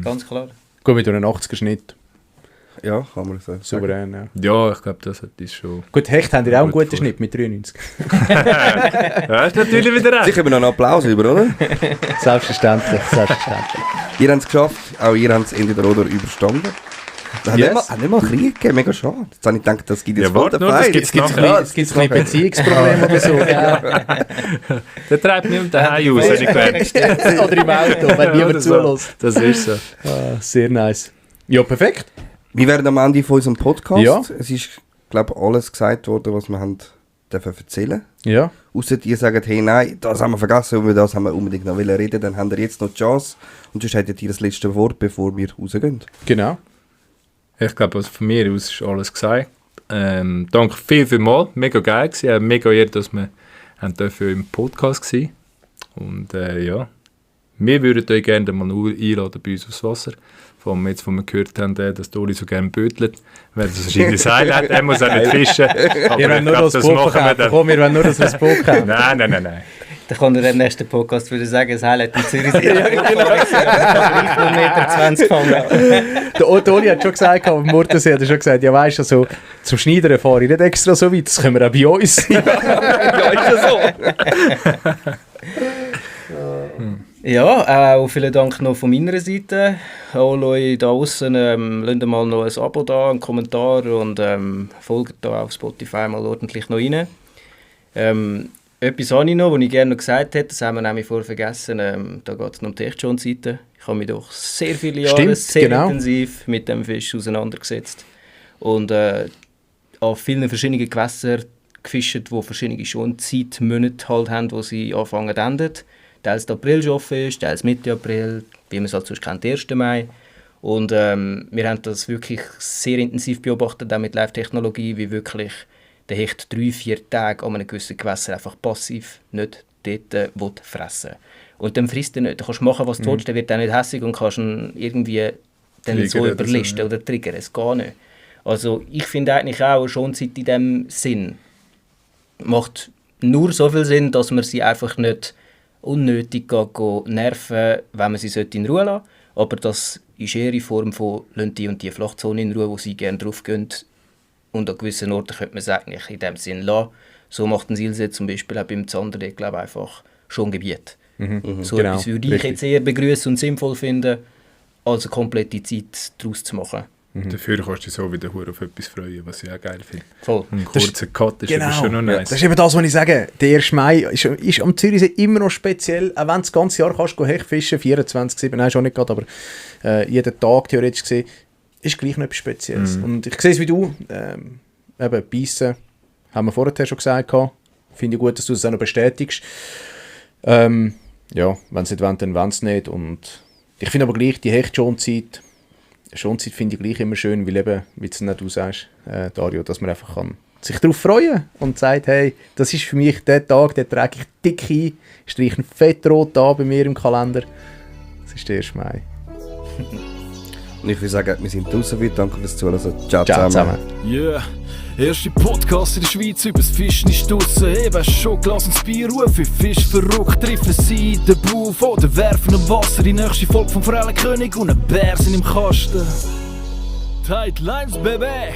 Ganz klar. Gut, mit einem 80er-Schnitt. Ja, kann man so sagen. Souverän, ja. Ja, ich glaube, das ist schon... Gut, Hecht haben ihr auch einen Gut guten vor. Schnitt mit 93. Ja, ist natürlich wieder recht. Sicher noch einen Applaus über, oder? Selbstverständlich. Ihr habt es geschafft, auch ihr habt es entweder oder überstanden. Es hat nicht mal Krieg gegeben, mega schade. Jetzt habe ich gedacht, das gibt jetzt Ja, voll warte den nur, das Feind. gibt's noch. Es gibt ein bisschen Beziehungsprobleme oder so. Ja. Der treibt mich um den Heim aus, habe ich gelernt. Oder im Auto, wenn Oder niemand so. zulässt. Das ist so. Sehr nice. Ja, perfekt. Wir werden am Ende von unserem Podcast. Ja. Es ist, glaube ich, alles gesagt worden, was wir haben dürfen erzählen. Ja. Ausser ihr sagt, hey, nein, das haben wir vergessen und über das haben wir unbedingt noch reden, dann habt ihr jetzt noch die Chance. Und sonst hättet ihr das letzte Wort, bevor wir rausgehen. Genau. Ich glaube, also von mir aus ist alles gesagt. Danke vielmals. Mega geil gewesen. Mega eher, dass wir im Podcast sein. Und ja, wir würden euch gerne mal einladen bei uns aufs Wasser. Vor allem jetzt, wo wir gehört haben, dass Doli so gerne bötelt. Wäre das wahrscheinlich das Highlight. Er muss auch nicht fischen. Aber Wir wollen nur das Boot verkaufen. Komm, wir wollen nur das Boot kaufen. Nein. Dann kann er im nächsten Podcast wieder sagen, das Highlight in Zürich ist. Ja, genau. 3 Meter 20 fangen. Der Oli hat schon gesagt, am Murtensee hat er schon gesagt, ja weißt du, also, zum Schneidern fahre ich nicht extra so weit, das können wir auch bei uns sein. Ja, ist ja so. Ja, auch vielen Dank noch von meiner Seite. Alle euch da draussen, lasst mal noch ein Abo da, einen Kommentar und folgt da auf Spotify mal ordentlich noch rein. Etwas habe ich noch, was ich gerne noch gesagt hätte, das haben wir nämlich vorher vergessen, da geht es noch um die Echtschonseite. Ich habe mich doch sehr viele Jahre Stimmt, sehr genau. intensiv mit dem Fisch auseinandergesetzt und an vielen verschiedenen Gewässern gefischt, die verschiedene Schonzeitmonate halt haben, wo sie anfangen und enden. Teils der April schon offen ist, teils Mitte April, wie man es halt sonst kennt, 1. Mai. Und wir haben das wirklich sehr intensiv beobachtet, auch mit Live-Technologie, wie wirklich der Hecht 3-4 Tage an einem gewissen Gewässer einfach passiv nicht dort fressen will. Und dann frisst er nicht. Du kannst machen, was du willst, der wird auch nicht hässig und kannst ihn irgendwie dann so Triggern oder so, überlisten ja. oder triggern. Es geht nicht. Also ich finde eigentlich auch schon seit in diesem Sinn macht nur so viel Sinn, dass man sie einfach nicht unnötig nerven, wenn man sie in Ruhe lassen sollte. Aber das ist eher in Form von «Lassen die und die Flachzone in Ruhe», wo sie gerne drauf gehen. Und an gewissen Orten könnte man es eigentlich in dem Sinn lassen. So macht ein Silse zum Beispiel auch beim Zander, glaube ich, einfach schon Gebiet. So genau, etwas würde ich richtig. jetzt eher begrüßen und sinnvoll finden, als eine komplette Zeit daraus zu machen. Dafür kannst du dich so wieder auf etwas freuen, was ich auch geil finde. Voll. Ein kurzer Cut ist aber schon noch Ja, nice. das ist eben das, was ich sage. Der 1. Mai ist am Zürichsee immer noch speziell, auch wenn du das ganze Jahr kannst du Hecht fischen, 24/7, nein, schon nicht gerade, aber jeden Tag theoretisch gesehen, ist gleich noch etwas Spezielles. Und ich sehe es wie du, eben Beissen, haben wir vorher schon gesagt, finde ich gut, dass du das auch noch bestätigst. Ja, wenn sie nicht wollen, dann wollen sie nicht. Und ich finde aber gleich, die Hechtschonzeit finde ich gleich immer schön, weil eben, wie du sagst, Dario, dass man einfach kann sich darauf freuen und sagt, hey, das ist für mich der Tag, den trage ich dick ein, streiche ein fettrot an bei mir im Kalender. Das ist der 1. Mai. Und ich will sagen, wir sind draußen wieder. Danke fürs Zuhören. Ciao zusammen. Yeah. Erste Podcast in der Schweiz übers Fischen ist draussen. Eben schon Glas ins Bier, rufe Fisch verrückt, treffen sie den Buff oder werfen im Wasser. Die nächste Folge vom Forellenkönig und ein Bär sind im Kasten. Tight Lines, Baby!